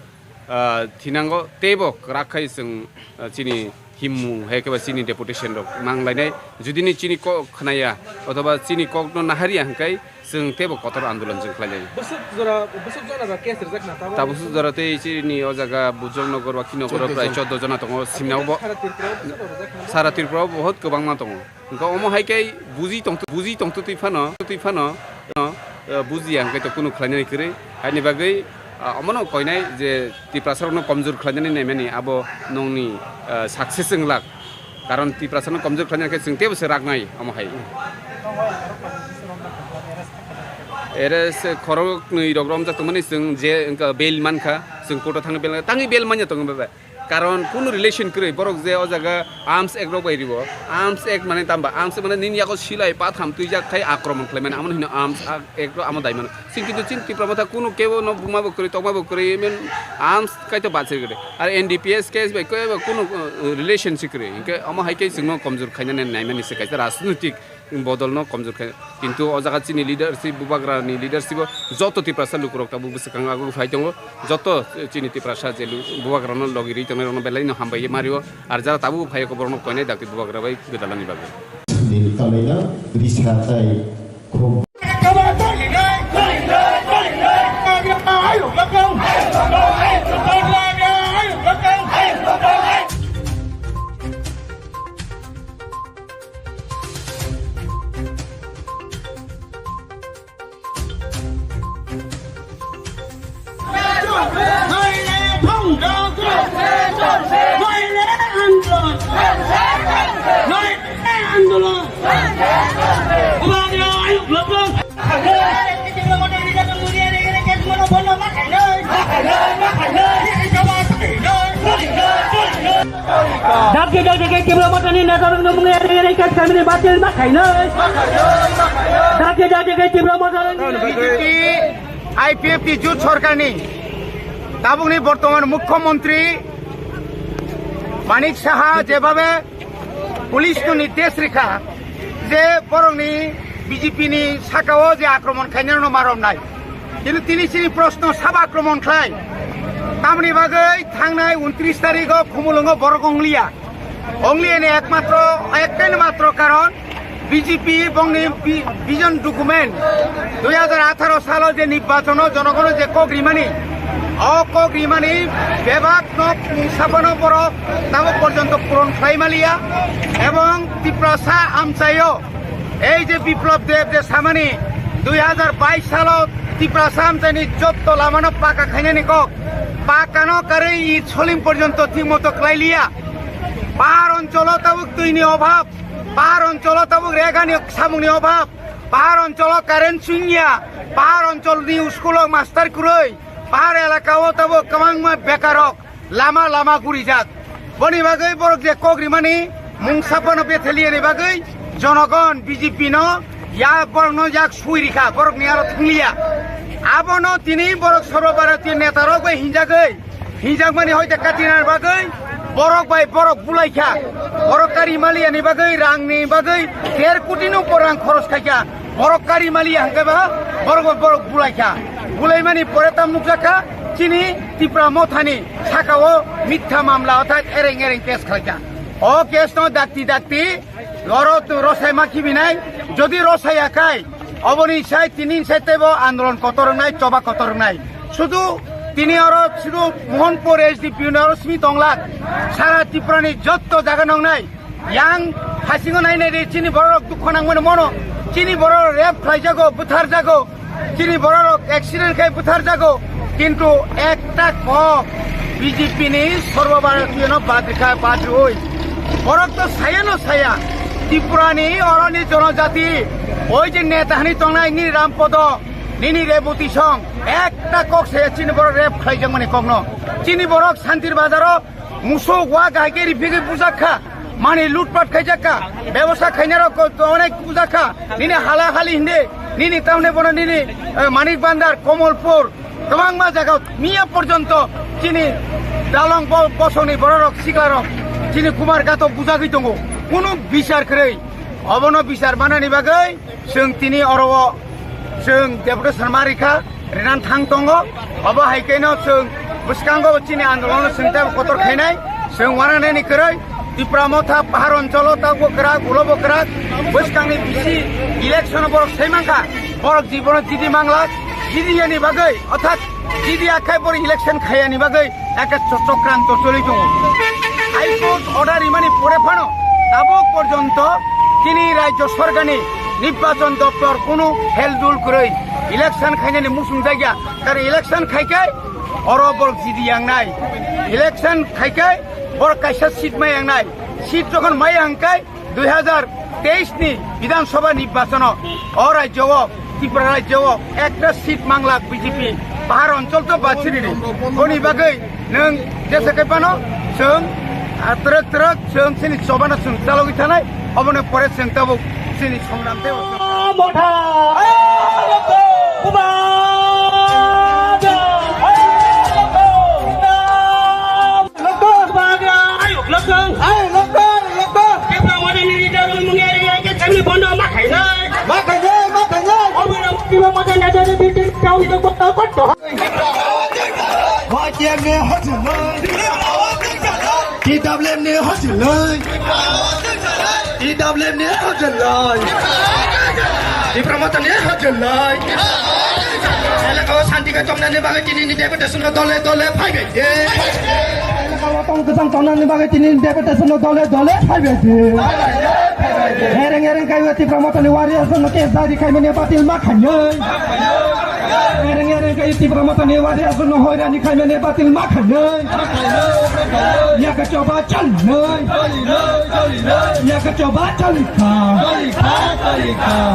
ah, thinango teibo kwrak khai chwng, ah, chini himung hai khe ba chini deputation rok mang lainai. Jodi ni chini kok khnaya othoba chini kokno naharya hwnkhe chwng teibo kotor andolon chwng khlai lai. Bwswk jora, bwswk jora ba case rijak na tamo? Tabuk jora tei chini o jaga Bujong Nogor ba Kino Nogor chordo prai jon. Chordo jona tongo. Simna bo sara Tripura o bwswk jora rijak na? Sara Tripura o bohot kwbangma tongo. Hwnkhe omo hai khe buji tongthu, buji tongthu twi phano, twi phano, no, eh, bujiya hwnkhe to kunu khlainani kwrwi. Haini bagwi, ah, omono koinai je Tiprasa rokno komjor khlainani naimani abo nongni, eh, success wnglak. Karon Tiprasano komjor khlaina khe chwng teibo se raknai omo hai. Arrest khoroknwi rok romjak tongmani chwng je wngkha bail mankha, chwng court o thangwi bail, tangwi bail manya tongo bebe. Karon kunu relation kwrwi borok je o jaga Arms Act rok bai ribo. Arms Act mane tamba, Arms Act mane nini yago silai patham twijak khai akromon khlaimani, amo hino Arms Act rok amo daimano. Chwng kintu chini Tipra Motha kunu kebo no buma bo kwrwi, tokma bo kwrwi, even arms kaito bachir kwrwi. Ar N D P S case bai kebo kunu, uh, relation si kwrwi. Hinkhe omo hai khe chwngno komjor khainani naimani se kaisa rajnitik bodolno komjor khai. Kintu o jaga chini leadership, bubagrani leadership o joto Tiprasa lukurok tabuk bwswkang agwi phai tongo. Joto chini Tiprasa je lu-, bubagrano logi rwi tongnai rokno belai no hambai ye mario. Ar jara tabuk phai khe borokno koinai dakti bubagra bai gwdalani bagwi. Din tolaina risa tai khum. Dakti dakti khe Tipra Mothani netarokno mungwi ere ere khe family batil ma khainai. Dakti dakti khe Tipra Mothani B J P I P F T jut sorkarni tabukni bortoman mukhyamantri Manik Saha jebabe police no nirdesh rikha je borokni B J P ni sakao je akromon khainai no maromnai. Kintu tini chini proshno sabo akromon khlai. Tamoni bagwi thangnai untris tarikh o Khumulwngo borok ongliya. Ongliya ni ekmatro, ektai matro karon B J P bongni vi-, vision document dui hajar atharo salo je nirbachono jonogono je kok rimani, o kok rimani bebak nok mungsapano borok tamo porjonto puron khlai maliya ebong Tiprasa amchaio ei je Biplab Deb je samani dui hajar bais salo Tiprasa amchaini jotto lamano paka khainani kok, pakano karwi i soling porjonto thik moto khlai liya. Pahar oncholo tabuk twini obhab, pahar oncholo tabuk regani samungni obhab, pahar oncholo current chwngya, pahar oncholni school o master kwrwi, pahar elakao tabuk kwbangma bekarok lama lama gurijak. Boni bagwi borok je kok rimani mungsa phano betheliyani bagwi jonogon B J P no ya borokno yak sui rikha, borokni aro thangliya. Abono tini borok Sarva Bharatiya netarok bai hinjagwi, hinjakmani hoite katinani bagwi borok bai borok bulaikha. Borok kari maliyani bagwi, rangni bagwi der koti ni upor rang khoros khaikha. Borok kari maliya hwnkhe ba borok bai borok bulaikha. Bulaimani pore tam nukjakha chini Tipra Mothani sakao mitha mamla orthat ereng ereng case khlaikha. O case no dakti dakti oro tu rosai ma khibinai, jodi rosai akai, oboni sai tini sai tebo andolon kotor wngnai, choba kotor wngnai. Sudu tini oro sudu Mohanpur S D P ni oro simi tonglak, sara Tripura ni jotto jaga nongnai, yang hasingo nai nai de chini borok dukho nangmani mono, chini borok rape khlaijago, butharjago, chini borok accident khai butharjago, kintu ekta kok B J P ni Sarva Bharatiya no badrikha badroi. Borok to saya no saya, Tripura ni oroni jonojati, oi je neta hani tongnai ni Rampodo, nini Reboti song, ekta kok saya chini borok rape khlaijakmani kokno. Chini borok Santir Bazaro musuk wa gai khe riphi khe bujak kha, mani lutpat khaijak kha, bebosa khainarok ko-, onek bujak kha, nini hala hali hinde, nini tamne bono nini, eh, Manik Bandar, Komolpur, kwbangma jaga miya porjonto chini dalong bo-, bosongni bororok siklarok chini Kumar Gato bujagwi tongo, kunu bichar kwrwi. Obono bichar manani bagwi chwng tini oro o chwng deputation ma rikha. Rinan thang tongo. Obo hai khe no chwng bwskango chini andolon no chwng tei kotor khainai. Chwng wananani kwrwi Tipra Motha pahar oncholo tabukbo kwrak, ulobo kwrak. Bwskangni bisi election borok sai mankha. Borok jibono jidi mangla, jidi yani bagwi, orthat jidi akhai borok election khayani bagwi eke cho-, chokranto choli tongo. High Court order rimani pore phano tabuk porjonto chini rajyo sorkarni nirbachon doptor kunu heldul kwrwi election khainani muchung jakya. Karon election khai khe oro borok jidi yangnai. Election khai khe borok kaisa seat ma yangnai. Seat jokhon maya hwnkhe dui hajar teis ni Bidhan Sabha nirbachono o rajyo o, Tripura rajyo o ekta seat manglak B J P, pahar onchol to bachiri ni. Boni bagwi nwng jesa khe phano chwng, ah, twrwk twrwk chwng chini chobano chwng chalogwi thanai, obono pore chwng tabuk chini songram tei Motha! Lockdown! Ayuk, lockdown! Ayuk, lockdown! Lockdown! Tipra Motha ni leader mung yari yari ke kami bondo ma khainai. Ma khainai, ma khainai. Obo na Tipra Motha ni leader ni bitin kau ni ko to ko to. T W M ni hojlai. T W M ni hojlai. T W M ni hojlai. Tipra Motha ni hojlai. Elaka o shanti ka chomna ni bagwi tini ni deputation dole dole phaibai. Elakao tong kwchang tongnani bagwi tini deputation no dole dole phaibai di. Ereng ereng kaiwi Tipra Mothani warriors no case diary khaimani batil ma khainai. Ereng ereng kaiwi Tipra Mothani warriors no hoirani khaimani batil ma khainai. Yakachoba chali noi. Yakachoba chali kha.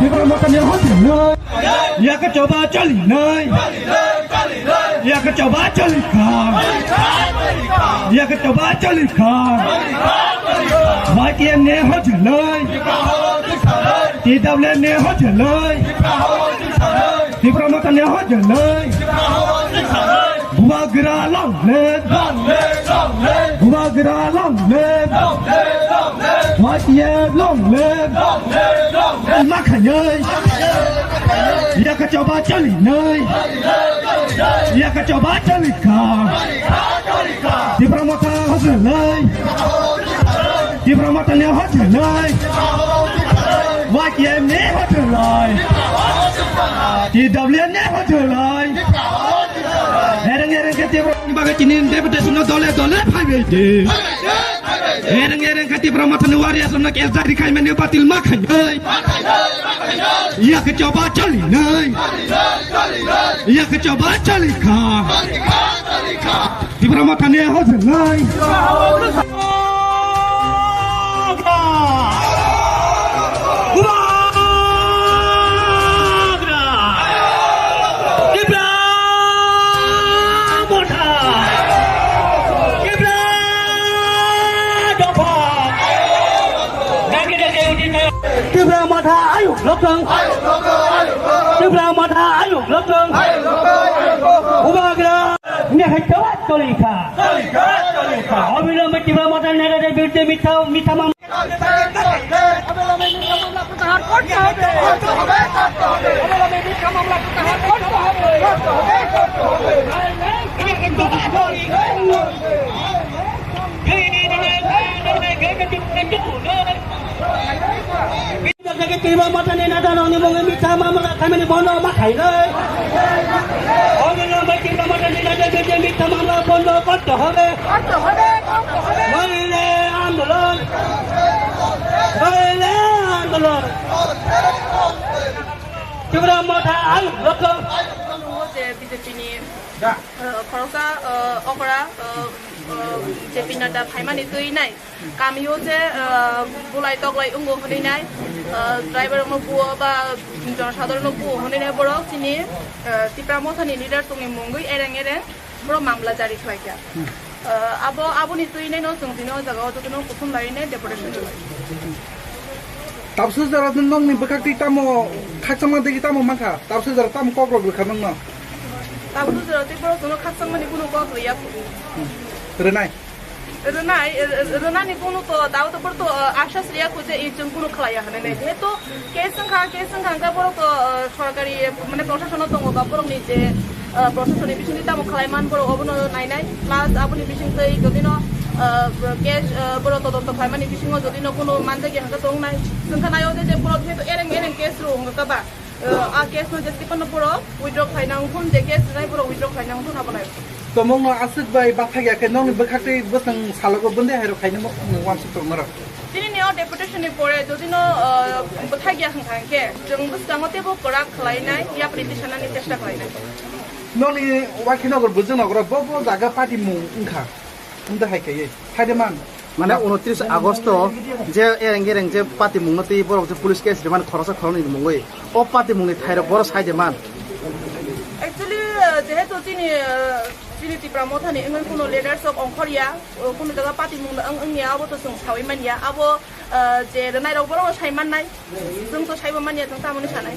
Tipra Motha ni hotel noi. Yakachoba chali noi. Yakachoba chali kha. Yakachoba chali kha. Y T M ni hotel noi. T W F ni hotel noi. Tipra Motha ni hotel noi. Bubagra long live. Bubagra long live. Y T F long live. Makhayai. Yakachoba chali noi. Yakachoba chali kha. Tipra Motha hotel noi. Tipra Motha ni hotel noi. Y T M ni hotel noi. T W F ni hotel noi. Ereng ereng khe Tipra ni bagwi tini deputation no dole dole phaibai di. Ereng ereng khe Tipra Motha ni warriors no case diary khai mani batil ma khai noi. Yakachoba chali noi. Yakachoba chali kha. Tipra Motha ni hotel noi. Bubagra! Tipra Motha! Tipra Dopha! Dagi dagi uji tayo. Tipra Motha ayuk lokthwng. Tipra Motha ayuk lokthwng. Bubagra. Nehai tawat toli kha. Obilombe Tipra Motha nerader birudde mitha, mitha mam- Tipra Motha ni neta rokni mungwi mitha mamla khaimani bondo ma khainai. Obilombe Tipra Motha ni neta rokni mitha mamla bondo korte hobe. Korte hobe, korte hobe. Noile andolon. Noile andolon. Tipra Motha ayuk lokthwng. Tongo je B J P ni, uh, khoroksa, uh, okra, uh, uh, J P Nadda phaimani twi nai. Kamio je, uh, bulai toklai wngo hwnwi nai, uh, driver rokno buo ba jonosadharon no buo hwnwi nai borok chini, uh, Tipra Motha ni leader tongni mungwi ereng ereng borok mamla jari khlaikha. Uh, abo, aboni twi nai no chwng tini o jaga o jotono kuthum lai nai deputation rwlai. Tabsu jora nokni bwkhak twi tamo khakchangma degi tamo mankha? Tabsu jora tamo kok rok rwkha nokno? Tabsu jora tei borok chwngno khakchangmani kunu kok rwya. Rwnai. Rwnai, r-, r-, rwnani kunu to, tao to borok to, uh, asas riya kho je, i chwng kunu khlaiya hwnwi nai. Jehetu case wngkha, case wngkha hwnkhe borok to, uh, sorkari, mane, proshashono tongo ba borokni je, uh, proshashonni bisingtwi tamo khlai man borok obono nainai. Plus aboni bisingtwi jodino, uh, case, uh, borok todonto khlaimani bisingo jodino kunu manjakya hwnkhe tongnai. Chwng khe naio je, je borok jehetu ereng ereng case rw wngkha ba. Uh, a case no je tipano borok withdraw khlaina wngthun, je case rwnai borok withdraw khlaina wngthun abo nai. Tomongno aswk bai bathakya khe nokni bwkhaktwi bwswng salogo bwndwi hairok khainwi mo-, uansuk tongmarok. Chini ni o deputation ni pore jodi no, uh, bwthakya hwnkha hwnkhe chwng bwskango teibo kwrak khlainai, yapri tisanani chesta khlainai. Nokni Wakhinagar Bwjwknagar bo bo jaga party mung wngkha. Wngda hai kaiye. Hai de man. Mane unotris Agosto je ereng ereng je patimungno twi borok je police case rimani khoroksa khoroknwi ni mungwi o patimungni thairok boro sai de man. Actually, uh, jehetu chini, uh, chini Tipra Mothani wngwi kuno leaders of ongkhorya, uh, kuno jaga patimungno wng wngya abo to chwng sawi manya. Abo, uh, je rwnairok borok sai mannai. Chwng to saibo manya, chwng tamoni sanai.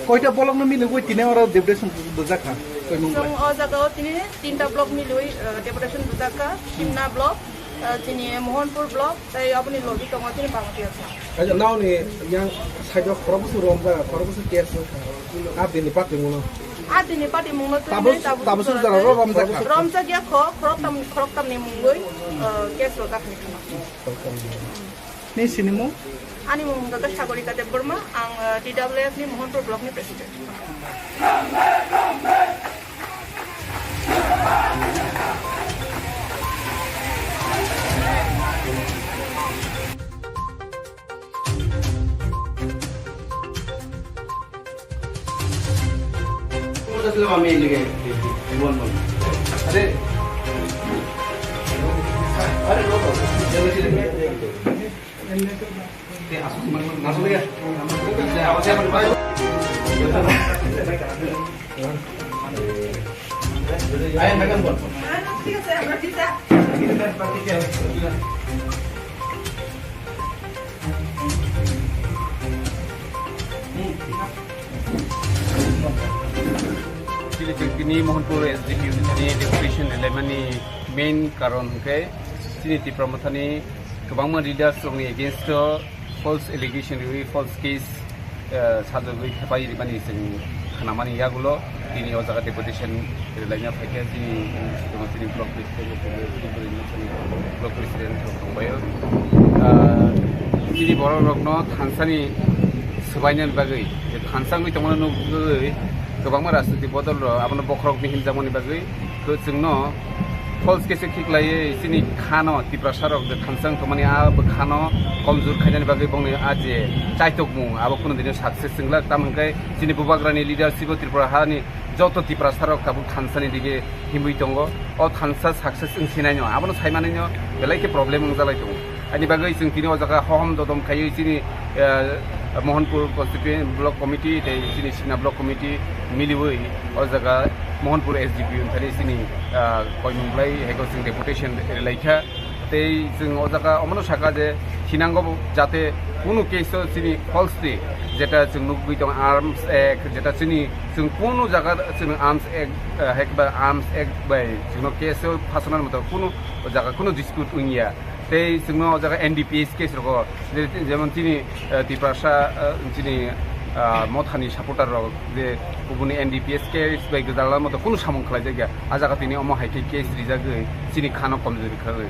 Koita block no milogwi tini oro deputation bujak kha? Koimung bai. Chwng o jaga o tini tinta block milogwi, eh, deputation bujak kha. Simna block, eh, chini Mohanpur block, tei aboni logi tongo chini Bangladesh. Aja, naoni yang side o khorok bwswk romjak, khorok bwswk case wngkha. A dini party mungno. A dini party mungno twi tabuk, tabuk tabuk sujak sujak ro romjak kha. Romjak ya kho, khorok tam, khorok tamni mungwi, eh, case rojak kha. Khorok tamni. Ni sinimung? Ani mung wngkha khe Sagorika Debbarma, ang, eh, T W F ni Mohanpur block ni president. Ada. Chini chwng tini Mohanpur S D P ni deputation rwlaimani main karon hwnkhe chini Tipra Mothani kwbangma leaders rokni against o false allegation riwi false case, eh, sajagwi thepai rimani chwng khnamani yagulo tini o jaga deputation rwlaina phaikha chini, chini block president, chini block president rok tongbaio. Ah, chini borok rokno thansani swbainani bagwi, je thansa wngwi tongmani nugwi kwbangma rajniti bodol rok abono bokhorokni himjakmani bagwi kwchwngno false case khiklaiwi chini khano Tiprasa rok je thansa wngthokmani a bwkhano komjor khainani bagwi bongni a je chaitokmung abo kunu dino success wnglak, tamo hwnkhe chini bubagrani leadership o Tripura hani joto Tiprasa rok tabuk thansani dige himwi tongo. O thansa success wng sinai no, abono sai manwi no belai khe problem wng jalai tongo. Ani bagwi chwng tini o jaga hohom dodom khaiwi chini, eh, Mohanpur Constituent Block Committee tei chini Simna Block Committee miliwi o jaga Mohanpur S D P O thani chini, ah, koimung blai heko chwng deputation rwlaikha. Tei chwng o jaga omono sakha je thinango bo jate kunu case o chini false ni jeta chwng nugwi tong Arms Act, jeta chini chwng kunu jaga chwng Arms Act, eh, hai khe ba Arms Act bai chwngno case o phasanani moto kunu o jaga kunu dispute wngya. Tei chwngno o jaga N D P S case rogo, je-, jemon chini, eh, Tiprasa, eh, chini, ah, Mothani supporter rok je kubuni N D P S case bai gwdalna moto kunu samung khlaijakya. A jaga tini omo hai khe case rijagwi chini khano komjori khlaiwi.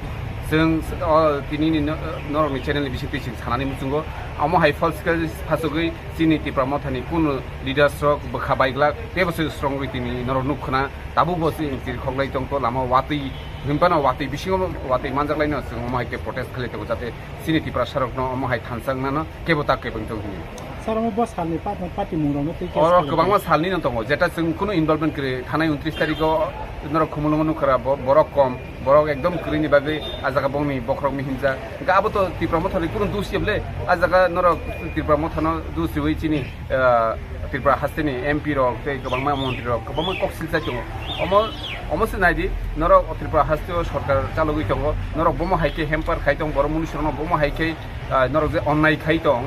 Chwng, o, tini ni no-, norokni channel ni bisingtwi chwng sanani muchungo. Omo hai false case phasogwi chini Tipra Mothani kunu leaders rok bwkha baiglak, teibo se strongwi tini norok nuk khna. Tabukbo chwng chirikhok lai tongkho, lama watwi hinphano watwi bisingo watwi manjak laino chwng omo hai khe protest khlai tongo, jate chini Tiprasa rokno omo hai thansa wngnano kebo ta kebo wng tong hwnwi. Sir, omo bo salni pa-, patimung rokno twi case oro khlai kwbangma salni no tongo, jeta chwng kunu involvement kwrwi, thanai untris tarikh o norok Khumulwngo nukha ra, bo-, borok kom, borok ekdom kwrwini bagwi a jaga bongni bokhorok mihimjak. Hwnkhe abo to Tipra Mothani kunu dus ya bwle, a jaga norok Tipra Mothano dus riwi chini, ah, Tripura hasteni M P rok tei kwbangma montri rok kwbangma kok silsa tongo. Omo, omo se naidi, norok Tripura hasteo sorkar chalogwi tongo, norok bomo hai khe hamper khai tong, borok munusurokno bomo hai khe, ah, norok je onnai khai tong,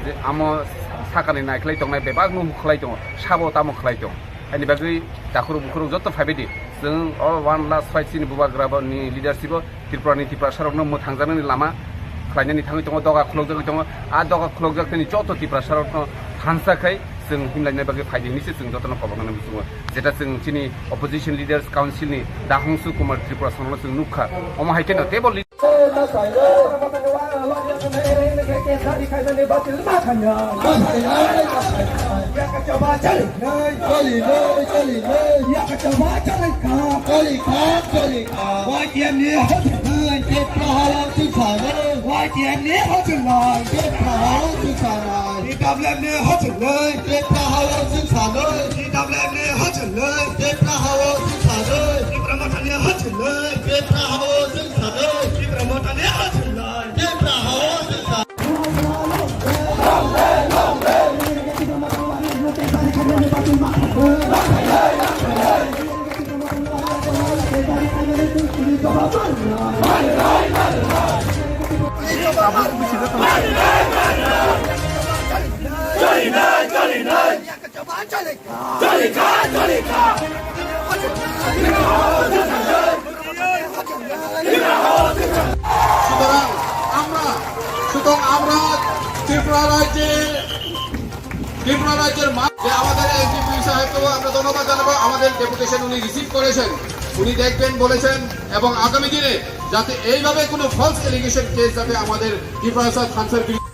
je amo sakani naikhlai tongnai bebak no khlai tongo, sabo tamo khlai tong. Ani bagwi takhurok bukhurok joto phaibaidi, chwng o one last fight chini bubagra ni leadership o Tripura ni Tiprasa rokno mwthangjaknani lama khlainani thangwi tongo, doga khulokjagwi tongo. A doga khulokjak tini joto Tiprasa rokno thansa khai chwng himlaina bagwi phaidi hinwi se chwng jotono koboknani muchungo. Jeta chwng chini opposition leaders council ni Dahongsu Kumar Tripura songno chwng nukha. Omo hai kheno table Choli, choli, choli, choli. Yakachaba choli ka. Choli ka, choli ka. Y T F ni hotel nai. Tipra hao chwng sanai. Y T F ni hotel nai. Tipra hao chwng sanai. T W F ni hotel nai. Tipra hao chwng sanai. T W F ni hotel nai. Tipra hao chwng sanai. Tipra Motha ni hotel nai. Tipra hao chwng sanai. Tipra Motha ni hotel nai. Tipra hao chwng sanai. সুতরাং আমরা, সুতরাং আমরা ত্রিপুরা রাজ্যে, ত্রিপুরা রাজ্যের মা-, যে আমাদের এসডিপিও সাহেবকেও আমরা ধন্যবাদ জানাবো, আমাদের ডেপুটেশন উনি রিসিভ করেছেন, উনি দেখবেন বলেছেন, এবং আগামী দিনে যাতে এইভাবে কোনো ফলস এলিগেশন কেস যাতে আমাদের ত্রিপুরা রাজ্য থানসার বিরুদ্ধে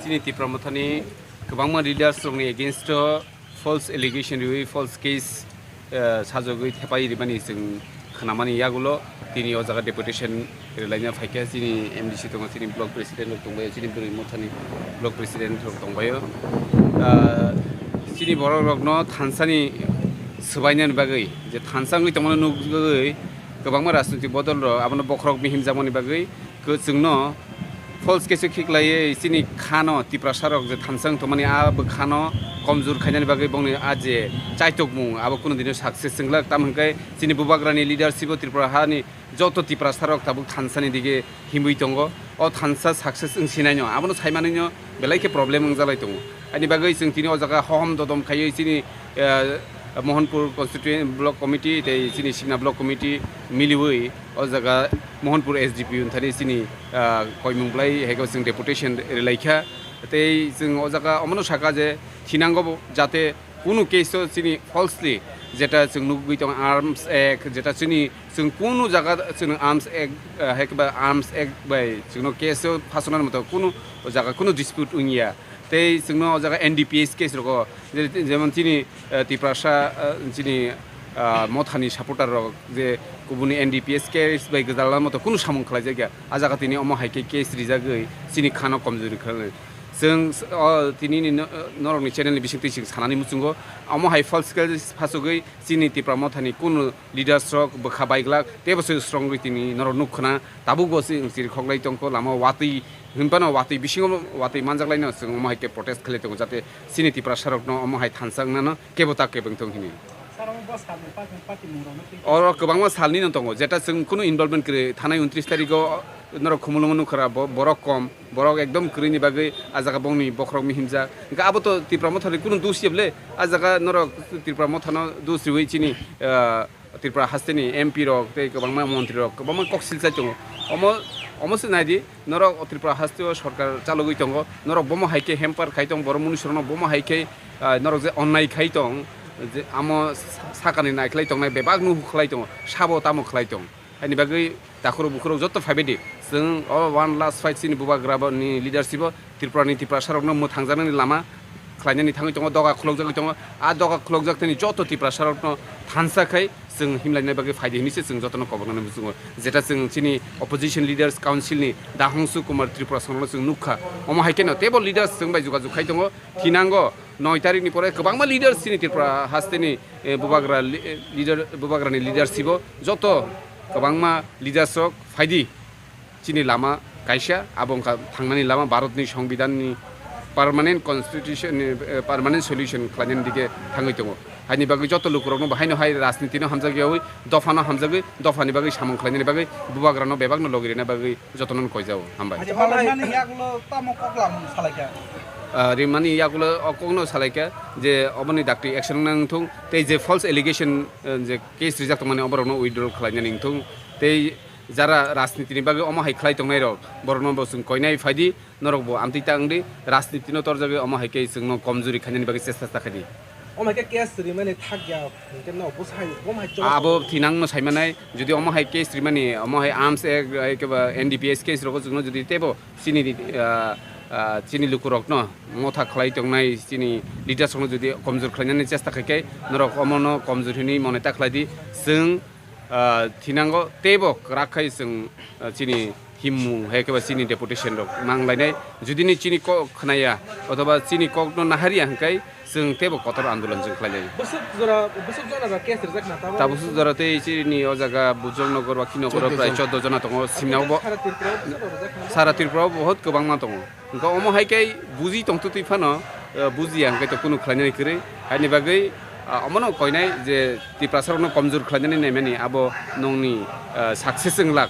Chini Tipra Mothani kwbangma leaders rokni against o false allegation riwi false case, eh, sajagwi thepai rimani chwng khnamani yagulo tini o jaga deputation rwlaina phaikha. Chini M D C tongo, chini block president rok tongbaio, chini Bwrwi Mothani block president rok tongbaio. Ah, chini borok rokno thansani swbainani bagwi, je thansa wngwi tongmani nukgwi kwbangma rajnitik bodol rok abono bokhorok mihimjakmani bagwi kwchwngno false case o khiklaiwi chini khano Tiprasa rok je thansa wng tongmani a bwkhano komjor khainani bagwi bongni a je chaitokmung abo kunu dino success wnglak, tamo hwnkhe chini bubagrani leadership o Tripura hani joto Tiprasa rok tabuk thansani dige himwi tongo. O thansa success wng sinai no abono saimanwi no belai khe problem wngjalai tongo. Ani bagwi chwng tini o jaga hohom dodom khaiwi chini, eh, Mohanpur Constituent Block Committee tei chini Simna Block Committee miliwi o jaga Mohanpur S D P O thani chini, ah, koimung belai hai khe chwng deputation rwlaikha. Tei chwng o jaga omono saka je thinango bo jate kunu case o chini falsely jeta chwng nugwi tongo Arms Act, jeta chini chwng kunu jaga chwng Arms Act, ah, hai khe ba Arms Act bai chwngno case o phasonani moto kunu o jaga kunu dispute wngya. Tei chwngno o jaga N D P S case rogo je-, jemon chini, eh, Tiprasa, eh, chini, ah, Mothani supporter rok je kubuni N D P S case bai gwdalna moto kunu samung khlaijakya. A jaga tini omo hai khe case rijagwi chini khano komjuri khlai. Chwng s-, o tini ni no-, norokni channel ni bisingtwi chwng sanani muchungo omo hai false case phasugwi chini Tipra Mothani kunu leaders rok bwkha baiglak teibo se strongwi tini norok nuk khna tabuk bo se wng chiri khoklai tongkho lama o watwi hinphano watwi bisingo watwi manjaklaino chwng omo hai khe protest khlai tongo jate chini Tiprasa rokno omo hai thansa wngnano kebo ta kebo wngthong hini. Sir, omo bo salni party, party mung rokno twi oro kwbangma salni no tongo jeta chwng kunu involvement kwrwi thanai untris tarikh o norok khumulwngo nukha bo-, borok kom. Borok ekdom kwrwini bagwi a jaga bongni bokhorok mihimjak. Hwnkhe abo to Tipra Mothani kunu dus ya bwle. A jaga norok Tipra Mothano dus riwi chini, ah, Tripura hasteni M P rok tei kwbangma montri rok kwbangma kok silchai tongo. Omo, omo se naidi norok o Tripura hasteo sorkar chalogwi tongo. Norok bomo hai khe hamper khai tong, borok munusurokno bomo hai khe, ah, norok je onnai khai tong, je amo sa-, sakani naikhlai tongnai bebak nuhu khlai tongo, sabo tamo khlai tong. Haini bagwi takhurok bukhurok joto phaibaidi. Chwng o one last fight chini bubagra bo ni leadership o Tripura ni Tiprasa rokno mwthangjaknani lama khlainani thangwi tongo, doga khulokjagwi tongo. A doga khulokjak thani joto Tiprasa rokno thansa khai chwng himlaina bagwi phaidi hinwi se chwng jotono kobornani muchungo. Jeta chwng chini opposition leaders council ni Dahongsu Kumar Tripura songno chwng nukha. Omo hai kheno teibo leaders chwng bai jogajog khai tongo. Thinango noi tarikh ni pore kwbangma leaders chini Tripura hasteni, eh, bubagra li-, eh, leader, bubagrani leadership o joto kwbangma leaders rok phaidi chini lama kaisa, abo wngkha thangnani lama Bharatni Songbidanni permanent constitution ni, eh, permanent solution khlainani dike thangwi tongo. Haini bagwi joto lukurokno bo haino hai rajnitino hamjakyawi, dophano hamjagwi, dophani bagwi samung khlainani bagwi bubagrano bebakno logi rina bagwi jotono koijao. Hambai. Acha, palaimani yagulo tamo koklam salaikha? Ah, rimani yagulo o kokno salaikha je oboni dakti action nang thung, tei je false allegation, eh, je case rijak tongmani oborokno withdraw khlainani wngthung, tei jara rajnitini bagwi omo hai khlai tongnairok borokno bo chwng koinai phaidi, norok bo amtwi ta wngdi, rajnitino torjagwi omo hai khe chwngno komjuri khainani bagwi chesta ta khaidi. Omo hai khe case rimani thakya, hwnkhe no bwsai, omo hai chwla abo thinangno saimanai, jodi omo hai case rimani, omo hai Arms Act, hai khe ba N D P S case rogo chwngno jodi teibo chini, ah, ah, chini lukurokno motha khlai tongnai, chini leaders rokno jodi komjor khlainani chesta khai khe, norok omono komjor hinwi mone ta khlai di, chwng, ah, thinango teibo kwrak khai chwng, ah, chini himung hai khe ba chini deputation rok nang lainai. Jodi ni chini kok khnaya othoba chini kokno naharya hwnkhe chwng teibo kotor andolon chwng khlai lai. Bwswk jora, bwswk jora ba case rijak na tabuk? Tabuk jora tei chini o jaga Bujong Nogor, Wakhi Nogor o prai chordo jona tongo. Simna o bo sara Tripura o bwswk jora rijak na? Sara Tripura o bohot kwbangma tongo. Hwnkhe omo hai khe buji tongtwtwi phano, eh, bujiya hwnkhe to kunu khlainani kwrwi. Haini bagwi, ah, omono koinai je Tiprasa rokno komjor khlainani naimani abo nongni, eh, success wnglak.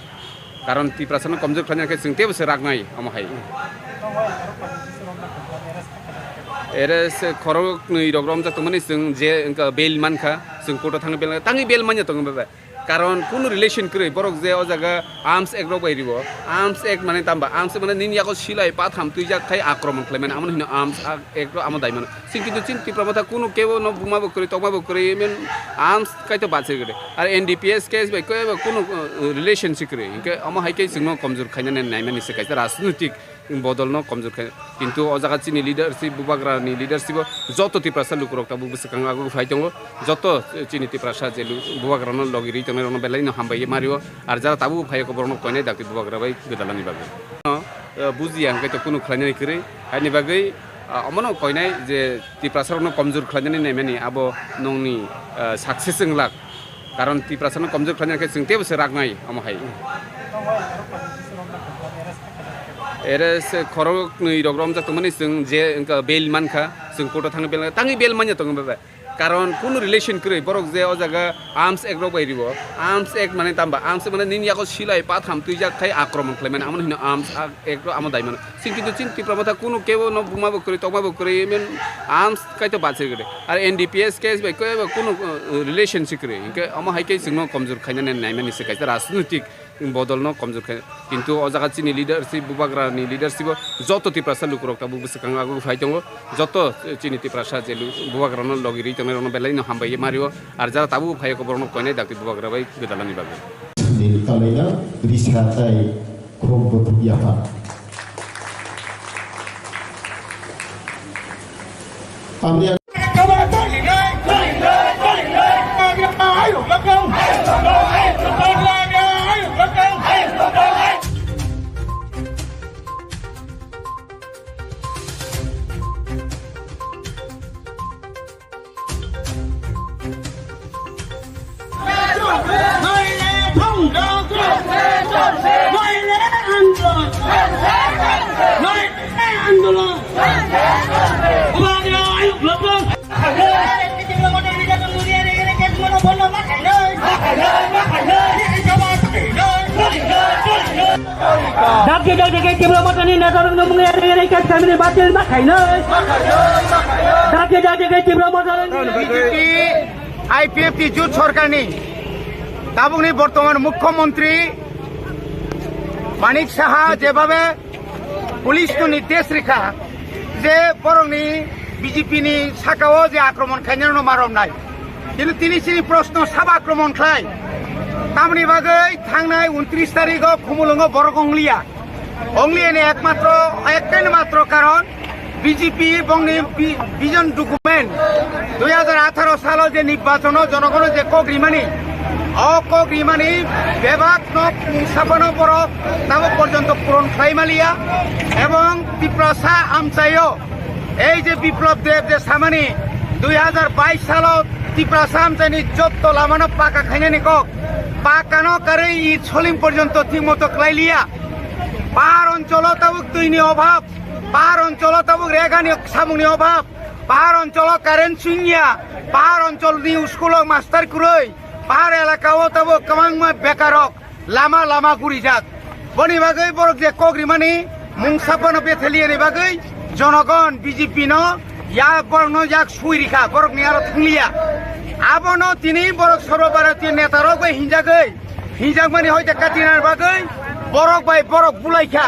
Karon Tiprasano komjor khlaina khe chwng teibo se raknai omo hai. Ere se khoroknwi rok romjak tongmani chwng je wngkha bail mankha, chwng court o thangwi bail, tangwi bail manya tongo bebe. Karon kunu relation kwrwi, borok je o jaga Arms Act rok bai ribo, Arms Act mane tamba, Arms Act mane nini yago silai patham twijak khai akromon khlaimani, amoni hino Arms Act rok amo daimano. Chini kintu chini Tipra Motha kunu kebo no buma bo kwrwi, tokma bo kwrwi, even arms kaito bachai kwrwi. Ar N D P S case bai kebo kunu, uh, relation si kwrwi. Hinkhe omo hai khe chwngno komjor khainani naimani se kaisa rajnitik Bodolno komjor khe. Kintu o jaga chini leadership, bubagrani leadership o joto Tiprasa lukurok tabuk bwswkang agwi phai tongo. Joto chini Tiprasa je lu-, bubagrano logi rwi tongnai rokno belai no hambai ma rio. Ar jara tabuk phai borokno koinai dakti bubagra bai gwdalani bagwi. No, eh, bujiya hwnkhe to kunu khlainani kwrwi. Haini bagwi, ah, omono koinai je Tiprasa rokno komjor khlainani naimani abo nongni, eh, success wnglak. Karon Tiprasano komjor khlaina khe chwng teibo se raknai omo hai. Ere se khoroknwi rok romjak tongmani chwng je wngkha bail mankha, chwng court-o thangwi bail, tangwi bail manya tongo bebe. Karon kunu relation kwrwi borok je o jaga Arms Act rok bai ribo. Arms Act mane tamba, Arms Act mane nini yago silai patham twijak khai akromon khlaimani, amoni hino Arms Act rok amo dai mano. Chwng kintu chini Tipra Motha kunu kebo no buma bo kwrwi, tokma bo kwrwi, even Arms kaito bachir gede. Ar N D P S case bai kebo kunu, uh, relation si kwrwi. Hinkhe omo hai khe chwngno komjor khainani naimani se kaisa rajnitik bodolno komjor khai. Kintu o jaga chini leadership, bubagrani leadership o joto Tiprasa lukurok tabuk bwswkang agwi phai tongo. Joto chini Tiprasa je lu-, bubagrano logi rwi tongnai rokno belai no hambai ma rio. Ar jara tabuk phai borokno koinai dakti bubagra bai gwdalani bagwi. Nil kalaina risa tai Khok bothuk yapha. Tamni Dakti dakti khe Tipra Mothani netarokno mungwi ere ere khe family batil ma khainai. Dakti dakti khe Tipra Mothani B J P, I P F T jut sorkarni tabukni bortoman mukhyamantri Manik Saha jebabe police no nirdesh rikha je borokni B J P ni sakao je akromon khainai no maromnai. Kintu tini chini proshno sabo akromon khlai. Tamoni bagwi thangnai untris tarikh o Khumulwngo borok ongliya. Ongliyani ekmatro, ektai matro karon B J P bongni bi-, vision document dui hajar atharo salo je nirbachono jonogono je kok rimani, o kok rimani bebak no mungsa phano borok tamo porjonto puron khlai maliya ebong Tiprasa amchaio ei je Biplab Deb je samani dui hajar bais salo Tiprasa amchaini jotto lamano paka khainani kok, pakano karwi i soling porjonto thik moto khlai liya. Pahar oncholo tabuk twini obhab, pahar oncholo tabuk regani samungni obhab, pahar oncholo current chwngya, pahar oncholni school o master kwrwi, pahar elakao tabuk kwbangma bekarok lama lama gurijak. Boni bagwi borok je kok rimani mungsa phano betheliyani bagwi jonogon B J P no ya borokno yak sui rikha, borokni aro thangliya. Abono tini borok Sarva Bharatiya netarok bai hinjagwi hinjakmani hoite katinani bagwi borok bai borok bulaikha.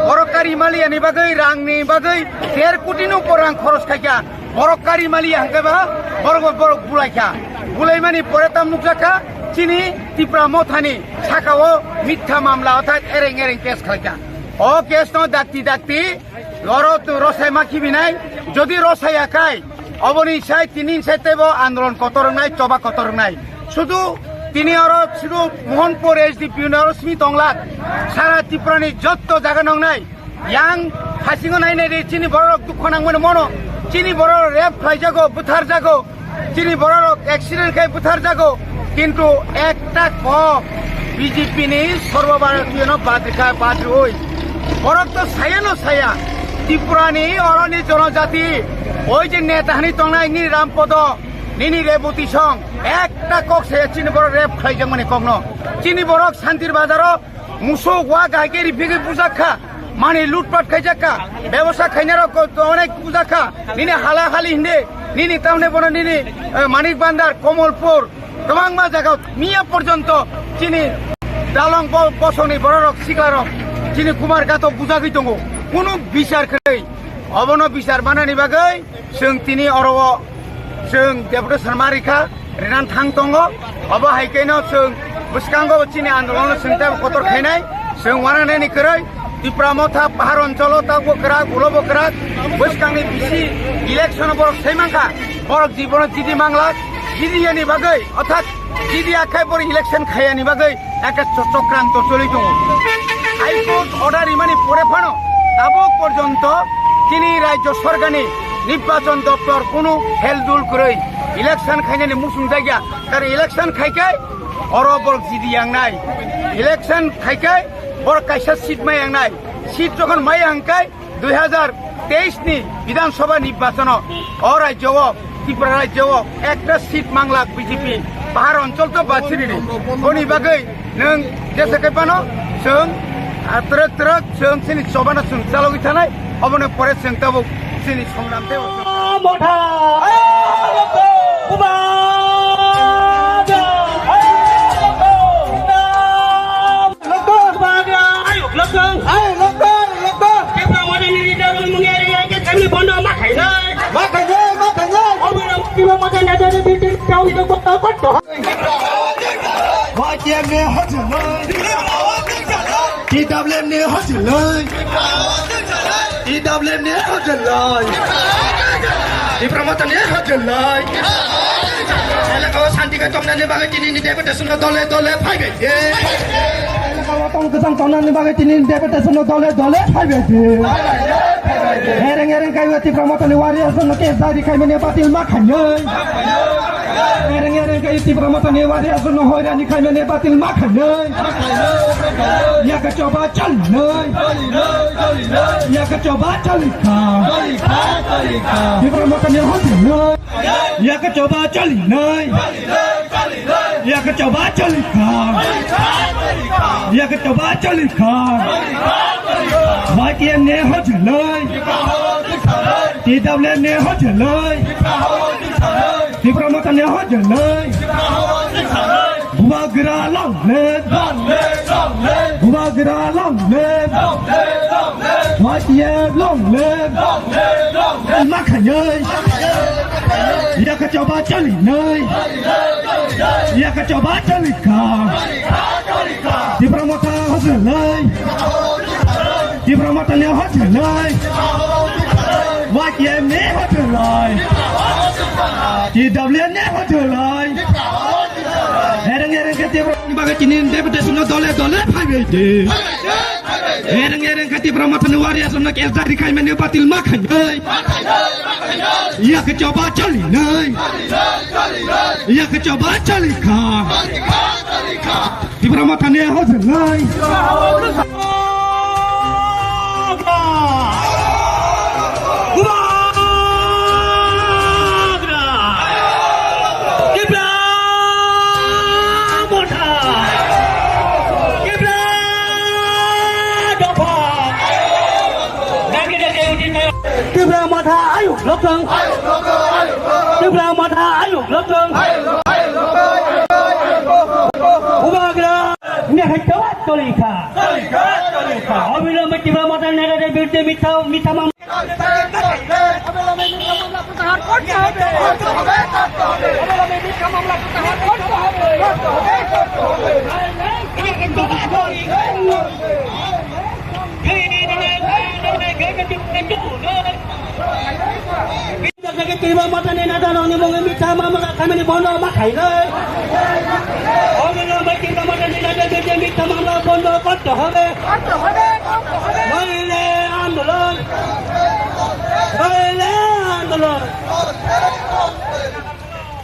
Borok kari maliyani bagwi, rangni bagwi der koti ni upor rang khoros khaikha. Borok kari maliya hwnkhe ba borok bai borok bulaikha. Bulaimani pore tam nukjakha chini Tipra Mothani sakao mitha mamla orthat ereng ereng case khlaikha. O case no dakti dakti oro tu rosai ma khibinai, jodi rosai ya khai, oboni sai tini sai tebo andolon kotor wngnai, choba kotor wngnai. Sudu tini oro sudu Mohanpur S D P ni oro simi tonglak, sara Tripura ni jotto jaga nongnai. Yang phasingo nai nai de chini borok dukho nangmani mono, chini borok rape khlaijago, butharjago, chini borok accident khai butharjago, kintu ekta kok B J P ni Sarva Bharatiya no badrikha badroi. Borok to saya no saya, Tripura ni oroni jonojati, oi je neta hani tongnai nini Rampodo, nini Reboti song, ekta kok saya chini borok rape khlaijakmani kokno. Chini borok Santir Bazaro musuk wa gai khe riphi khe bujak kha. Mani lutpat khaijak kha, bebosa khainarok ko-, onek bujak kha, nini hala hali hinde, nini tamne bono nini, eh, Manik Bandar, Komolpur, kwbangma jaga miya porjonto chini dalong bo-, bosongni bororok siklarok chini Kumar Gato bujagwi tongo, kunu bichar kwrwi. Obono bichar manani bagwi chwng tini oro o chwng deputation ma rikha, rinan thang tongo. Obo hai khe no chwng bwskango chini andolon no chwng tei kotor khainai, chwng wananani kwrwi. Tipra Motha pahar oncholo tabuk kwrak, ulobo kwrak, bwskangni bisi election borok sai mankha, borok jibono jidi manglak, jidi yani bagwi, orthat jidi akhai borok election khayani bagwi ekta cho-, chokranto choli tongo. High Court order rimani pore phano tabuk porjonto chini rajyo sorkarni nirbachon doptor kunu heldul kwrwi election khainani muchung jakya, kar election khaikai oro borok jidi yangnai, election khaikai borok kaisa seat mai yangnai, seat jokhon mai yangkai dui hazar teis ni Bidhan Sabha nirbachano o rajyo o, Tripura rajyo o ekta seat manglak B J P, pahar onchol to bachiri ni. Boni bagwi nwng jesa kai phano chwng, ah, twrwk twrwk chwng chini chobano chwng chalogwi thanai, obono pore chwng tabuk chini songram tei Motha. Bubagra. Bubagra. Ayuk lokong. Ayuk lokong, lokong. Tipra Motha ni leader mung eri eri ke kami bondo ma khainai. Ma khainai, ma khainai. Obo Tipra Motha ni leader ni bitin kau ni bondo bondo. Y T F ni hojlai. T W F ni hojlai. T W F ni hojlai. Tipra Motha ni hojlai. Elaka o santi khe tongnani bagwi tini ni deputation no dole dole phaibai de. Elaka o tong kwchang tongnani bagwi tini ni deputation no dole dole phaibai de. Ereng ereng kaiwi Tipra Motha ni warriors no case diary khaimani batil ma khainai. Ereng ereng kaiwi Tipra Motha ni warriors no hoirani khaimani batil ma khainai. Yaka choba chalinai. Yaka choba chalikha. Tipra Motha ni hotinai. Yaka choba chalinai. Yaka choba chalikha. Yaka choba chalikha. Y T F ni hojlai. T W F ni hojlai. Tipra Motha ni hojlai. Bubagra long live. Bubagra long live. Y T F long live. Ma khainai. Yaka choba chalinai. Yaka choba chalikha. Tipra Motha hojlai. Tipra Motha ni hojlai. Y T F ni hojlai. T W F ni hojlai. Ereng ereng khe Tipra ni bagwi tini deputation no dole dole phaibai de. Ereng ereng khe Tipra Motha ni warriors no case diary khaimani batil ma khainai. Yaka choba chalinai. Yaka choba chalikha. Tipra Motha ni hojlai. Bubagra! Tipra Motha! Tipra Dopha! Dagi dagi utin nayo. Tipra Motha ayuk lokong. Tipra Motha ayuk lokong. Bubagra. Nihai choba chalikha. Chalikha, chalikha. Obilombe Tipra Motha ni leader ni biruddhe mitha, mitha mam- অবিলম্বে মিথ্যা মামলা প্রত্যাহার করতে হবে। করতে হবে, করতে হবে। অবিলম্বে মিথ্যা মামলা প্রত্যাহার করতে হবে। করতে হবে, করতে হবে। Tipra Motha ni neta rokni mungwi mitha mamla khaimani bondo ma khainai. Omo no bai Tipra Motha ni neta je je mitha mamla bondo korte hobe. Noile andolon. Noile andolon.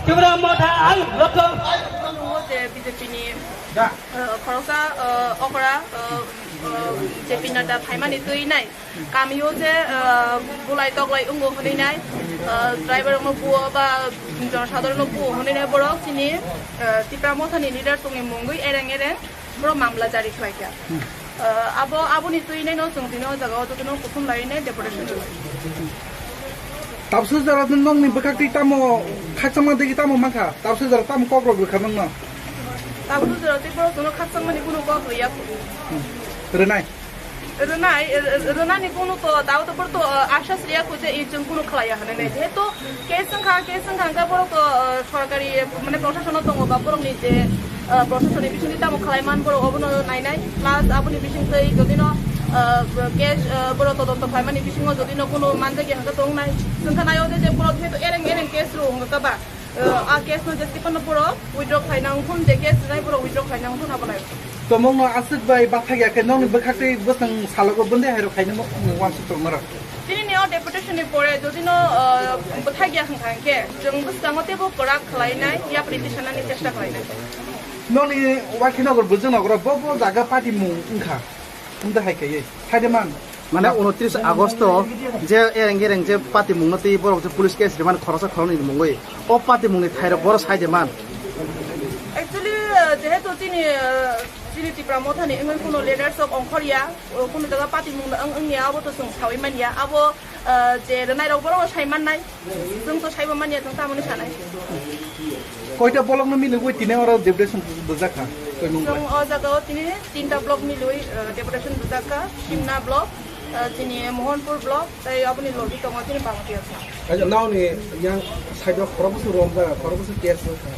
Tipra Motha ayuk lokong. J P ni, eh, khoroksa, eh, okra, eh, eh, J P Nadda phaimani twi nai. Kamio je, ah, bulai toklai wngo hwnwi nai, ah, driver rokno buo ba jonosadharon no buo hwnwi nai borok chini, ah, Tipra Mothani leader tongni mungwi ereng ereng borok mamla jari khlai kha. Ah, abo, aboni twi nai no chwng tini o jaga o jotono kuthum lai nai deputation rwlai. Tabsu jora nokni bwkhak twi tamo khakchangma digi tamo mankha? Tabsu jora tamo kok rok rwkha nokno? Tabsu jora tei borok chwngno khakchangmani kunu kok rwya. Rwnai? Rwnai, r-, r-, rwnani kunu to, tao to borok to, uh, asas riya kho je, i chwng kunu khlaiya hwnwi nai. Jehetu case wngkha, case wngkha hwnkhe borok to, uh, sorkari, mane, proshashono tongo ba borokni je, uh, proshashonni bisingtwi tamo khlai man borok obono nainai. Plus aboni bisingtwi jodi no, Ah, case, ah, borok todonto khlaimani bisingo jodi no kuno manjak ya hwnkhe tong nai. Chwng kha naio je, je borok jehetu ereng ereng case rw hwnkha ba, ah, a case no jeste phano borok withdraw khlaina wng thun, je case rwnai borok withdraw khlaina wng thun abo nai. Tomong no aswk bai bathak ya khe nokni bwkhak tei bwswng salogo bwndai hai rok khaina mo-, mo wansuk tong norok. Tini ni o deputation ni pore jodi no, ah, bwthak ya hwnkha hwnkhe chwng bwskango teibo kwrak khlainai, yapri tisanani chesta khlainai. Nokni Wakhinagar bwswk nogoro bo bo jaga party mung wngkha. Wngda hai kaiye, saide man. Mane unotris Agosto je ereng ereng je patimungno tei borok je police case rimani khoroksa khoroknwi mungwi, o patimungni thairok boro saide man. Actually, uh, jehetu chini, uh, chini Tipra Mothani wngwi kuno leaders rok ongkhorya, uh, kuno jaga patimungno wng, wngya, abo to chwng sawi manya. Abo, uh, je rwnairok borok sai mannai. Chwng to saibo manya, chwng tamoni sanai. Koita block no milwi tini oro deputation bujak kha? Koi mung Chwng bai? O jaga o tini tinta block milwi, eh, deputation bujak kha, Simna block, eh, tini Mohanpur block, tei aboni logi tongo tini Bangladesh. Aja, nao ni yang side o khorok bwswk rom jaga, khorok bwswk case no kha.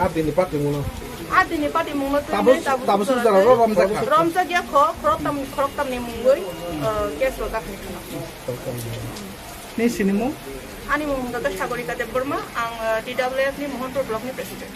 A bini party mungno. A bini party mungno twi Tabuk, nai tabuk tabuk sujara ro rom jaga. Rom jak ya kho, khorok tam, khorok tam ni mungwi, eh, case rojak ni khana. Ni sinimung? Ani mung wngkha khe Sagorika Debbarma, ang, eh, T W F ni Mohanpur block ni president.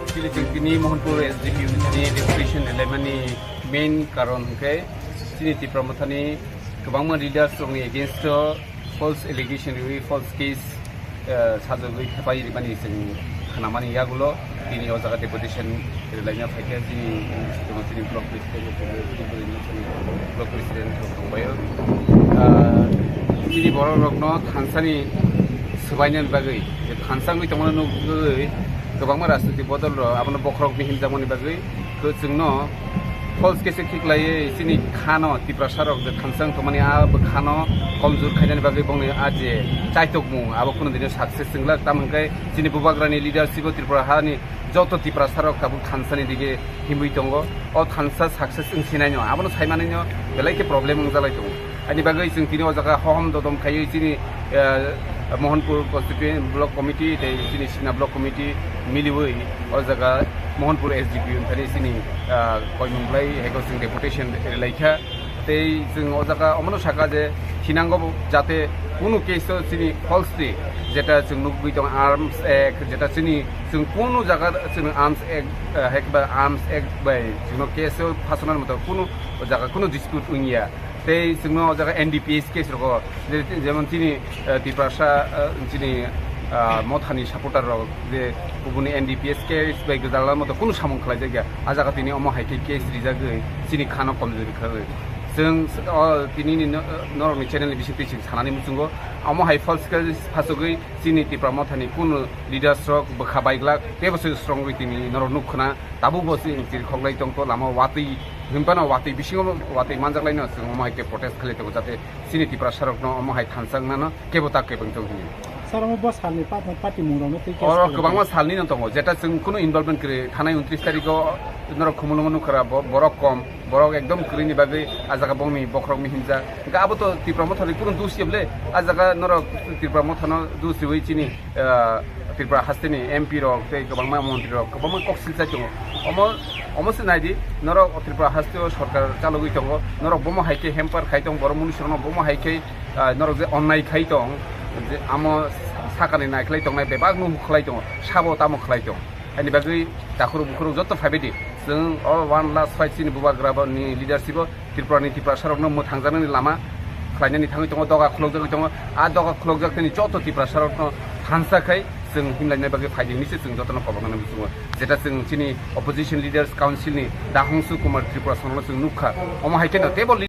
Chini chwng tini Mohanpur S D P ni deputation rwlaimani main karon hwnkhe chini Tipra Mothani kwbangma leaders rokni against o false allegation riwi false case, eh, sajagwi thepai rimani chwng khnamani yagulo tini o jaga deputation rwlaina phaikha chini, chini block president, chini block president rok tongbaio. Ah, chini borok rokno thansani swbainani bagwi, je thansa wngwi tongmani nugwi kwbangma rajniti bodol rok abono bokhorok bihim jakmani bagwi, kwchwngno false case khiklaiwi chini khano Tiprasa rok je thansa wng tongmani a bwkhano komjor khainani bagwi bongni a je chaitokmung abo kunu dino success wnglak, tamo hwnkhe chini bubagrani leadership o Tripura hani joto Tiprasa rok tabuk thansani dige himwi tongo. O thansa success wng sinai no, abono sai manai no belai khe problem wng jalai tongo. Ani bagwi chwng tini o jaga hohom dodom khaiwi chini, eh, Mohanpur Constituent Block Committee tei chini Sina Block Committee miliwi o jaga Mohanpur S D P thani chini, eh, koimung blai heko chwng deputation rwlaikha. Tei chwng o jaga omono sakha je thinango bo jate kunu case o chini falsely jeta chwng nugwi tong Arms Act, jeta chini chwng kunu jaga chwng Arms Act, eh, hek ba Arms Act bai chwngno case o phasonani moto kunu o jaga kunu dispute wngya. Tei chwngno o jaga N D P S case rogo, je-, jemon chini, eh, Tiprasa, eh, chini, ah, Mothani supporter rok je kubuni N D P S case bai gwdalna moto kunu samung khlaijakya. A jaga tini omo hai khe case rijagwi chini khano komjori khlaiwi. Chwng, o, tini ni no-, norokni channel ni bisingtwi chwng sanani muchungo. Omo hai false case phasogwi chini Tipra Mothani kunu leaders rok bwkha baiglak teibo se strongwi tini norok nuk khna. Tabuk bo chwng chiri khoklai tongkho lama watwi hinphano watwi bisingo watwi manjaklaino chwng omo hai khe protest khlai tongo jate chini Tiprasa rokno omo hai thansa wngnano kebo ta kebo wng tong hwnwi. Sir, omo bo salni pa-, patimung rokno twi case Oro khlai kwbangma tong. Salni no tongo, jeta chwng kunu involvement kwrwi, thanai untris tarikh o norok Khumulwngo nukha ra, bo-, borok kom, borok ekdom kwrwini bagwi a jaga bongni bokhorok mihimjak. Hwnkhe abo to Tipra Mothani kunu dus ya bwle, a jaga norok Tipra Mothano dus riwi chini, ah, Tripura hasteni M P rok tei kwbangma montri rok kwbangma kok silchai tongo. Omo, omo se naidi, norok Tripura hasteo sorkar chalogwi tongo, norok bomo hai khe hamper khai tong, borok mnusurokno bomo hai khe ah, norok je onnai khai tong, je amo sakani naikhlai tongnai bebak no khlai tongo, sabo tamo khlai tong. Ani bagwi takhurok bukhurok joto phaibai di. Chwng o one last fight chini bubagra bo ni leadership o Tripura ni Tiprasa rokno mwthangjaknani lama khlainani thangwi tongo, doga khulokjagwi tongo. A doga khulokjak tini joto Tiprasa rokno thansa khai Chwng himlaina bagwi phaidi hinwi se chwng jotono kobornani muchungo. Jeta chwng chini opposition leaders council ni Dahongsu Kumar Tripura sono chwng nukha. Omo hai kheno tebo li-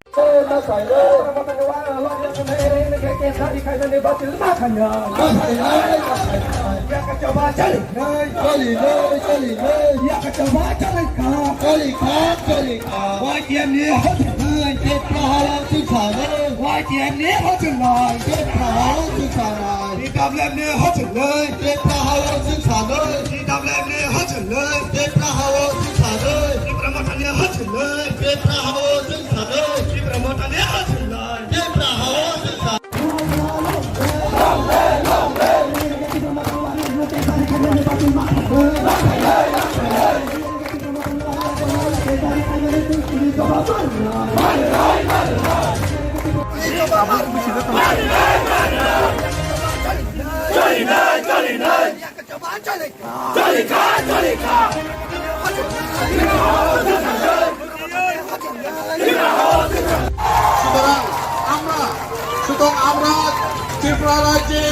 Y T F ni hochilai, Tripura hao chwng sanai. Y T F ni hochilai, Tripura hao chwng sanai. T W F ni hochilai, Tripura hao chwng sanai. T W F ni hochilai, Tripura hao chwng sanai. Tipra Motha ni hochilai, Tripura hao chwng sanai. Tipra Motha ni hochilai, Tripura hao chwng sanai. সুতরাং আমরা, সুতরাং আমরা ত্রিপুরা রাজ্যে,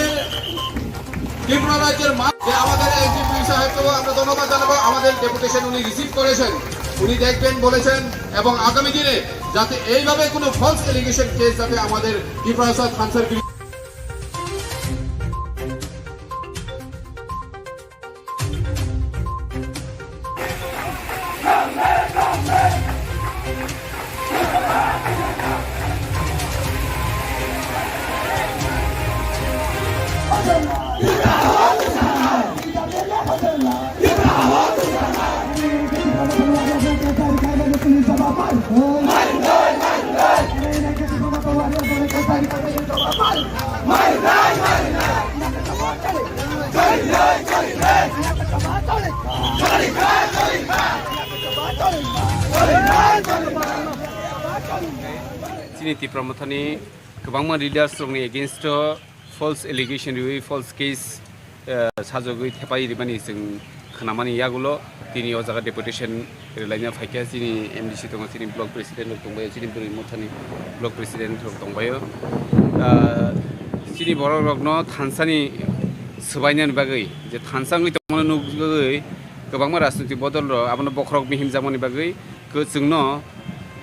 ত্রিপুরা রাজ্যের মা-, যে আমাদের এসডিপিও সাহেবকেও আমরা ধন্যবাদ জানাবো, আমাদের ডেপুটেশন উনি রিসিভ করেছেন। উনি দেখবেন বলেছেন এবং আগামী দিনে যাতে এইভাবে কোনো ফলস এলিগেশন কেস যাতে আমাদের ত্রিপুরা রাজ্য থানসার বিরুদ্ধে Chini Tipra Mothani kwbangma leaders rokni against o false allegation riwi false case, eh, sajagwi thepai rimani chwng khwnamani yagulo tini o jaga deputation rwlaina phaikha. Chini M D C tongo, chini block president rok tongbaio, chini bwrwi mothani block president rok tongbaio. Ah, chini borok rokno thansani swbainani bagwi je thansa wngwi tongmano nukgwi kwbangma rajnoitik bodol rok abono bokhorok mihimjakmani bagwi kwchwngno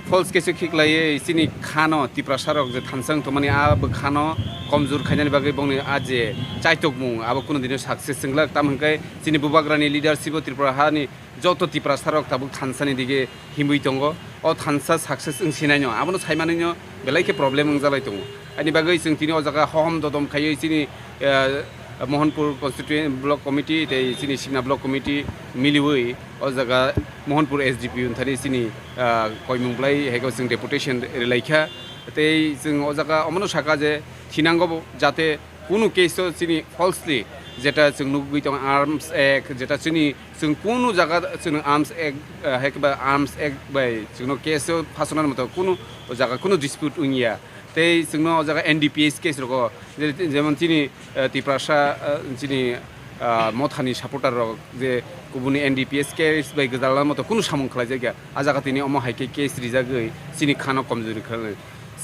false case o khiklaiwi chini khano Tiprasa rok je thansa wng tongmani a bwkhano komjor khainani bagwi bongni a je chaitokmung abo kunu dino success wnglak, tamo hwnkhe chini bubagrani leadership o Tripura hani joto Tiprasa rok tabuk thansa ni dige himwi tongo. O thansa success wng sinai no abono sai manwi no belai khe problem wngjalai tongo. Ani bagwi chwng tini o jaga hohom dodom khaiwi chini, eh, Mohanpur constituent block committee tei chini Simna block committee miliwi o jaga Mohanpur S D P O thani chini, ah, koimung blai hai khe chwng deputation rwlaikha. Tei chwng o jaga omono sakha je thinango bo jate kunu case o chini falsely jeta chwng nugwi tongo Arms Act, jeta chini chwng kunu jaga chwng Arms Act, ah, hai khe ba Arms Act bai chwngno case o phasonani moto kunu o jaga kunu dispute wngya. Tei chwngno o jaga N D P S case rogo, je-, jemon chini, eh, Tiprasa, eh, chini, ah, Mothani supporter rok je kubuni N D P S case bai gwdalna moto kunu samung khlaijakya. A jaga tini omo hai khe case rijagwi chini khano komjori khlai.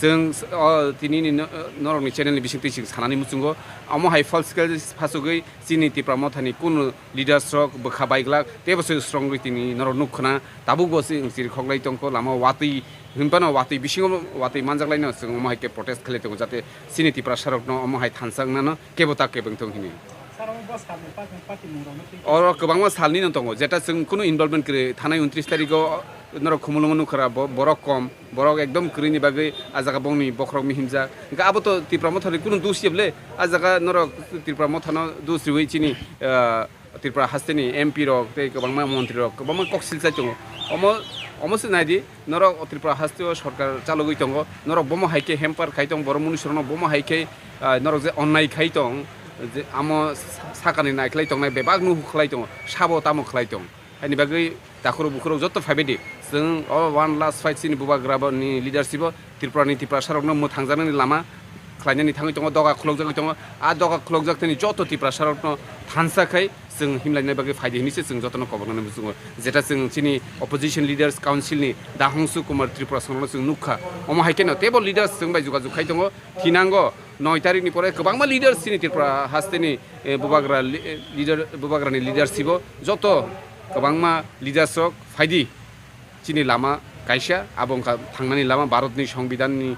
Chwng s-, o tini ni no-, norokni channel ni bisingtwi chwng sanani muchungo. Omo hai false case phasugwi chini Tipra Mothani kunu leaders rok bwkha baiglak teibo se strongly tini norok nuk khna. Tabukbo se wng chiri khoklai tongkho lama watwi hinphano watwi bisingo watwi manjaklaino chwng omo hai khe protest khlai tongo jate chini Tiprasa rokno omo hai thansa wngnano kebo ta kebo wngthong hini. Sir, omo bwskangni party, party mung rokno twi. Oro kwbangma salni no tongo jeta chwng kunu involvement kwrwi thanai untris tarigo norok Khumulwngo nukhara bo-, borok kom, borok ekdom kwrwini bagwi a jaga bongni bokhorok mihimjak. Hwnkhe abo to Tipra Mothani kunu dus ya bwle, a jaga norok Tipra Mothano dus riwi chini, ah, Tripura hasteni M P rok tei kwbangma montri rok kwbangma kok silchai tongo. Omo, omo se naidi, norok o Tripura hasteo sorkar chalogwi tongo, norok bomo hai khe hamper khai tong, borok munusurokno bomo hai khe, ah, norok je onnai khai tong, je amo sa-, sakani naikhlai tongnai bebak nuhu khlai tongo, sabo tamo khlai tong. Haini bagwi takhurok bukhurok joto phaibaidi, chwng o one last fight chini bubagrani leadership o Tripurani Tiprasarokno mwthangjaknani lama khlainani thangwi tongo, doga khulokjagwi tongo. A doga khulokjak thani joto Tiprasarokno thansa khai chwng himlaina bagwi phaidi hinwi se chwng jotono kobornani muchungo. Jeta chwng chini opposition leaders council ni Dahongsu Kumar Tripura songno chwng nukha. Omo hai kheno teibo leaders chwng bai jogajog khai tongo. Thinango noi tarikni pore kwbangma leaders chini Tripura hasteni, eh, bubagra li-, eh, leader, bubagrani leadership o joto kwbangma leaders rok phaidi. Chini lama kaisa, abo wngkha thangnani lama, Bharatni Songbidanni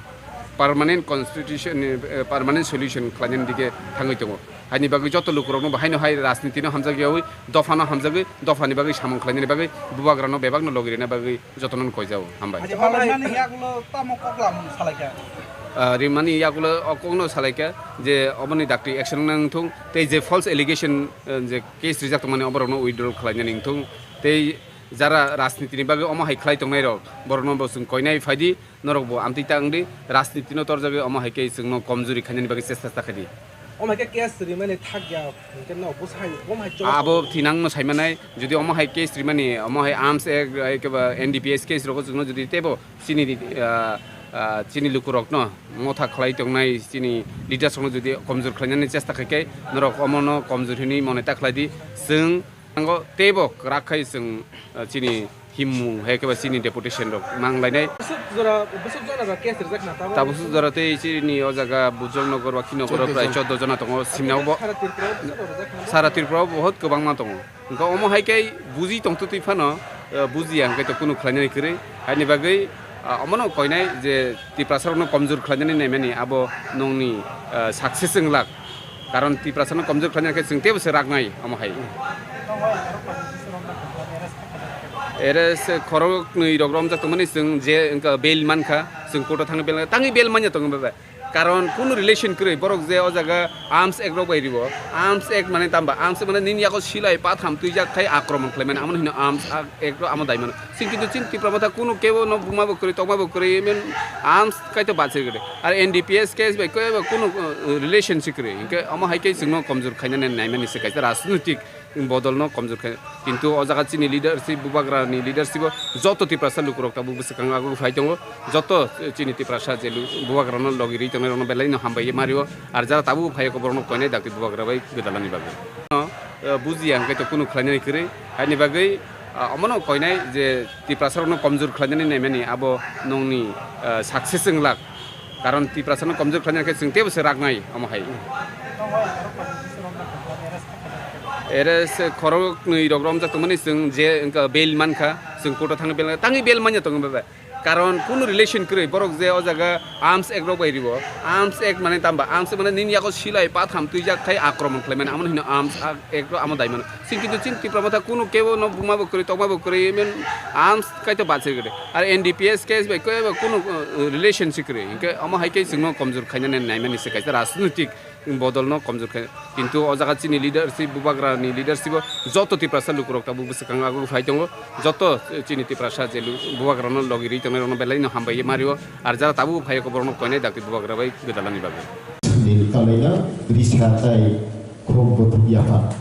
permanent constitution ni, eh, permanent solution khlainani dike thangwi tongo. Haini bagwi joto lukurokno bo haino hai rajnitino hamjakyawi, dophano hamjagwi, dophani bagwi samung khlainani bagwi, bubagrano bebakno logi rina bagwi jotono koijao. Hambai. Acha, malai nani yagulo tamo koklam salaikha? Ah, rimani yagulo o kokno salaikha je oboni dakti action nang thung, tei je false allegation, eh, je case rijak tongmani oborokno withdraw khlainani wngthung, tei jara rajnitini bagwi omo hai khlai tongnai rok, borokno bo chwng koinai phaidi, norok bo amtwi ta wngdi, rajnitino torjagwi omo hai khe chwngno komjuri khainani bagwi chesta ta khaidi. Omo hai khe case rimani thakya, hwnkhe no bwsai, omo hai chwla abo thinangno saimanai, jodi omo hai case rimani, omo hai arms act, hai khe ba N D P S case rogo chwngno jodi teibo chini, ah, ah, chini lukurokno motha khlai tongnai chini leaders rokno jodi komjur khlainani chesta khai khe norok omono komjur hinwi mone ta khlai di. Chwng Ango teibo kwrak khai chwng, uh, chini himmung hai khe ba chini deputation rok mang lainai. Bwswk jora, bwswk jora ba case rijak na tamo? Tabuk jora tei chini o jaga Bujong Nogor ba Kino Nogor prai choddo jona tongo, simna bo. Sara Tripura o bwswk jora rijak na? Sara Tripura o bohot kwbangma tongo. Hwnkhe omo hai khe buji tongtwtwi phano, uh, bujiya hwnkhe to kunu khlainani kwrwi. Haini bagwi, uh, omono koinai je Tiprasarokno komjur khlainani naimani abo nongni, uh, success wnglak. Karon Tiprasano komjur khlaina khe chwng teibo se raknai omo hai. Arrest khoroknwi rok romjak tongmani chwng je wngkha bail mankha, chwng court-o thangwi bail, tangwi bail manya tongo bebe. Karon kunu relation kwrwi, borok je o jaga Arms Act rok bai ribo, Arms Act mane tamba, Arms Act mane nini yago silai patham twijak khai akromon khlaimani, amo hino Arms Act rok amo dai mano. Chwng kintu chini Tipra Motha kunu kebo no buma bo kwrwi, tokma bo kwrwi, even arms kaito bachir gede. Ar N D P S case bai kebo kunu, uh, relation si kwrwi. Hinkhe omo hai khe chwngno komjor khainani naimani se kaisa rajnitik bodol no komjor khai. Kintu o jaga chini leadership, bubagra ni leadership o joto Tiprasa lukurok tabuk bwswkang aguk phai tongo. Joto chini Tiprasa je lu-, bubagra no logi ri tongnai rok no belai no hambai ye mario. Ar jara tabuk phai khe borok no koinai dakti bubagra bai gwdalani bagwi. No, uh, bujiya hinkhe to kunu khlainani kwrwi. Haini bagwi, ah, omono koinai je Tiprasarokno komjor khlainani naimani abo nongni, ah, success wnglak. Karon Tiprasarokno komjor khlaina khe chwng teibo se raknai omo hai. Arrest khoroknwi rok romjak tongmani chwng je wngkha bail mankha, chwng court-o thangwi bail, tangwi bail manya tongo bebe. Karon kunu relation kwrwi, borok je o jaga Arms Act rok bai ribo, Arms Act mane tamba, Arms Act mane nini yago silai patham twijak khai akromon khlaimani, amo hino Arms Act rok amo dai mano. Chwng kintu chini Tipra Motha kunu kebo no buma bo kwrwi, tokma bo kwrwi, even arms kaito bachir gede. Ar N D P S case bai kebo kunu, uh, relation si kwrwi. Hinkhe omo hai khe chwngno komjor khainani naimani se kaisa rajnitik bodol no komjor khai. Kintu o jaga chini leadership, bubagra ni leadership o joto Tiprasa lukurok tabuk bwswkang aguk phai tongo. Joto chini Tiprasa je lu-, bubagra no logi ri tongnai rok no belai no hambai ye mario. Ar jara tabuk phai khe borok no koinai dakti bubagra bai gwdalani bagwi. Din kalaina risa tai khum buthuk yapha.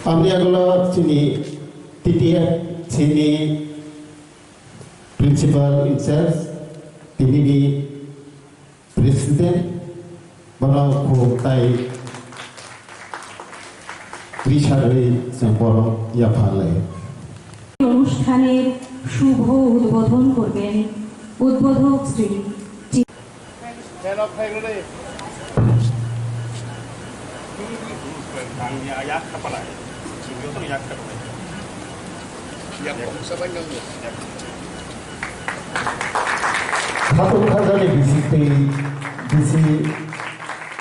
Amni agolo chini T T F chini principal in charge, tini ni president, bono khum tai risarwi chwng bono yapha lai. অনুষ্ঠানের শুভ উদ্বোধন করবেন উদ্বোধক শ্রী টি। Khatung khajaani bisingtwi